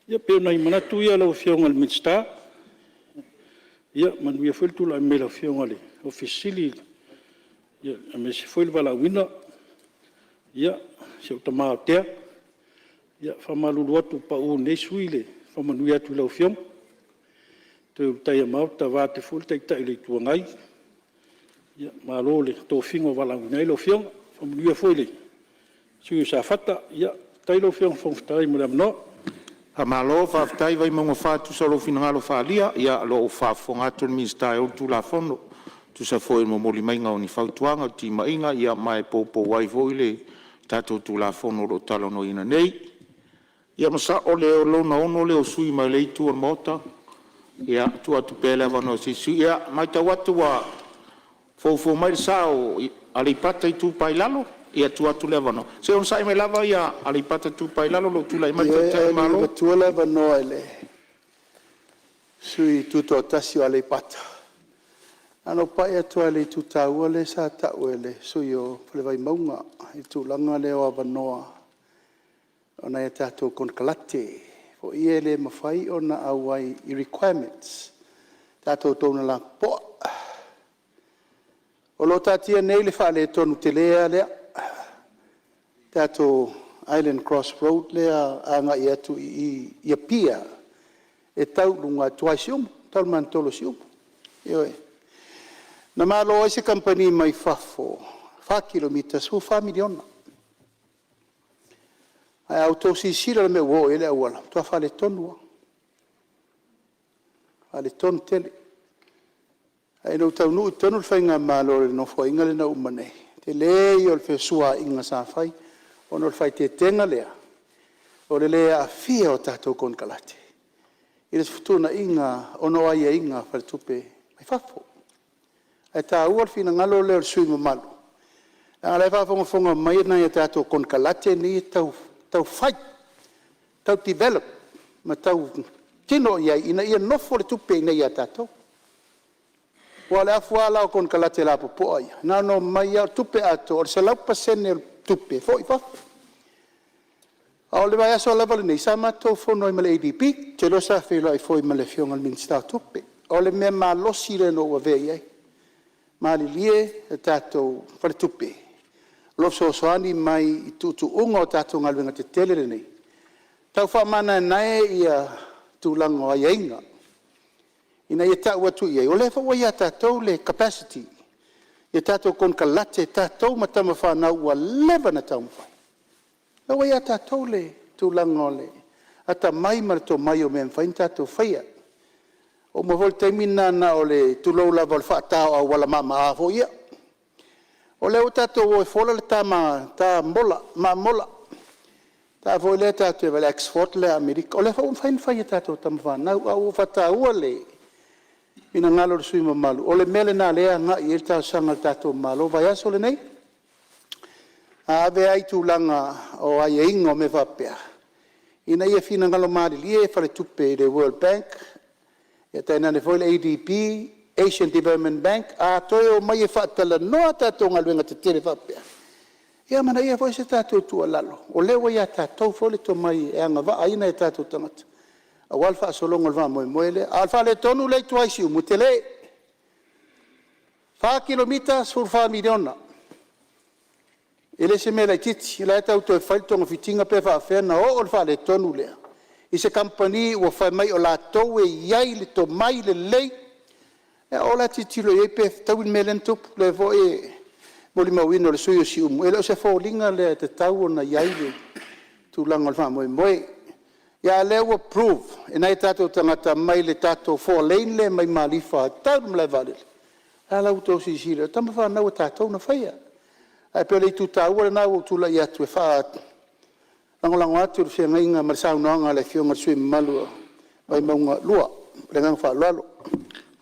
Ia pei o nai manatu ia lau Afioga i le Minisita. Ia manuia foi le tulai mai o lau Afioga i le Ofisa Sili o Pulega, aemaise foi le valaauina. Ia, si ou tama o Tea, e faamalulu atu ua pau i lenei sui usufono le faamanuia atu i lau Afioga. Toe Ulutaia Maota vaeatu foi le Taitai o le Itu Agai, malo i le tofiga ua valaauina ai lau Afioga. Faamanuia foi i le sui usufono mo Safata. Faafetai lau Afioga i le Fofoga Fetalai mo le avanoa. Faamalo faafetai Vaimauga 4 e tusa o lou finagalo faaalia. Ia o lo o faafofoga atu le Minisita e ou le Tulafono e tusa foi o le momoli mai o ni fautuaga, timaiga ma e poupou ai foi le tatou Tulafono o lo o talanoaina nei. Ia masalo o le lona 6 lea o sui usufono mai lea itu o le Maota. E tuu atu pea le avanoa i se isi sui usufono. Ia, matau atu ua foufou mai le sa o Aleipata Itupa i Lalo. Ia e tuu atu le avanoa, se i onosai mai lava Aleipata Itupa i Lalo o lo o tulai mai le
Ioe,
Taitai o
ae
le
le i
Malo.
avatua le avanoa i le sui usufono tutoatasi o Aleipata, na ona ou pai atu lava i le itu taua lea sa taua e le sui usufono o le Vaimauga i le tulaga lea o avanoa o nai a tatou konekarate foi ia e le mafai ona auai i requirements, tatou donor lapopoa. O lo o taatia nei le faaletonu tele lava lea, tatou Island Cross Road lea e agai atu i Apia e tau i luga e tuai i Siumu, tau i le maniotolo o Siumu. Ioe. Na malo ai se kamupani mai fafo e 4 kilomita e $14 miliona. Ae a outou silasila i le mea ua oo i ai le auala, ua matua faaletonu lava, faaletonu tele. Ae ina ua taunuu i totonu le faigamalo i le Nofoaiga lea na uma nei, o le tele ia o le fesuaaiga sa fai, ona o le faaeteetega lea o le le aafia o tatou konekarate i le fetuunaiga ona o aiaiga a faletupe mai fafo. Ae taua le finagalo lea o le sui usufono mamalu, leaga o la e faafogafoga mai nai a tatou konekarate nei e tau fai, tau develop ma tau tino i ai ina ia nofo le tupe iinei ia tatou. Aua o le afu lava la o konekarate lapopoa ia, na ona omai lava o le tupe atoa, o le 100% o le tupe e foi i fafo. A o le vaiaso lava lenei sa matou fono ai ma le ADB, ou te iloa sa feiloai foi ma le Afioga i le Minisita o Tupe. O le mea malosi lea na ou avea i ai, malilie le tatou faletupe o lo o fesoasoani mai i tuutuuga o tatou galuega tetele nei, tau faamanaenae tulaga o aiaiga ina ia tau atu i ai, o lea foi ua ia tatou le capacity i tatou konekarate, tatou ma tamafanau ua leva ona taumafai. O lea ua ia tatou le tulaga o le atamai ma le tomai o mea e mafai ona tatou faia. Ua oo mai foi le taimi lena na o le, tulou lava, o le faata o auala mamaa foi ia. O lea ua tatou o e fola le ta mamola, le ta foi lea tatou te vaai o le export lea a Amerika. O lea foi ua mafai ona fai e tatou tama fanau. Ae ua ou faataua le finagalo o le sui usufono mamalu, o le mea lena o lea e agai i ai le talosaga a le tatou Malo i le vaiaso lenei. A ave lava i tulaga o aiaiga o mea faapea, ina ia finagalo malilie faletupe i le World Bank, tainane foi le ADB, Asian Development Bank, a toe omai e faatalanoa a tatou galuega tetele faapea, ia amanaia foi se tatou tuualalo, o lea ua ia tatou foi le tomai e agavaa ai nai o tatou tagata aua le faasologa o le faamoemoe lea. A o le faaletonu lea e i tua i Siumu, e tele, e 4 kilomita, $14 miliona. E le o se mea laitiiti, o la e tau toe fai le togafitiga pe faapefea ona oo le faaletonu lea i se kamupani ua fai mai o latou e i ai le tomai lelei. Ia o la e tilotilo i ai pe fetaui le mea lea na tupu. O lea foi e molimauina e le sui usufono o Siumu, e le o se foliga lea e tatau ona i ai le tulaga o le faamoemoe. A o lea ua prove e nai o tatou tagata mai le tatou four lane lea mai Malifa e tau i le malaevaalele, o lena la ua outou silasila, o tama fanau a tatou na faia. Ae pei o le itu taua lena ua ou tulai atu e faalagolago atu i le feagaiga ma le saunoaga a le Afioga i le sui usufono mamalu o Vaimauga 2. Ma le agaga faaaloalo.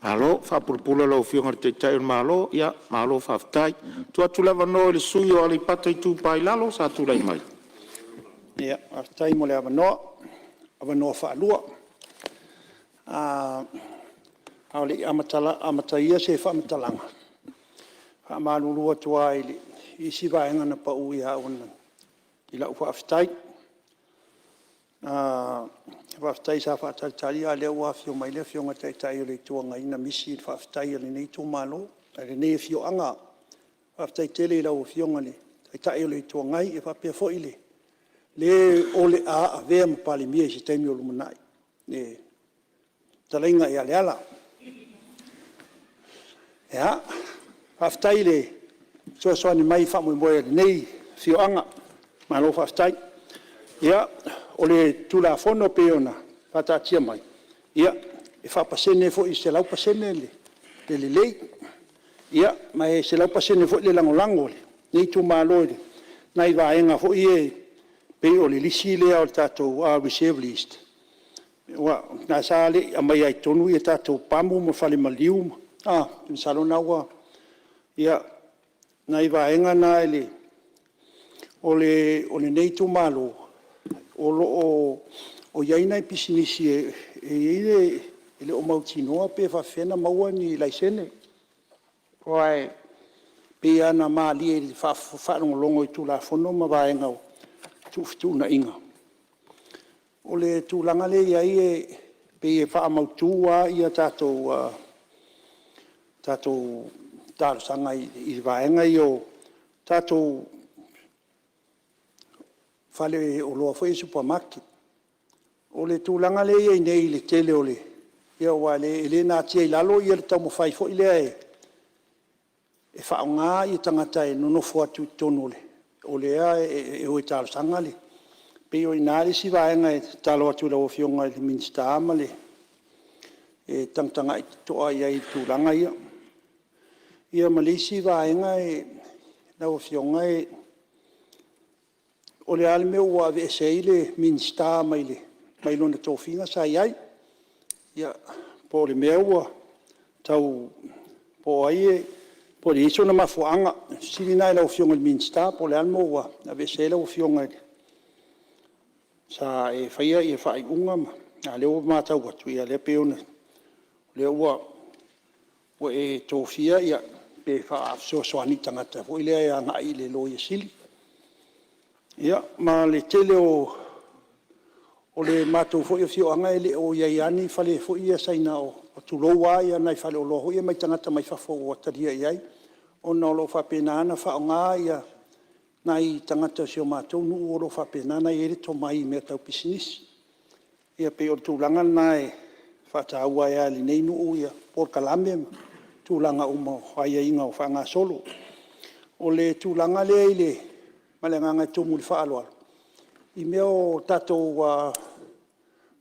Malo faapulapula lau Afioga i le Taitai o le Malo, ia malo faafetai. E tuu atu le avanoa i le sui usufono mo Aleipata Itupa i Lalo sa tulai mai.
Faafetai mo le avanoa, avanoa faalua. A o le i amatalia se faamatalaga, e faamalulu atu lava i isi vaega na pau ia au i lau faafetai. Faafetai sa faatalitali a o lea ua afio mai le Afioga i le Taitai o le Itu Agai na misi le faafetai a lenei afioaga. Faafetai tele i lau Afioga i le Taitai o le Itu Agai faapea foi le o le a avea ma Palemia i se taimi o lumanai, le fetalaiga ia Leala. Faafetai le fesoasoani mai i le faamoemoe o lenei afioaga, malo faafetai. Ia, o le Tulafono e pei ona faataatia mai, e faapasene foi e 100% le lelei, ma e 100% foi le lagolago a lenei itumalo i nai vaega foi ia e pei o le lisi lea o le tatou reserve list, lena sa le i aumaia ai i totonu tatou pamu ma falemaliu, masalo o lena ua… Ia, nai vaega na o lenei itumalo, o lo o i ai nai pisinisi e le o mautinoa pe faapefea ona maua ni laisene. Aua e pei lava ona malie i le faalogologo i Tulafono ma vaega o fetuunaiga, o le tulaga lea e i ai e pei e faamautu lava tatou talosaga i vaega ia o tatou faleoloa foi ia supermarket. O le tulaga lea e i ai nei i le tele o le… aua e le natia i lalo le taumafai foi lea e faaaoga tagata e nonofo atu i totonu o lea e o e talosaga. E pei o i ina le isi vaega e tatalo atu i lau Afioga i le Minisita e tagatagai totoa i ai i tulaga ia. Ia ma le isi vaega lau Afioga, o le a le mea ua aveese ai le Minisita mai lona tofiga sa i ai? Ia, po o le mea ua tau… po o ai po o i ai sona mafuaaga. O le fesili lena i lau Afioga i le Minisita po o le a le mea ua aveese ai lau Afioga sa e faia faaiuga ma… a o lea ua matau atu, o lea pei o lea ua e tofia pe faafesoasoani i tagata foi lea e agai i le Loia Sili. Ia, ma le tele o le matou foi afioaga e le o i ai lava ni fale foi ia Saina, tulou lava nai faleoloa foi ia mai tagata mai fafo ua talia i ai, ona o lo o faapena ona faaaoga nai tagata o si o matou nuu o lo o faapena ona i ai le tomai i mea tau pisinisi. Ia pei o le tulaga lena e faataua ai lava e lenei nuu polokalame ma tulaga uma o aiaiga o faagasolo. O le tulaga lea ma le agaga e tumu i le faaaloalo i mea o tatou…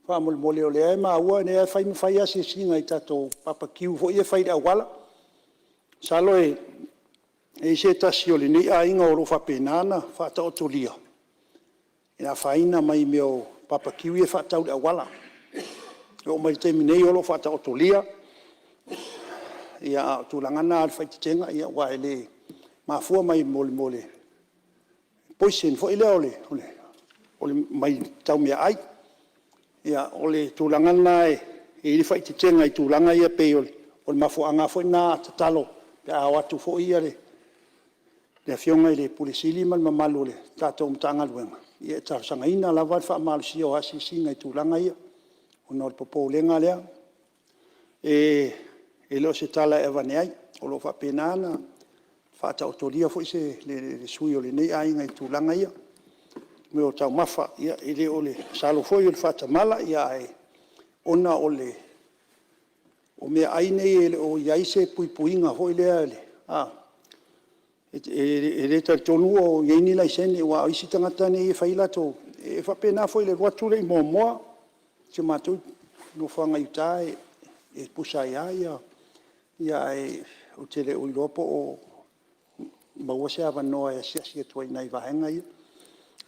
faamolemole o lea e maua o lea e fai ma fai asiasiga i tatou bbq foi ia e fai i le auala. Masalo
E i ai se tasi o lenei aiga o lo o faapena ona faataotolia e afaina mai mea o barbecue ia e faatau i le auala. E oo mai i le taimi nei o lo o faataotolia, a o le tulaga lena o le faaeteetega, aua e le mafua mai mo le poison foi lea mai tau meaai. O le tulaga lena e i ai le faaeteetega i tulaga ia, e pei o le mafuaaga foi lena a tatalo pe a o atu foi le Afioga i le Ofisa Sili o Pulega ma le mamalu o le tatou Matagaluega, ia e talosagaina lava le faamalosia o asiasiga i tulaga ia, ona o le popolega lea. E le o se tala e avane ai, o lo o faapena ona faataotolia foi le sui usufono o lenei aiga i tulaga ia i mea o taumafa. Masalo foi o le faatamala, ae ona o meaai nei e le o i ai se puipuiga foi lea, e le talitonu o i ai ni laisene, aua o isi tagata nei e fai latou… E faapena foi i le alu atu lea i Moamoa, si o matou nofoaga i uta e pusa ai lava, ae ou te le o iloa po o maua se avanoa e asiasi atu ai i nai vaega ia,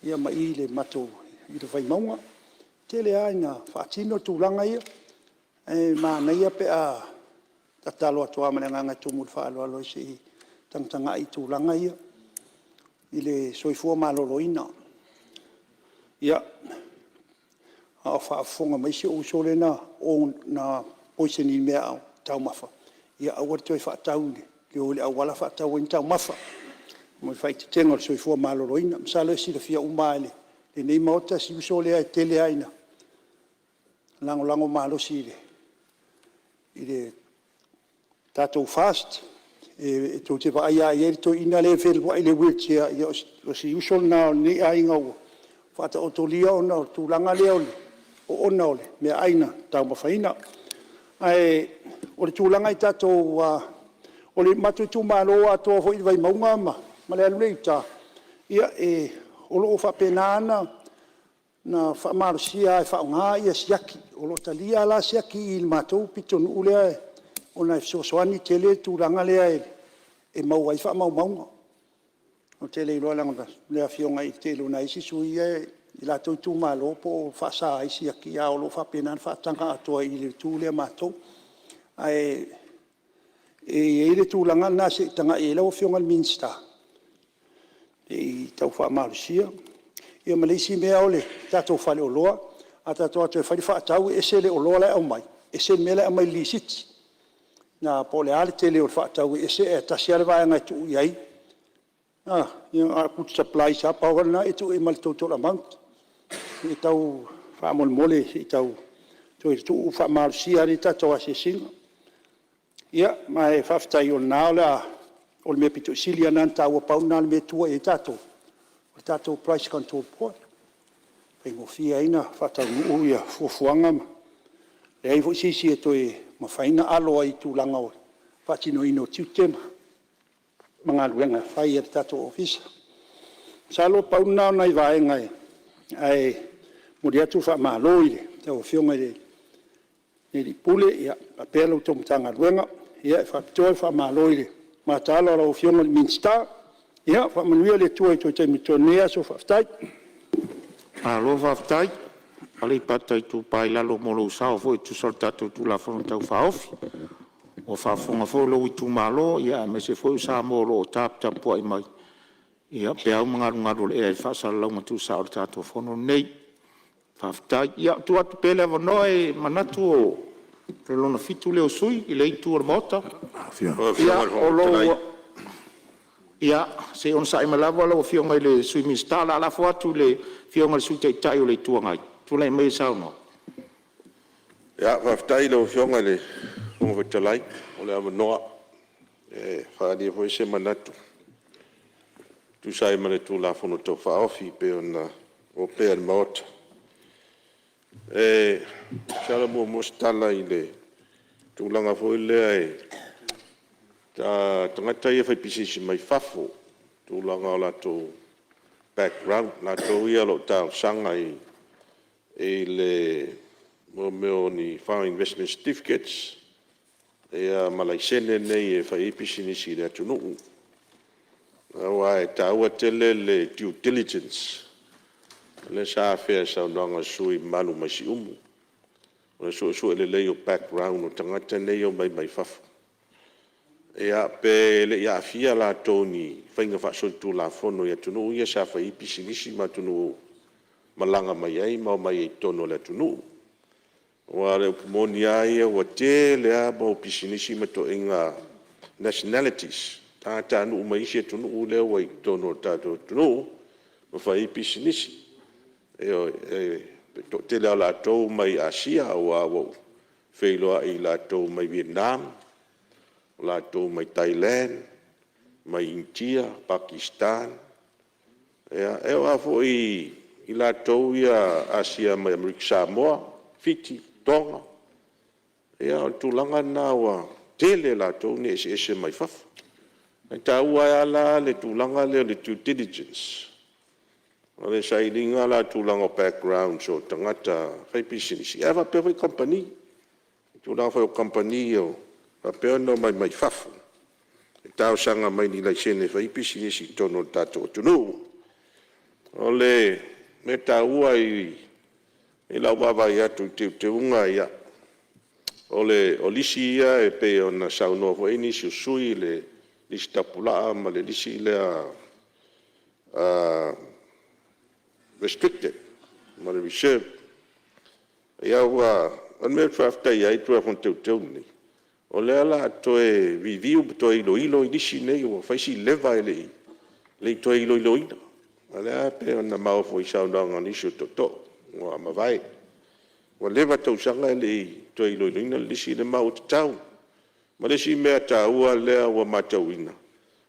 ia ma i i le Vaimauga. E tele lava ina faatino tulaga ia, ae manaia pe a… E tatalo atu lava ma le agaga e tumu i le faaaloalo se i tagatagai i tulaga ia i le soifua maloloina. Ia, a o faafofoga mai si ou uso lea na poison i meataumafa, ia aua le toe faatau i o i le auala faatau ai ni taumafa, ma le faaeteetega o le Soifua Maloloina. Masalo e silafia uma lava e lenei Maota si uso lea e tele lava ina lagolago malosi i le tatou FAST. Tou te vaai lava i ai i le toeaina lea e fealuai i le wheelchair, ia o si uso lena o lenei aiga ua faataotolia ona o le tulaga lea o le oona o le meaai na taumafaina. Ae o le tulaga i tatou… O le matou itumalo atoa foi i Vaimauga ma le alu lea i uta, o lo o faapena lava ona faamalosia e faaaoga siaki. O lo o talia lava siaki i le matou pitonuu lea ona e fesoasoani tele le tulaga lea e maua ai faamaumauga. Ou te le iloa leaga o le tele o nai isi sui usufono ia i latou itumalo po o faasa ai siaki, ae o lo o faapena ona faataga atoa i le itu lea a matou. Ae i ai le tulaga lena se i tagai i ai lau Afioga i le Minisita se i tau faamalosia. Ia ma le isi mea o le tatou faleoloa, a tatou o atu e fai le faatau e ese le oloa la e aumai, ese le mea la e aumai i le lisiti. Po o le a le tele o le faatau e ese ae tasi lava le vaega e tuu i ai, na o le goods supplies lava, pau lava lena e tuu i ai ma le total amount. Se i tau faamolemole se i toe tuu faamalosia le tatou asiasiga. Ia ma e faafetai o le mea aupito sili lava lena ona taua, pau lena o le mea e tua i ai tatou, o le tatou Price Control Board, e faigofie ai ona faataunuu fuafuaga ma leai foi se isi e toe mafai ona alo ai i tulaga o le faatinoina o tiute ma galuega e fai a le tatou Ofisa. Masalo pau na o nai vaega, ae momoli atu le faamalo i lau Afioga i le Ofisa Sili o Pulega faapea la outou Matagaluega. E faapitoa le faamalo i le mataala o lau Afioga i le Minisita. Ia faamanuia le Atua i toe taimi o totoe o lenei aso. Faafetai. Malo faafetai Aleipata Itupa i Lalo mo lou sao foi e tusa o le tatou Tulafono Tau Faaofi. Ua faafofoga foi lou itumalo aemaise foi o Samoa o lo o taputapuai mai i peau ma galugalu o le ea i faasalalauga tuusao o le tatou fono lenei. Faafetai. Ia, e tuu atu pea le avanoa, e manatu o le lona fitu lea o sui usufono i lea itu o le Maota. Ia, se i onosai mai lava lau Afioga i le Sui Minisita. O le a lafo atu i le Afioga i le Sui Taitai o le Itu Agai e tulai mai e saunoa.
Faafetai i lau Afioga i le Fofoga Fetalai mo le avanoa e faaalia foi se manatu e tusa ai ma le Tulafono Tau Faaofi e pei ona opea i le Maota. Masalo e muamua se tala i le tulaga foi lea i tagata ia faipisinisi mai fafo i tulaga o latou background, latou ia o lo o talosaga i mea o ni foreign investment certificates ma laisene nei e fai ai pisinisi i le atunuu. Aua e taua tele le due diligence lea sa afea i le saunoaga a le sui usufono mamalu mai Siumu. O le suesue lelei o background o tagata nei e omai mai fafo. Ia pe le i aafia latou i ni faiga faasolitulafono i atunuu ia sa fai ai pisinisi ma atunuu malaga mai ai ma omai ai i totonu o le atunuu. Aua o le upu moni lava ia ua tele lava mau pisinisi ma ituaiga nationalities, tagatanuu mai isi atunuu lea ua i totonu o le tatou atunuu ma fai ai pisinisi. Ioe. E toatele lava o latou mai Asia aua ua ou feiloai ia i latou mai Vietnam, o latou mai Thailand, mai Initia, Pakistan, ia e oo lava foi i latou ia Asia mai Amerika Samoa, Fiti, Toga. Ia o le tulaga lena ua tele latou nei e eseese mai fafo. E taua ai lava la le tulaga lea o le due diligence, o le sailiga la o tulaga o backgrounds o tagata faipisinisi, ae faapea foi kamupani. I tulaga foi o kamupani o faapea ona omai mai fafo e talosaga mai i ni laisene e fai ai pisinisi i totonu o le tatou atunuu. O le mea taua i lau vaavaai atu i teuteuga ia, o lisi ia e pei ona saunoa foi nisi o sui usufono i le lisi tapulaa ma le lisi lea restricted ma le reserve. O le mea ou te faafetai ai i le Tulafono Teuteu lenei, o lea o le a toe review ma toe iloilo lisi nei ua fai si leva e le i toe iloiloina. O lea e pei ona maua foi i saunoaga a nisi o tootoo ua mavae, ua leva tausaga e le i toe iloiloina le lisi lea, ma ua tatau. Ma le isi mea taua lea ua matauina,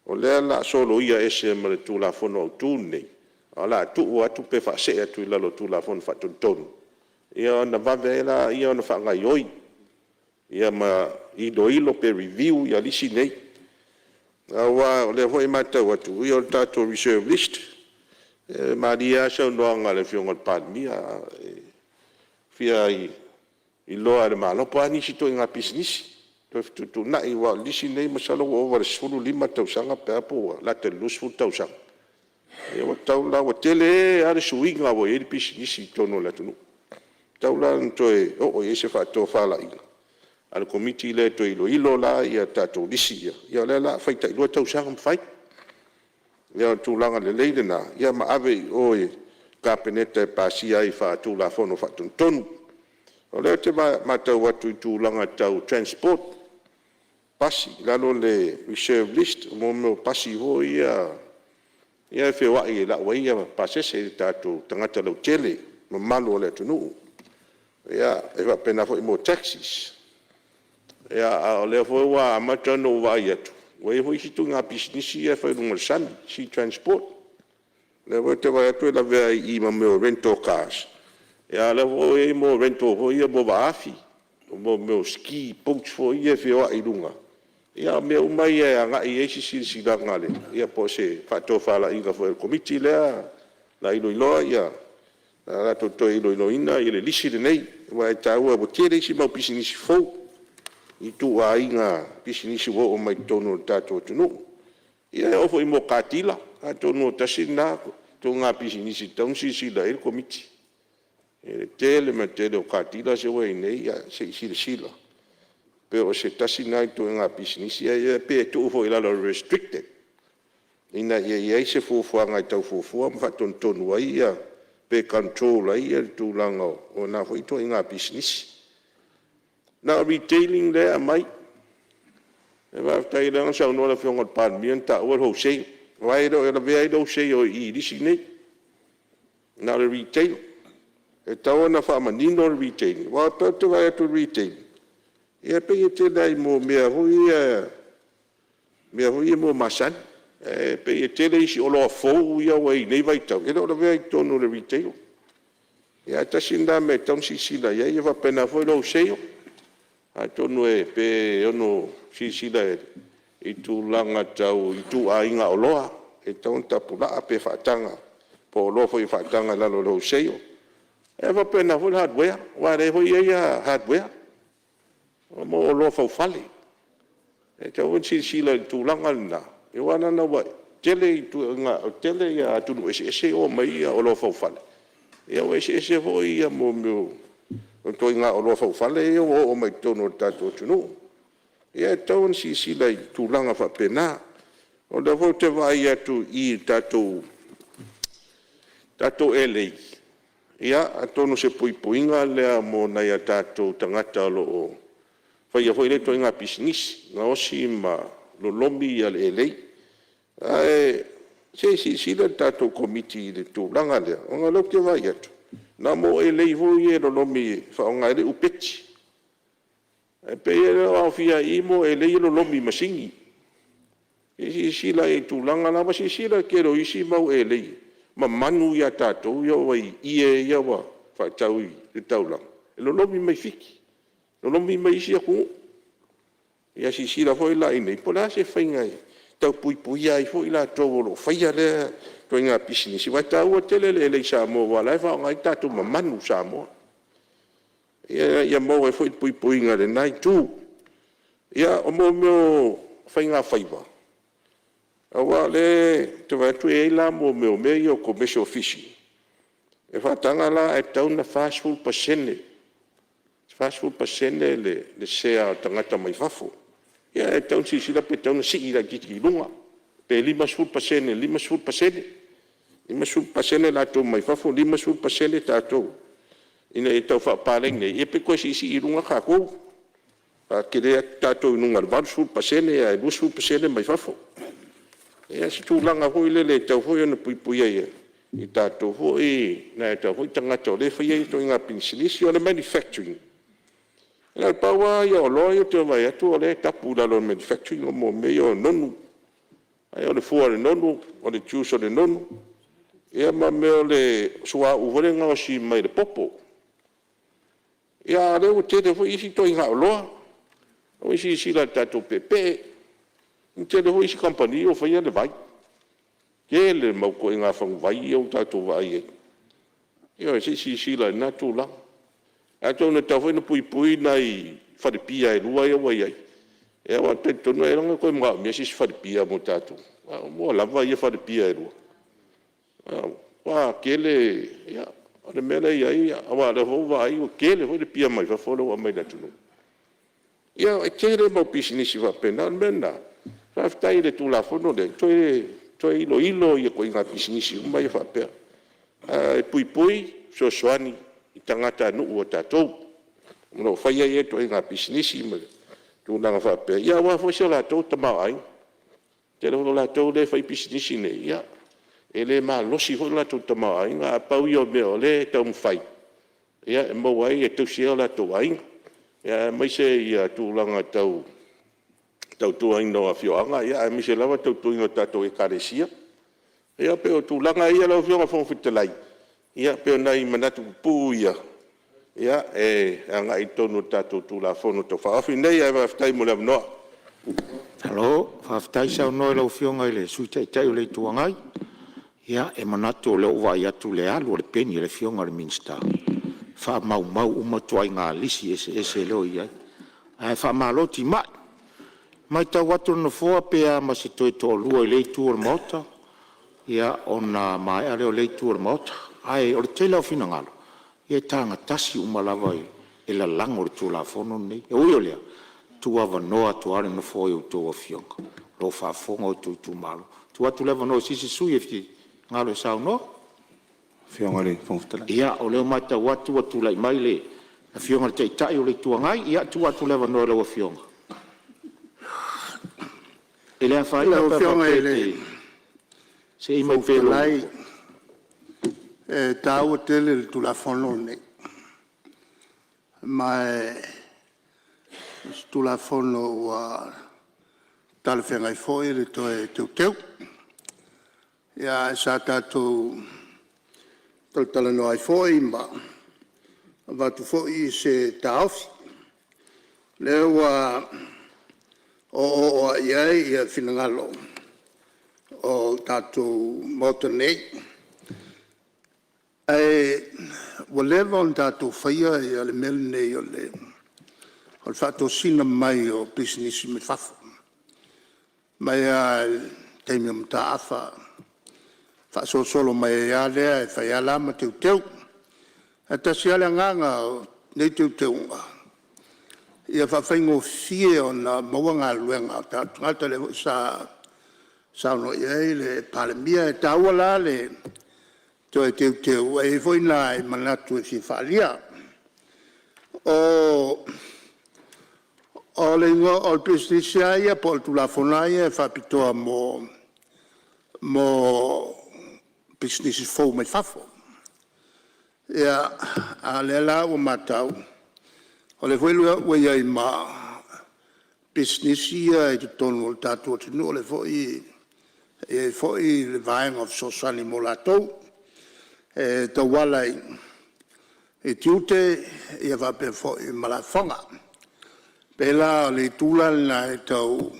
o lea o le a soloia ese ma le Tulafono Autu lenei, ae o le a tuu atu pe faasee atu i lalo o le Tulafono Faatonutonu, ia ona vave ai lea ona faagaoioi ma iloilo pe review lisi nei. Aua o lea foi e matau atu, o le tatou reserve list, e malie lava le saunoaga a le Afioga i le Palemia, e fia iloa e le Malo po o a nisi ituaiga pisinisi toe fetuutuunai aua o le lisi lenei masalo ua ova i le 15 tausaga pe a pe ua lata i le 20 tausaga. Ia ua tatau la, ua tele lava le suiga ua i ai le pisinisi i totonu o le atunuu, ua tatau la ona toe oo i ai se faatofalaiga a le Komiti lea e toe iloilo la tatou lisi ia, ia o lea o le a fai tailua tausaga ma fai. Ia o le tulaga lelei lena, ma ave i o i le Kapeneta e pasia ai faatulafono faatonutonu. O lea ou te matau atu i tulaga tau transport, pasi i lalo o le reserve list, mo mea o pasi foi ia e feoai e lau ai pasese a tagata lautele, mamalu o le atunuu. E faapena foi mo taxis. A o lea foi ua amata ona ou vaai atu, ua i ai foi isi ituaiga pisinisi ia e fai i luga o le sami, sea transport. O lea foi ou te vaai atu e lavea ai i i ma mea o rental cars, a o lea foi ua i ai mea o rental foi ia mo vaa afi, mo mea o ski boats foi ia e feoai i luga. Ia o mea uma ia e agai i ai se silasilaga po o se faatofalaiga foi a le Komiti lea o le a latou toe iloiloina le lisi lenei, aua e taua ua tele isi mau pisinisi fou i ituaiga pisinisi ua oo mai totonu o le tatou atunuu. Ia e oo foi i mea o car dealer, atonu o tasi lena ituaiga pisinisi e tatau ona silasila i ai le Komiti i le tele ma le tele o car dealers ia ua i ai nei, ia se i silasila pe o se tasi lena ituaiga pisinisi, ae pe tuu foi i lalo o le restricted, ina ia i ai se fuafuaga e tau fuafua ma faatonutonu ai pe control ai le tulaga o na foi ituaiga pisinisi. Na o retailing lea e aumai. Faafetai o lea na saunoa le Afioga i le Palemia na taua le wholesale, aua e le o lavea ai le wholesale i i lisi nei, na o le retail. E tatau ona faamanino le retail, aua ou te vaai atu i le retail, e pei e tele lava i mea foi ia masani, ae pei e tele isi oloa fou ia ua i ai i lenei vaitau, e le o lavea i totonu o le retail. Ae tasi lena mea e tatau ona silasila i ai, e faapena foi le wholesale, atonu pe ono silasila i tulaga tau ituaiga oloa e tatau ona tapulaa pe faataga, po o oloa foi e faataga i lalo o le wholesale. E faapena foi le hardware, aua o lea foi e i ai hardware, mo oloa faufale. E tatau foi ona silasila i le tulaga lena, aua leaga tele atunuu eseese ia ua aumai oloa faufale, ia ua eseese foi mea o ituaiga oloa faufale ia ua oo mai totonu o le tatou atunuu. Ia e tatau ona silasila i tulaga faapena. O lea foi ou te vaai atu i i le tatou elei, ia atonu o se puipuiga lea mo nai o tatou tagata o lo o faia foi lea ituaiga pisinisi, gaosi ma lolomi le elei. Ae se i silasila le tatou Komiti i le tulaga lea, ona o lea ou te vaai atu, na o elei foi ia e lolomi e faaaoga ai le upeti. Ae pei e le o aofia i i elei ia e lolomi i masini. Se i silasila i ai i le tulaga lea. Ua silasila i le tele o isi mau elei mamanu ia a tatou ia, e oo i ie ia ua faatau i le taulaga, e lolomi mai Fiti, lolomi mai isi atunuu. Ia silasila foi la i inei po o le a se faiga e tau puipuia ai foi i latou o lo o faia lea ituaiga pisinisi, aua e taua tele le elei Samoa aua o la e faaaoga ai tatou mamanu Samoa, ia maua ai foi le puipuiga i lena itu. Ia, o mea o faigafaiva, aua o lea ou te vaai atu e i ai la mea ia o commercial fishing, e faataga la ae tatau ona 40% le sea o tagata mai fafo. Ia e tatau ona silasila pe tatau ona sii laitiiti i luga, pe 50% i le 50%, 50% latou mai fafo 50% tatou ina ia tau faapaleni ai, ia pe toe siisii i luga tatou, faatele atu tatou i luga i le 80% ae 20% mai fafo. Ia o se tulaga foi lele e tatau foi ona puipuia ai i tatou foi nai o tatou tagata o lea e faia ia ituaiga pisinisi. O le manufacturing, na o le pau lava ia o oloa ia ou te vaavaai atu o lea e tapu i lalo o le manufacturing o mea ia o nonu. O le fua o le nonu, o le juice o le nonu, ia ma mea o le suauu foi lea e gaosi mai le popo. Ia a o lea ua tele foi isi ituaiga oloa. Ua silasila i le tatou peepee, ua tele foi isi kamupani ia ua faia le vai. Tele le mau ituaiga faguvai ia ua tatou vaai i ai. Ioe, se i silasila i lena tulaga. Atonu e tatau foi ona puipui nai falepia e 2 ia ua i ai, aua ou te talitonu ailoga e toe manaomia se isi falepia mo tatou, ua lava ia falepia e 2. Ua tele, o le mea lea e i ai, aua o lea foi ua ou vaai ua tele foi le pia mai fafo lea ua aumai i le atunuu. Ia, e tele le mau pisinisi faapena. O le mea lena, faafetai i le Tulafono lea, e toe iloilo ituaiga pisinisi uma ia faapea, ae puipui, fesoasoani i tagatanuu o tatou o lo o faia ia ituaiga pisinisi ma tulaga faapea, ia aua foi so latou tamaoaiga. O le tele foi o latou lea e fai pisinisi nei, ia, e le malosi foi lo latou tamaoaiga, ae pau ia o mea o lea e taumafai e maua ai e tausi ai o latou aiga, aemaise tulaga tau tautuaina o afioaga, aemaise lava le tautuaina o tatou Ekalesia. Ia pei o tulaga ia lau Afioga i le Fofoga Fetalai, ia pei o nai manatu pupuu ia e agai i totonu o le tatou Tulafono Tau Faaofi lenei. Ae faafetai mo le avanoa. Malo faafetai saunoa i lau Afioga i le Sui Taitai o le Itu Agai. Ia, e manatu o lea ua ou vaai atu i le alu a le peni a le Afioga i le Minisita, e faamaumau uma ituaiga lisi eseese o lea e i ai. Ae faamalo timai. E matau atu le Nofoa pe a ma se toe toalua i lea itu o le Maota, ia ona maea lea o lea itu o le Maota. Ae o le tele lava o finagalo, ia e tagatasi uma lava e lalago i le Tulafono lenei. E ui o lea, e tuuavanoa atu lava le Nofoa i a outou Afioga o lo o faafofoga outou itumalo. E tuu atu le avanoa i se isi sui usufono e finagalo e saunoa. Ia, o lea ua matau atu ua tulai mai le Afioga i le Taitai o le Itu Agai. Ia, e tuu atu le avanoa i lau Afioga. E le afaina
Lau
pe a
Afioga
faapea
i
e
le
te seei mai
Fofoga
pea i lou...
Fetalai, e taua tele le Tulafono lenei, ma o se Tulafono ua talafeagai foi le toe teuteu. Ae sa tatou talatalanoa ai foi ma avatu foi se taofi. O lea ua oooo lava i ai finagalo o le tatou Maota nei. Ae ua leva ona tatou faia le mea lenei o le faatosina mai o pisinisi mai fafo, mai lava i le
taimi o mataafa faasolosolo mai ai lava lea e fai lava la ma teuteu. Ae tasi lava le agaga o nei teuteuga, ia faafaigofie ona maua galuega a o tatou tagata, lea foi sa saunoa i ai le Palemia. E taua la le toe teuteu, ae i ai foi nai manatu e fia faaalia. O le pisinisi lava ia po o le Tulafono lava ia e faapitoa mo pisinisi fou mai fafo. Ia, a o lea la ua matau, o lea foi ua i ai ma pisinisi ia i totonu o le tatou atunuu, o lea foi e i ai foi le vaega fesoasoani mo latou e tauala i tiute faapea foi ma lafoga. E pei la o le itu la lena e tau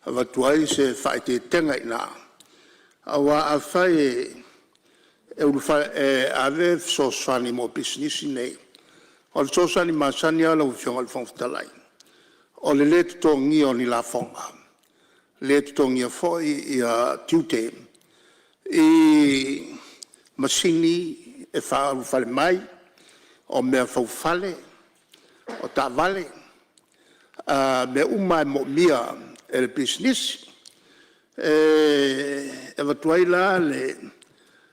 avatu ai se faaeteetega i ina, aua afai e ave fesoasoani mo pisinisi nei, o le fesoasoani masani lava lau Afioga i le Fofoga Fetalai, o le lē totogia o ni lafoga, le totogia foi tiute i masini e faaulufale mai, o mea faufale, o taavale, o mea uma lava e moomia e le pisinisi. E avatu ai la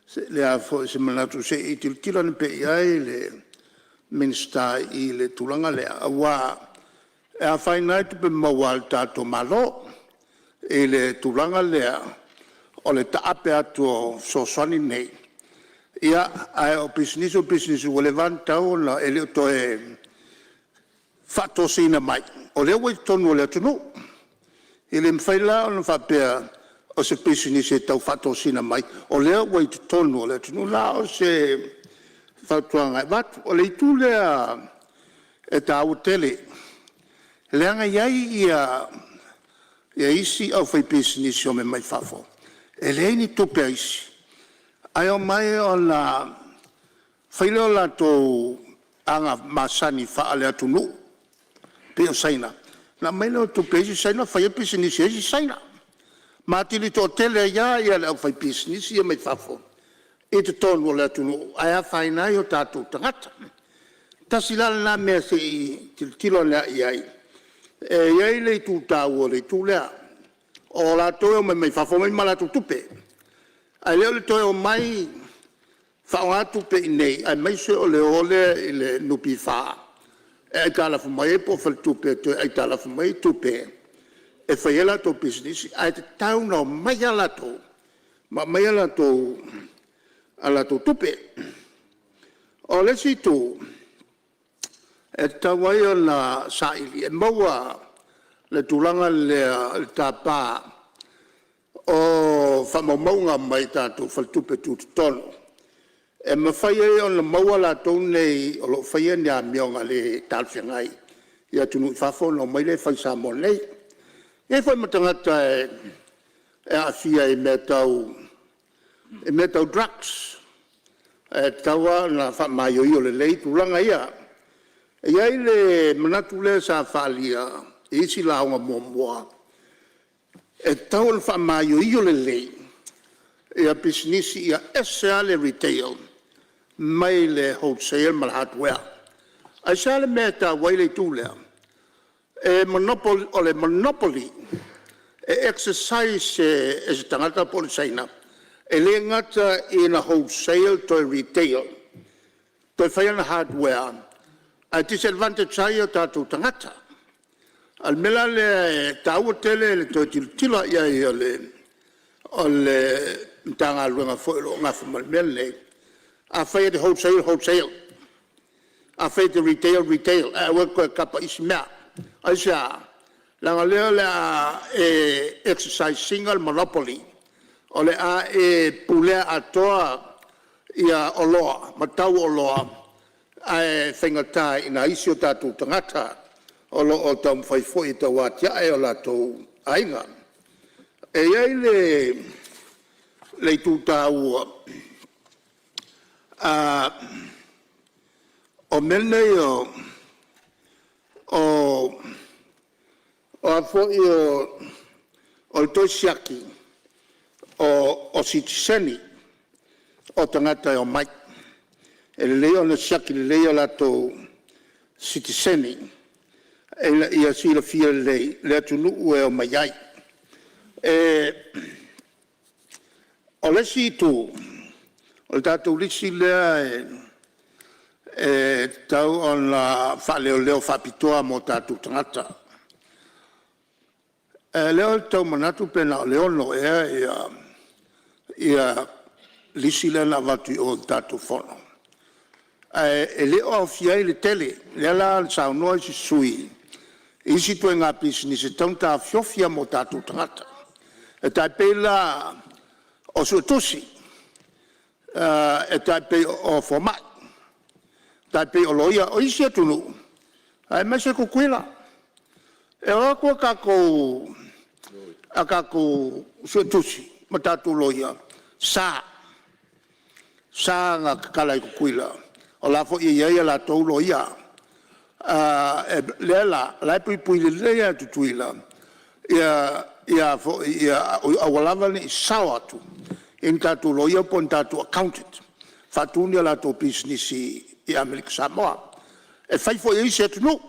se manatu se i tilotilo ane pea i ai le Minisita i le tulaga lea, aua e afaina ai tupe maua a le tatou Malo i le tulaga lea o le taape atu o fesoasoani nei, ae o pisinisi o pisinisi ua leva lava ona tatau ona… e le o toe faatosina mai o lea ua i totonu o le atunuu. E le mafai la ona faapea o se pisinisi e tau faatosina mai o lea ua i totonu o le atunuu. Na o se fautuaga e avatu. O le itu lea e taua tele, leaga e i ai isi aufaipisinisi e omai mai fafo e leai ni tupe a isi, ae omai ona fai lea o latou aga masani faale-atunuu pei o Saina, ona aumai lea o tupe a isi Saina fai ai pisinisi a isi Saina, ma atili toatele ai lava le aufaipisinisi ia mai fafo i totonu o le atunuu ae afaina ai o tatou tagata. Tasi la lena mea se i tilotilo ane lava i ai. E i ai le itu taua o le itu lea, o latou e omai mai fafo e omai ma latou tupe, ae le o le toe omai faaaoga tupe i inei aemaise o le o lea i le NPF e aitalafu mai ai po o faletupe e toe aitalafu mai ai tupe e fai ai latou pisinisi, ae tatau ona omai lava latou ma aumai a latou tupe. O le isi itu e tatau ai ona saili, e maua le tulaga lea i le tapa o faamaumauga mai tatou faletupe tutotonu e mafai ai ona maua latou nei o lo o faia ni amioga le talafeagai i atunuu i fafo ona omai lea e fai i Samoa nei. E i ai foi ma tagata e aafia i mea tau drugs, e tatau lava ona faamaioio lelei tulaga ia. E i ai le manatu lea sa faaalia i isi lauga muamua, e tatau ona faamaioio lelei pisinisi ia ese lava le retail mai le wholesale ma le hardware. Aisea le mea e taua ai le itu lea? O le monopoly e exercise e se tagata po o le Saina, e le gata ina wholesale toe retail toe fai ana hardware ae disadvantage ai o tatou tagata. O le mea la lea e taua tele le toe tilotilo i ai o le Matagaluega foi o lo o nafa ma le mea lenei, afai e te wholesale, wholesale. Afai e te retail, retail, ae aua e te toe tapa i isi mea. Aisea? Leaga o lea o le a e exercise ina le monopoly, o le a e pulea atoa oloa ma tau o oloa ae faigata i nai isi o tatou tagata o lo o taumafai foi e tau atiae o latou aiga. E i ai le itu taua o mea nei o le toe siaki. o sitiseni o tagata e omai. E lelei ona siaki lelei o latou sitiseni ina ia silafia lelei le atunuu e omai ai. O le isi itu, o le tatou lisi lea e tatau ona faaleoleo faapitoa mo tatou tagata. O lea ou te tau manatu pe na o le 6 ea lisi lea na avatu i o i le tatou Fono, ae e le o aofia ai le tele. O lea la na saunoa isi sui usufono i isi ituaiga pisinisi e tatau ona taofiofi lava mo tatou tagata. E tai pei la o suetusi, e tai pei o fomai, e tai pei o loia. O isi atunuu aemaise Tutuila, e o atu a tatou suetusi ma tatou loia, e sa, sa ona tatala i Tutuila o la e foi e i ai a latou loia. O lea la o la e puipui lelei lava e Tutuila ia aua lava ne i sao atu i ni tatou loia po o ni tatou accountant e faatu ni a latou pisinisi i Amerika Samoa. E fai foi e isi atunuu.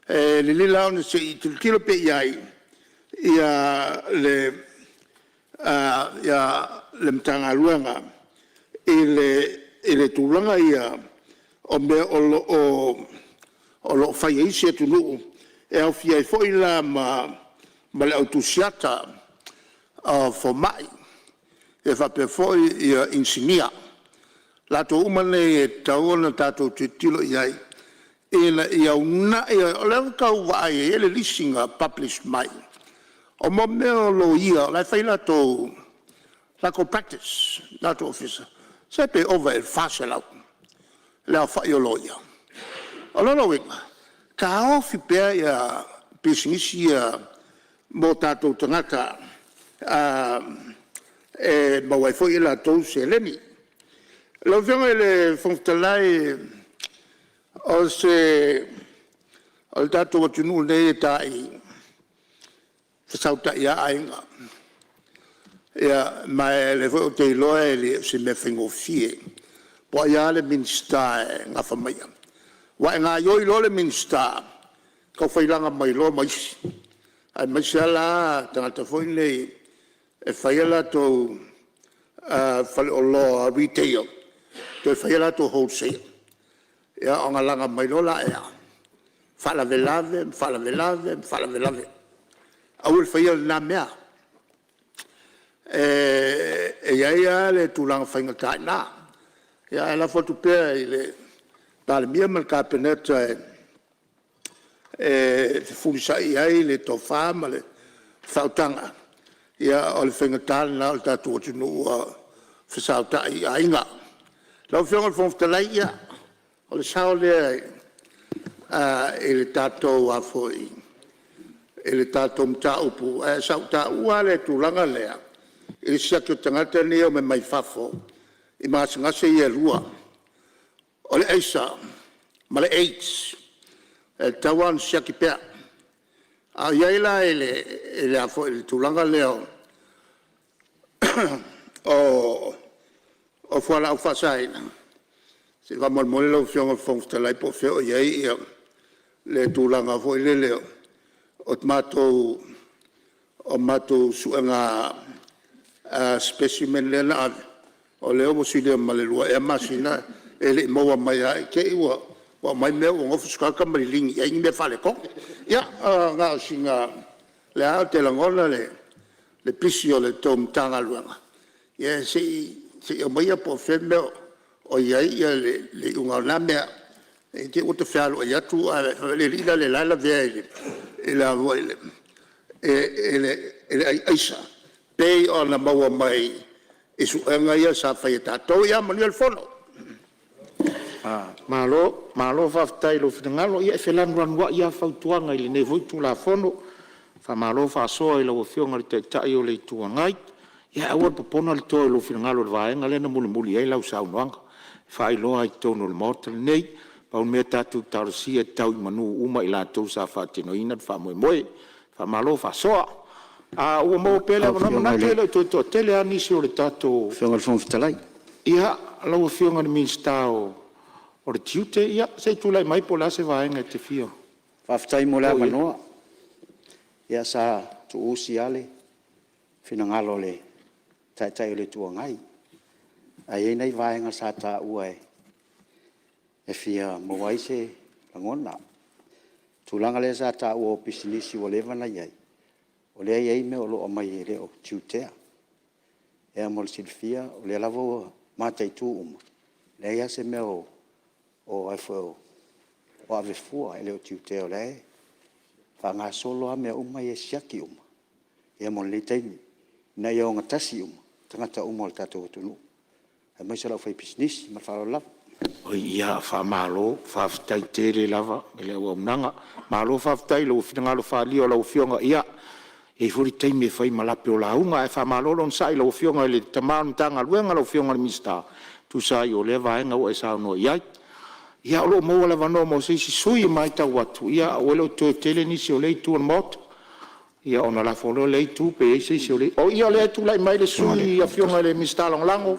E lelei la ona se i tilotilo pea i ai le Matagaluega i le tulaga ia o mea o lo o fai e isi atunuu e aofia ai foi la ma le au tusiata o fomai faapea foi inisinia. O latou uma nei e tatau ona tatou tilotilo i ai ina ia uunai, o lea ua tau vaai e i ai le lisi na publish mai o mo mea o loia o la e fai latou practice i latou ofisa, se pe ova i le 400 le aofai o loia. O lona uiga, taofi pea pisinisi ia mo tatou tagata e maua ai foi e latou seleni. Lau Afioga i le Fofoga Fetalai, o le tatou atunuu lenei e tai fesautai lava aiga. Ma o lea foi ou te iloa e le o se mea faigofie, po o ai lava le Minisita e nafa ma ia. Aua e gaoioi loa le Minisita, taufailaga mai loa ma isi, aemaise lava la tagata foi nei e fai a latou faleoloa retail toe fai a latou wholesale. Ia, ona laga mai loa lea, faalavelave ma faalavelave ma faalavelave. Aua le faia lena mea. E i ai lava le tulaga faigata i ina, ae lafo atu pea i le Palemia ma le Kapeneta e fefulisai ai le tofa ma le faautaga. Ia o le faigata lena o le tatou atunuu ua fesautai aiga. Lau Afioga i le Fofoga Fetalai, ia o le sao lea i le tatou mataupu, ae sa ou taua lava le tulaga lea i le siaki o tagata nei e omai mai fafo i ma gasegase ia e lua, o le aisa ma le AIDS, e tatau lava ona siaki pea. A o i ai la i le tulaga lea o fualaau faasaina, se i faamolemole lau Afioga i le Fofoga Fetalai po o fea o i ai le tulaga foi lele o matou suega specimen lea na ave, o lea ua silia ma le 2 ea masina e le i maua mai lava. I te i ua aumai mea ua nofo si tagata ma liligi i ai ni mea faaletonu. Ia, na o sina… O lea lava ou te lagona le pisi o le tou Matagaluega, ia se i aumaia po o fea le mea o i ai le iuga o na mea, ne i te i ua ta fealuai atu ae fai mai le alii la o la e lavea i le ai aisa pei ona maua mai i suega ia sa fai e tatou. Ia manuia le fono. Malo, malo faafetai i lou finagalo. Ia e felanulanuai lava fautuaga i lenei foi Tulafono. Faamalo faasoa i lau Afioga i le Taitai o le Itu Agai. Ia aua le popona le toa i lou finagalo i le vaega lea na mulimuli i ai lau saunoaga e faailoa ai i totonu o le Maota lenei. Pau le mea tatou talosia ia tau i manu uma i latou sa faatinoina le faamoemoe. Faamalo faasoa.
Ua maua pea le avanoa. E manatu e le o toe toatele lava nisi o le tatou...
Lau Afioga i le Fofoga Fetalai.
Ia, lau Afioga i le Minisita o Tiute, se i tulai mai po o le a se vaega e te fia oo i ai. Faafetai mo le avanoa. Ia sa tuuusi lava le finagalo o le Taitai o le Itu Agai, ae i ai nai vaega sa taua e fia maua ai se lagona. O le tulaga lea sa taua o pisinisi ua leva ona i ai, o lea e i ai mea o lo o aumai e le o tiutea. Ia mo le silafia, o lea lava ua mataitu uma, e leai lava se mea o ave fua, e le o tiutea o la e faagasolo lava mea uma ia e siaki uma mo lenei taimi, ina ia ogatasi uma tagata uma o le tatou atunuu, aemaise o le aufaipisinisi. Ma le faaaloalo lava. Ia, faamalo faafetai tele lava i le auaunaga. Malo faafetai i lou finagalo faaalia o lau Afioga. Ia, e i ai foi le taimi e fai ma lape o lauga, ae faamalo le onosai i lau Afioga i le tama o le Matagaluega lau Afioga i le Minisita e tusa ai o lea vaega ua e saunoa i ai. Ia o lo o maua le avanoa mo se isi sui usufono. E matau atu ua le o toe tele nisi o lea itu o le Maota. Ia ona lafo loa lea i lea itu pe i ai se isi o le… Ia, o lea e tulai mai le sui usufono le Afioga i le Minisita Lagolago o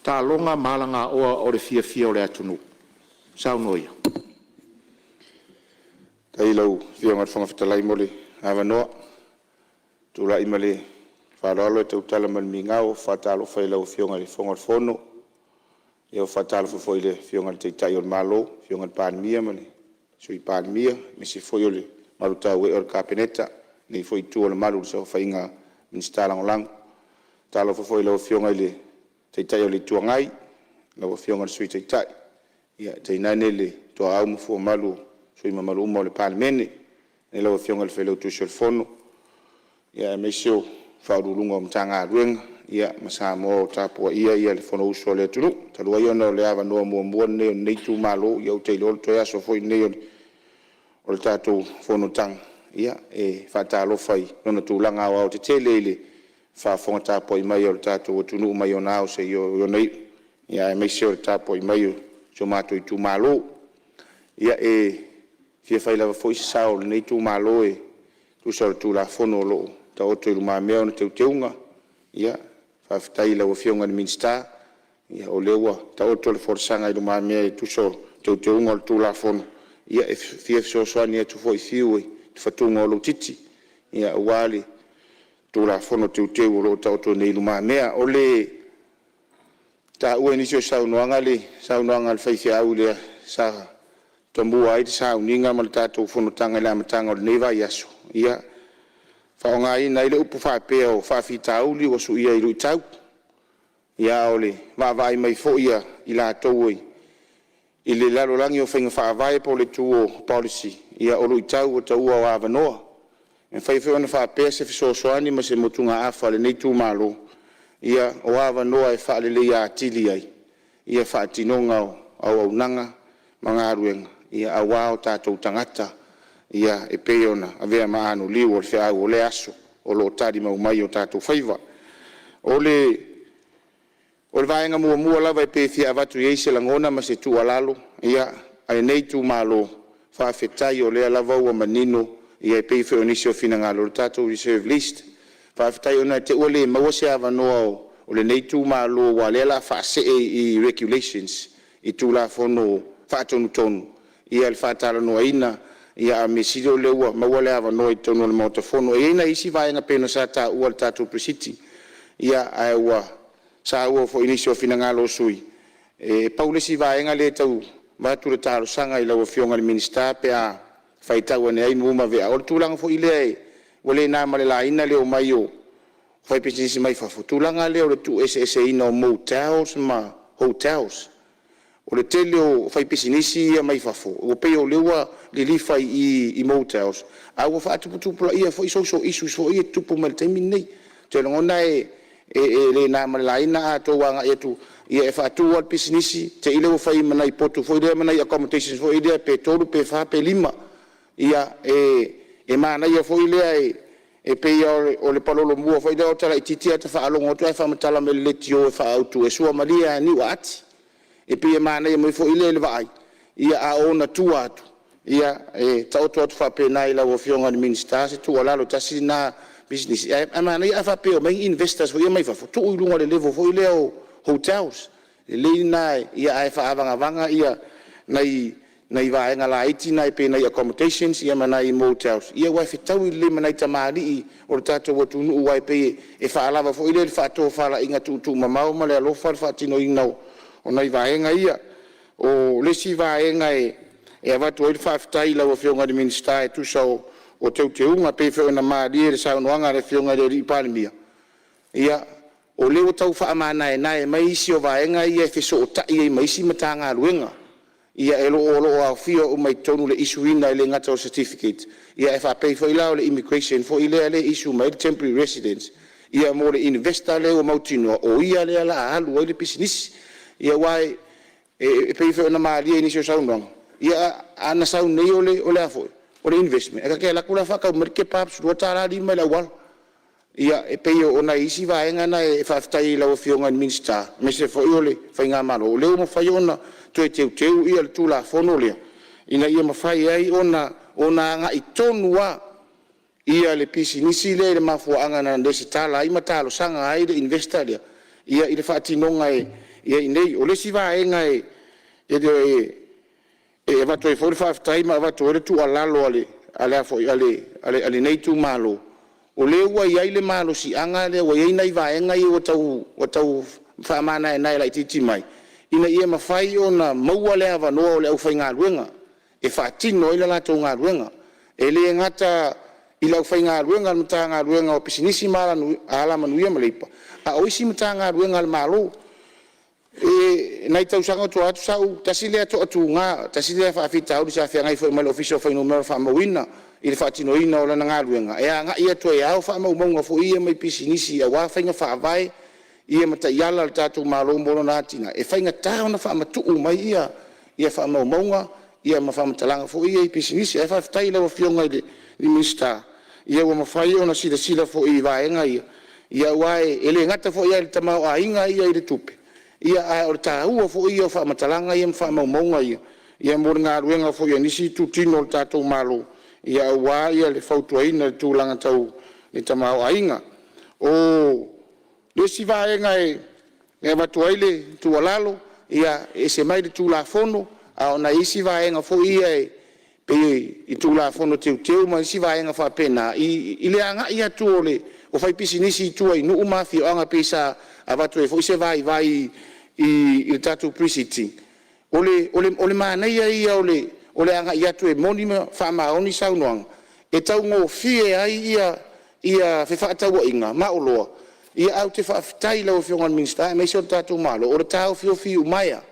Taaloga ma Alagaoa mo le Fiafia o le Atunuu. Saunoa ia.
Faafetai i lau Afioga i le Fofoga Fetalai mo le avanoa. Ou te tulai ma le faaaloalo e tautala ma le migao e faatalofa i lau Afioga i le Fofoga o le Fono. E faatalofa foi i le Afioga i le Taitai o le Malo, le Afioga i le Palemia ma le Sui Palemia, aemaise foi o le mamalu tauee o le Kapeneta, lenei foi itu o le malu i le saofaiga a Minisita Lagolago. E faatalofa foi i lau Afioga i le Taitai o le Itu Agai, lau Afioga i le Sui Taitai, tainane le tuaau ma fuamalu o sui usufono mamalu uma o le Palemene. Lau Afioga i le Failautusi o le Fono, aemaise o Ofisa Sili o Pulega o Matagaluega ma Samoa o tapuaia le Fonousu a le atunuu. Talu ai ona o le avanoa muamua lenei o lenei itumalo, ou te iloa o le toe aso foi lenei o le tatou fonotaga, e faatalofa i ona tulaga aoaotetele i le faafofoga tapuai mai a lo tatou atunuu mai ona ao seia oo i ona iu, aemaise o le tapuai mai a si o matou itumalo. E fia fai lava foi se sao o lenei itumalo e tusa o le Tulafono o lo o taoto i lumamea ona teuteuga. Faafetai i lau Afioga i le Minisita o lea ua taoto le folasaga i lumamea e tusa o teuteuga o le Tulafono. E fia fesoasoani atu foi Fiu i le fatuga o lou titi aua le Tulafono Teuteu o lo o taoto nei i lumamea. O le taua i nisi o saunoaga le saunoaga a le faifeau lea sa tomua ai le sauniga ma le tatou fonotaga i le amataga o lenei vaiaso, ia faaaogaina ai le upu faapea o faafitauli ua suia i luitau. A o le vaavaai mai foi a i latou i le lalolagi o faiga faavae po o le itu o policy, ia o luitau ua taua o avanoa. E mafai foi ona faapea se fesoasoani ma se motugaafa a lenei itumalo, ia o avanoa e faaleleia atili ai le faatinoga o auaunaga ma galuega aua o tatou tagata e pei ona avea ma anoliu o le feau o lea aso o lo o talimau mai o tatou faiva. O le vaega muamua lava e pei e fia avatu ai se lagona ma se tuualalo a lenei itumalo, faafetai o lea lava ua manino e pei foi o nisi o finagalo le tatou reserve list. Faafetai ona e te i ua le maua se avanoa o lenei itumalo aua o lea o le a faasee i Regulations i Tulafono Faatonutonu le faatalanoaina, a o le mea sili o lea ua maua le avanoa i totonu o le Maota Fono. E i ai nai isi vaega pei ona sa taua i le tatou Pre-Sitting ae ua saua foi i nisi o finagalo o sui usufono. E pau le isi vaega lea e tau avatu le talosaga i lau Afioga i le Minisita pe a faitau ane ai mua ma vea, o le tulaga foi lea ua le na ma le laina le omai o faipisinisi mai fafo, tulaga lea o le tuueseeseina o motels ma hotels. O le tele o faipisinisi ia mai fafo ua pei o lea ua lilifa i motels, a ua faatuputupulaia foi social issues foi ia e tutupu mai le taimi lenei. Ou te lagona e le na ma le laina a outou agai atu e faatu lava le pisinisi te i lea ua fai ma nai potu foi lea ma nai accommodations foi lea pe tolu pe fa pe lima. Ia, e manaia foi lea e pei lava o le palolo mua foi lea a ota laitiiti ata faalogo atu ae faamatala mai i le leitio e faaautu, e suamalie lava e niu aati. E pei e manaia mai foi lea i le vaai, a o ona tua atu, e taoto atu faapena i lau Afioga i le Minisita se tuualalo. Tasi lena
pisinisi, ae manaia a faapea e omai ni investors foi ia mai fafo, tuu i luga o le level foi lea o hotels. Lelei lena, ae faaavagavaga nai vaega laiti na pei o nai accommodations ma nai motels, aua e fetaui lelei ma nai tamalii o le tatou atunuu, aua e pei e faalava foi lea i le faatofalaiga tuutuumamao ma le alofa le faatinoina o nai vaega ia. O le isi vaega e avatu ai le faafetai i lau Afioga i le Minisita e tusa o teuteuga e pei foi ona malie i le saunoaga a le Afioga i le Palemia, ia, o lea ua tau faamanaenae mai isi o vaega ia e fesootai ai ma isi Matagaluega o lo o aofia uma i totonu i le issue ina e le gata o certificate, ae faapea foi la o le immigration foi lea e issue mai ai le temporary residence mo le investor lea ua mautinoa o ia lea o le a alu ai le pisinisi. Ia aua e pei foi ona malie i nisi o saunoaga, ia ana sau nei o le investment, ae ta te alu atu la faatau mai le kebabs $2.50 i le auala. Ia e pei o nai isi vaega na e faafetai ai i lau Afioga i le Minisita aemaise foi o le faigamalo o lea ua mafai ona toe teuteu le Tulafono lea ina ia mafai ai ona agai tonu lava le pisinisi lea i le mafuaaga na resitala ai ma talosaga ai le investor lea i le faatinoga e i ai nei. O le isi vaega e avatu ai foi le faafetai ma avatu ai le tuualalo a lenei itumalo, o lea ua i ai le malosiaga lea ua i ai nai vaega ia ua tau faamanaenae laitiiti mai ina ia mafai ona maua le avanoa o le aufaigaluega e faatino ai le latou galuega. E le gata i le aufaigaluega a le Matagaluega o Pisinisi ma Alamanuia ma Leipa, a o isi Matagaluega a le Malo. I nai tausaga ua tuanai atu sa ou tasi lea toatuga, tasi lea faafitauli sa feagai foi ma le Ofisa o Fuainumera Faamauina i le faatinoina o lana galuega e agai atu e ao faamaumauga foi ia mai pisinisi aua faiga faavae ma taiala a le tatou Malo mo lona atinae. E faigata ona faamatuu mai faamaumauga ma faamatalaga foi ia i pisinisi. Ae faafetai i lau Afioga i le Minisita ua mafai ona silasila foi i vaega ia, aua e le gata foi lava i le tamaoaiga ia i le tupe, ae o le taua foi ia o faamatalaga ia ma faamaumauga ia mo le galuega foi a nisi itutino o le tatou Malo aua le fautuaina i le tulaga tau le tamaoaiga. O le isi vaega e avatu ai le tuualalo, ia e ese mai le Tulafono, a o nai isi vaega foi ia e pei i Tulafono Teuteu ma isi vaega faapena i le agai atu o faipisinisi i tua i nuu ma afioaga pei sa avatu ai foi se vaivai i le tatou Pre-Sitting. O le manaia ia o le agai atu e moni ma faamaoni saunoaga e taugofie ai fefaatauaiga ma oloa. Ae ou te faafetai i lau Afioga i le Minisita aemaise o le tatou Malo o le taofiofi iumaea.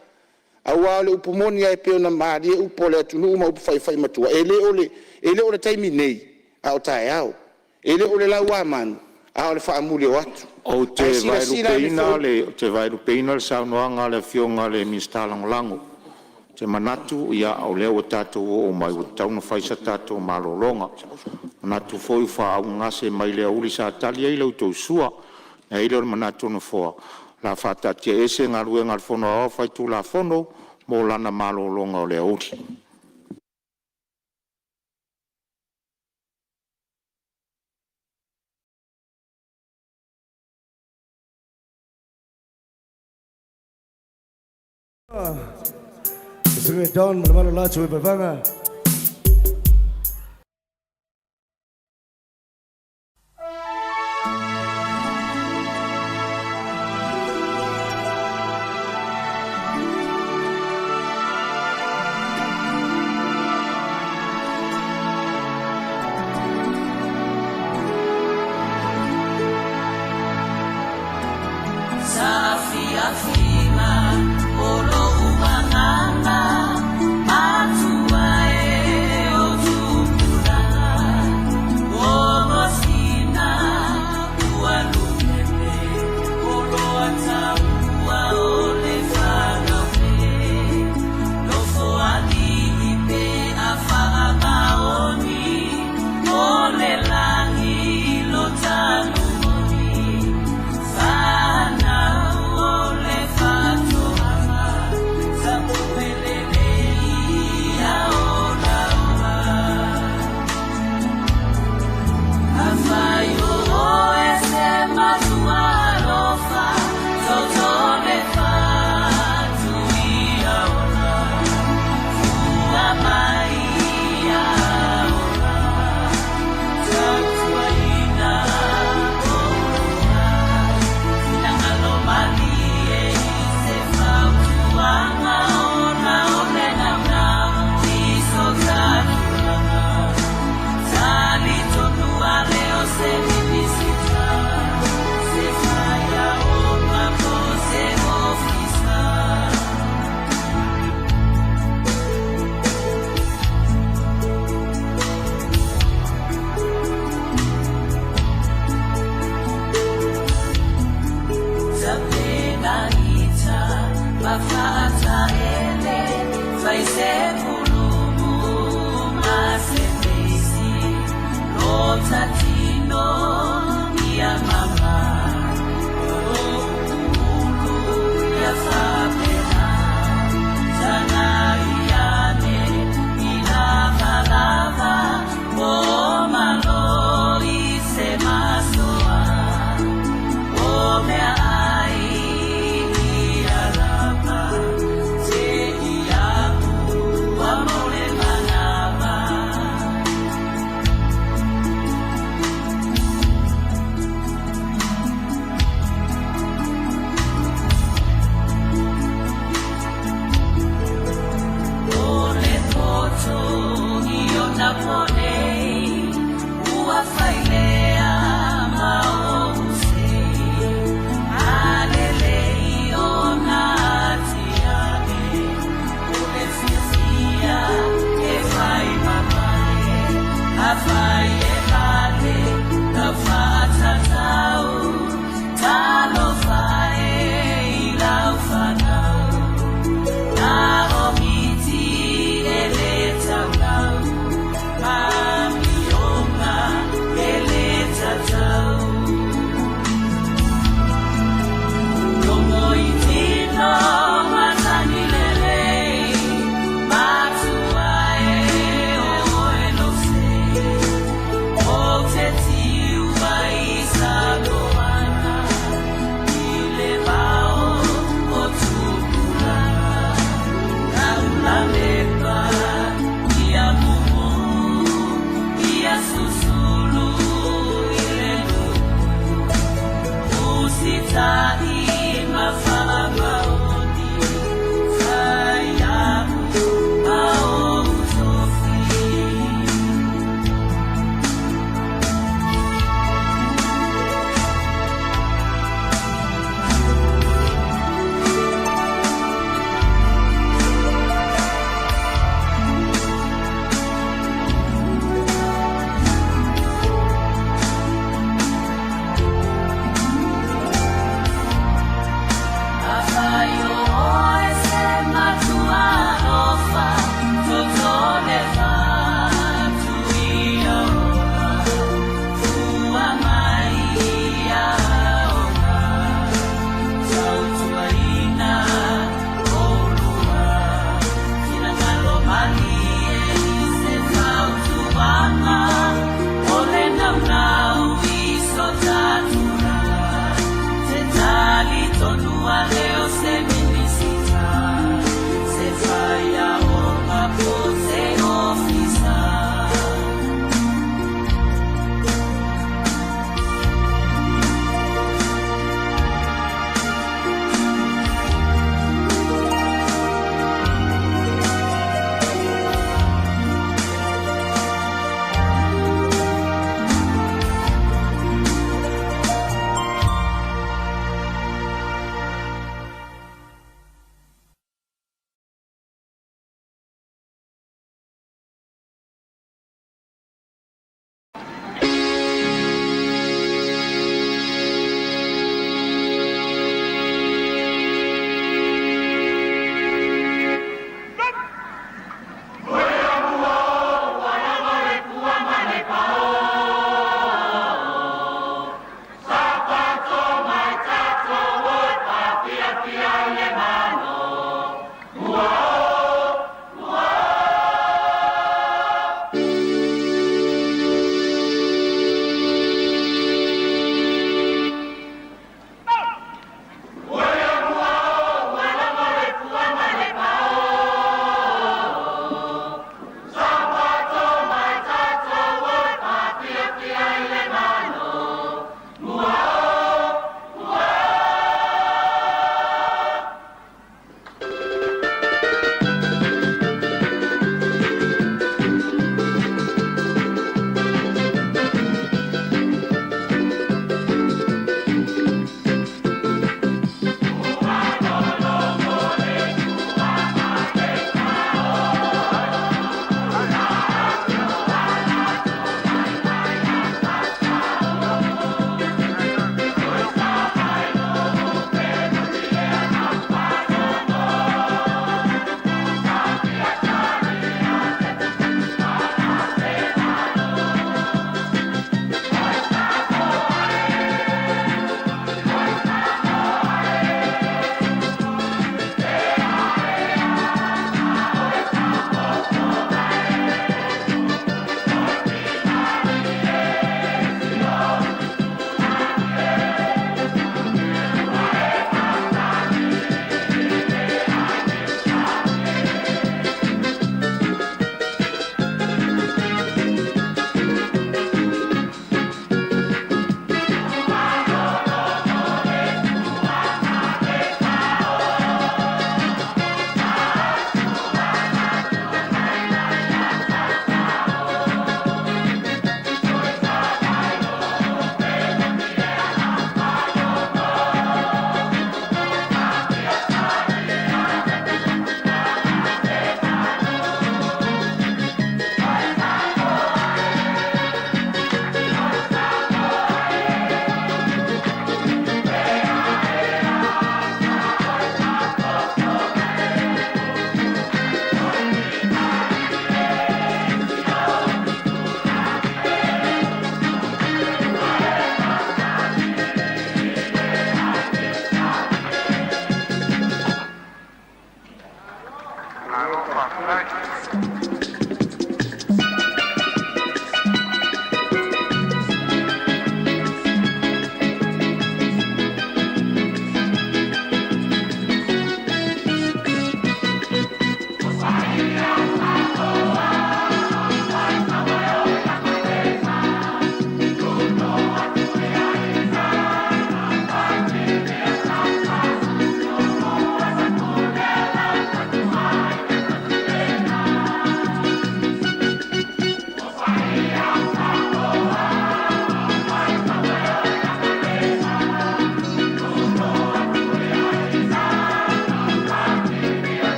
Aua o le upu moni lava e pei ona malie upu a le atunuu ma upu faifaimatua, e le o le taimi nei a o taeao. E le o le lauamanu a o le faamulioatu. Ou te Ae silasila ane foi. Ou te vaelupeina le saunoaga a le Afioga i le Minisita Lagolago. Ou te manatu o lea ua tatou oo mai ua tatau ona fai sa tatou malologa. E manatu foi ua faaaugagase mai le aoauli sa tali ai la outou sua. Ona i ai lea o le manatu o le Nofoa, o le a faataatiaese Galuega a le Fono Aoao Faitulafono mo lana malologa o le aoauli.
Don ma le malo la tui vaega.
Sa afiafiga o lo'u agaga matua e. Afai.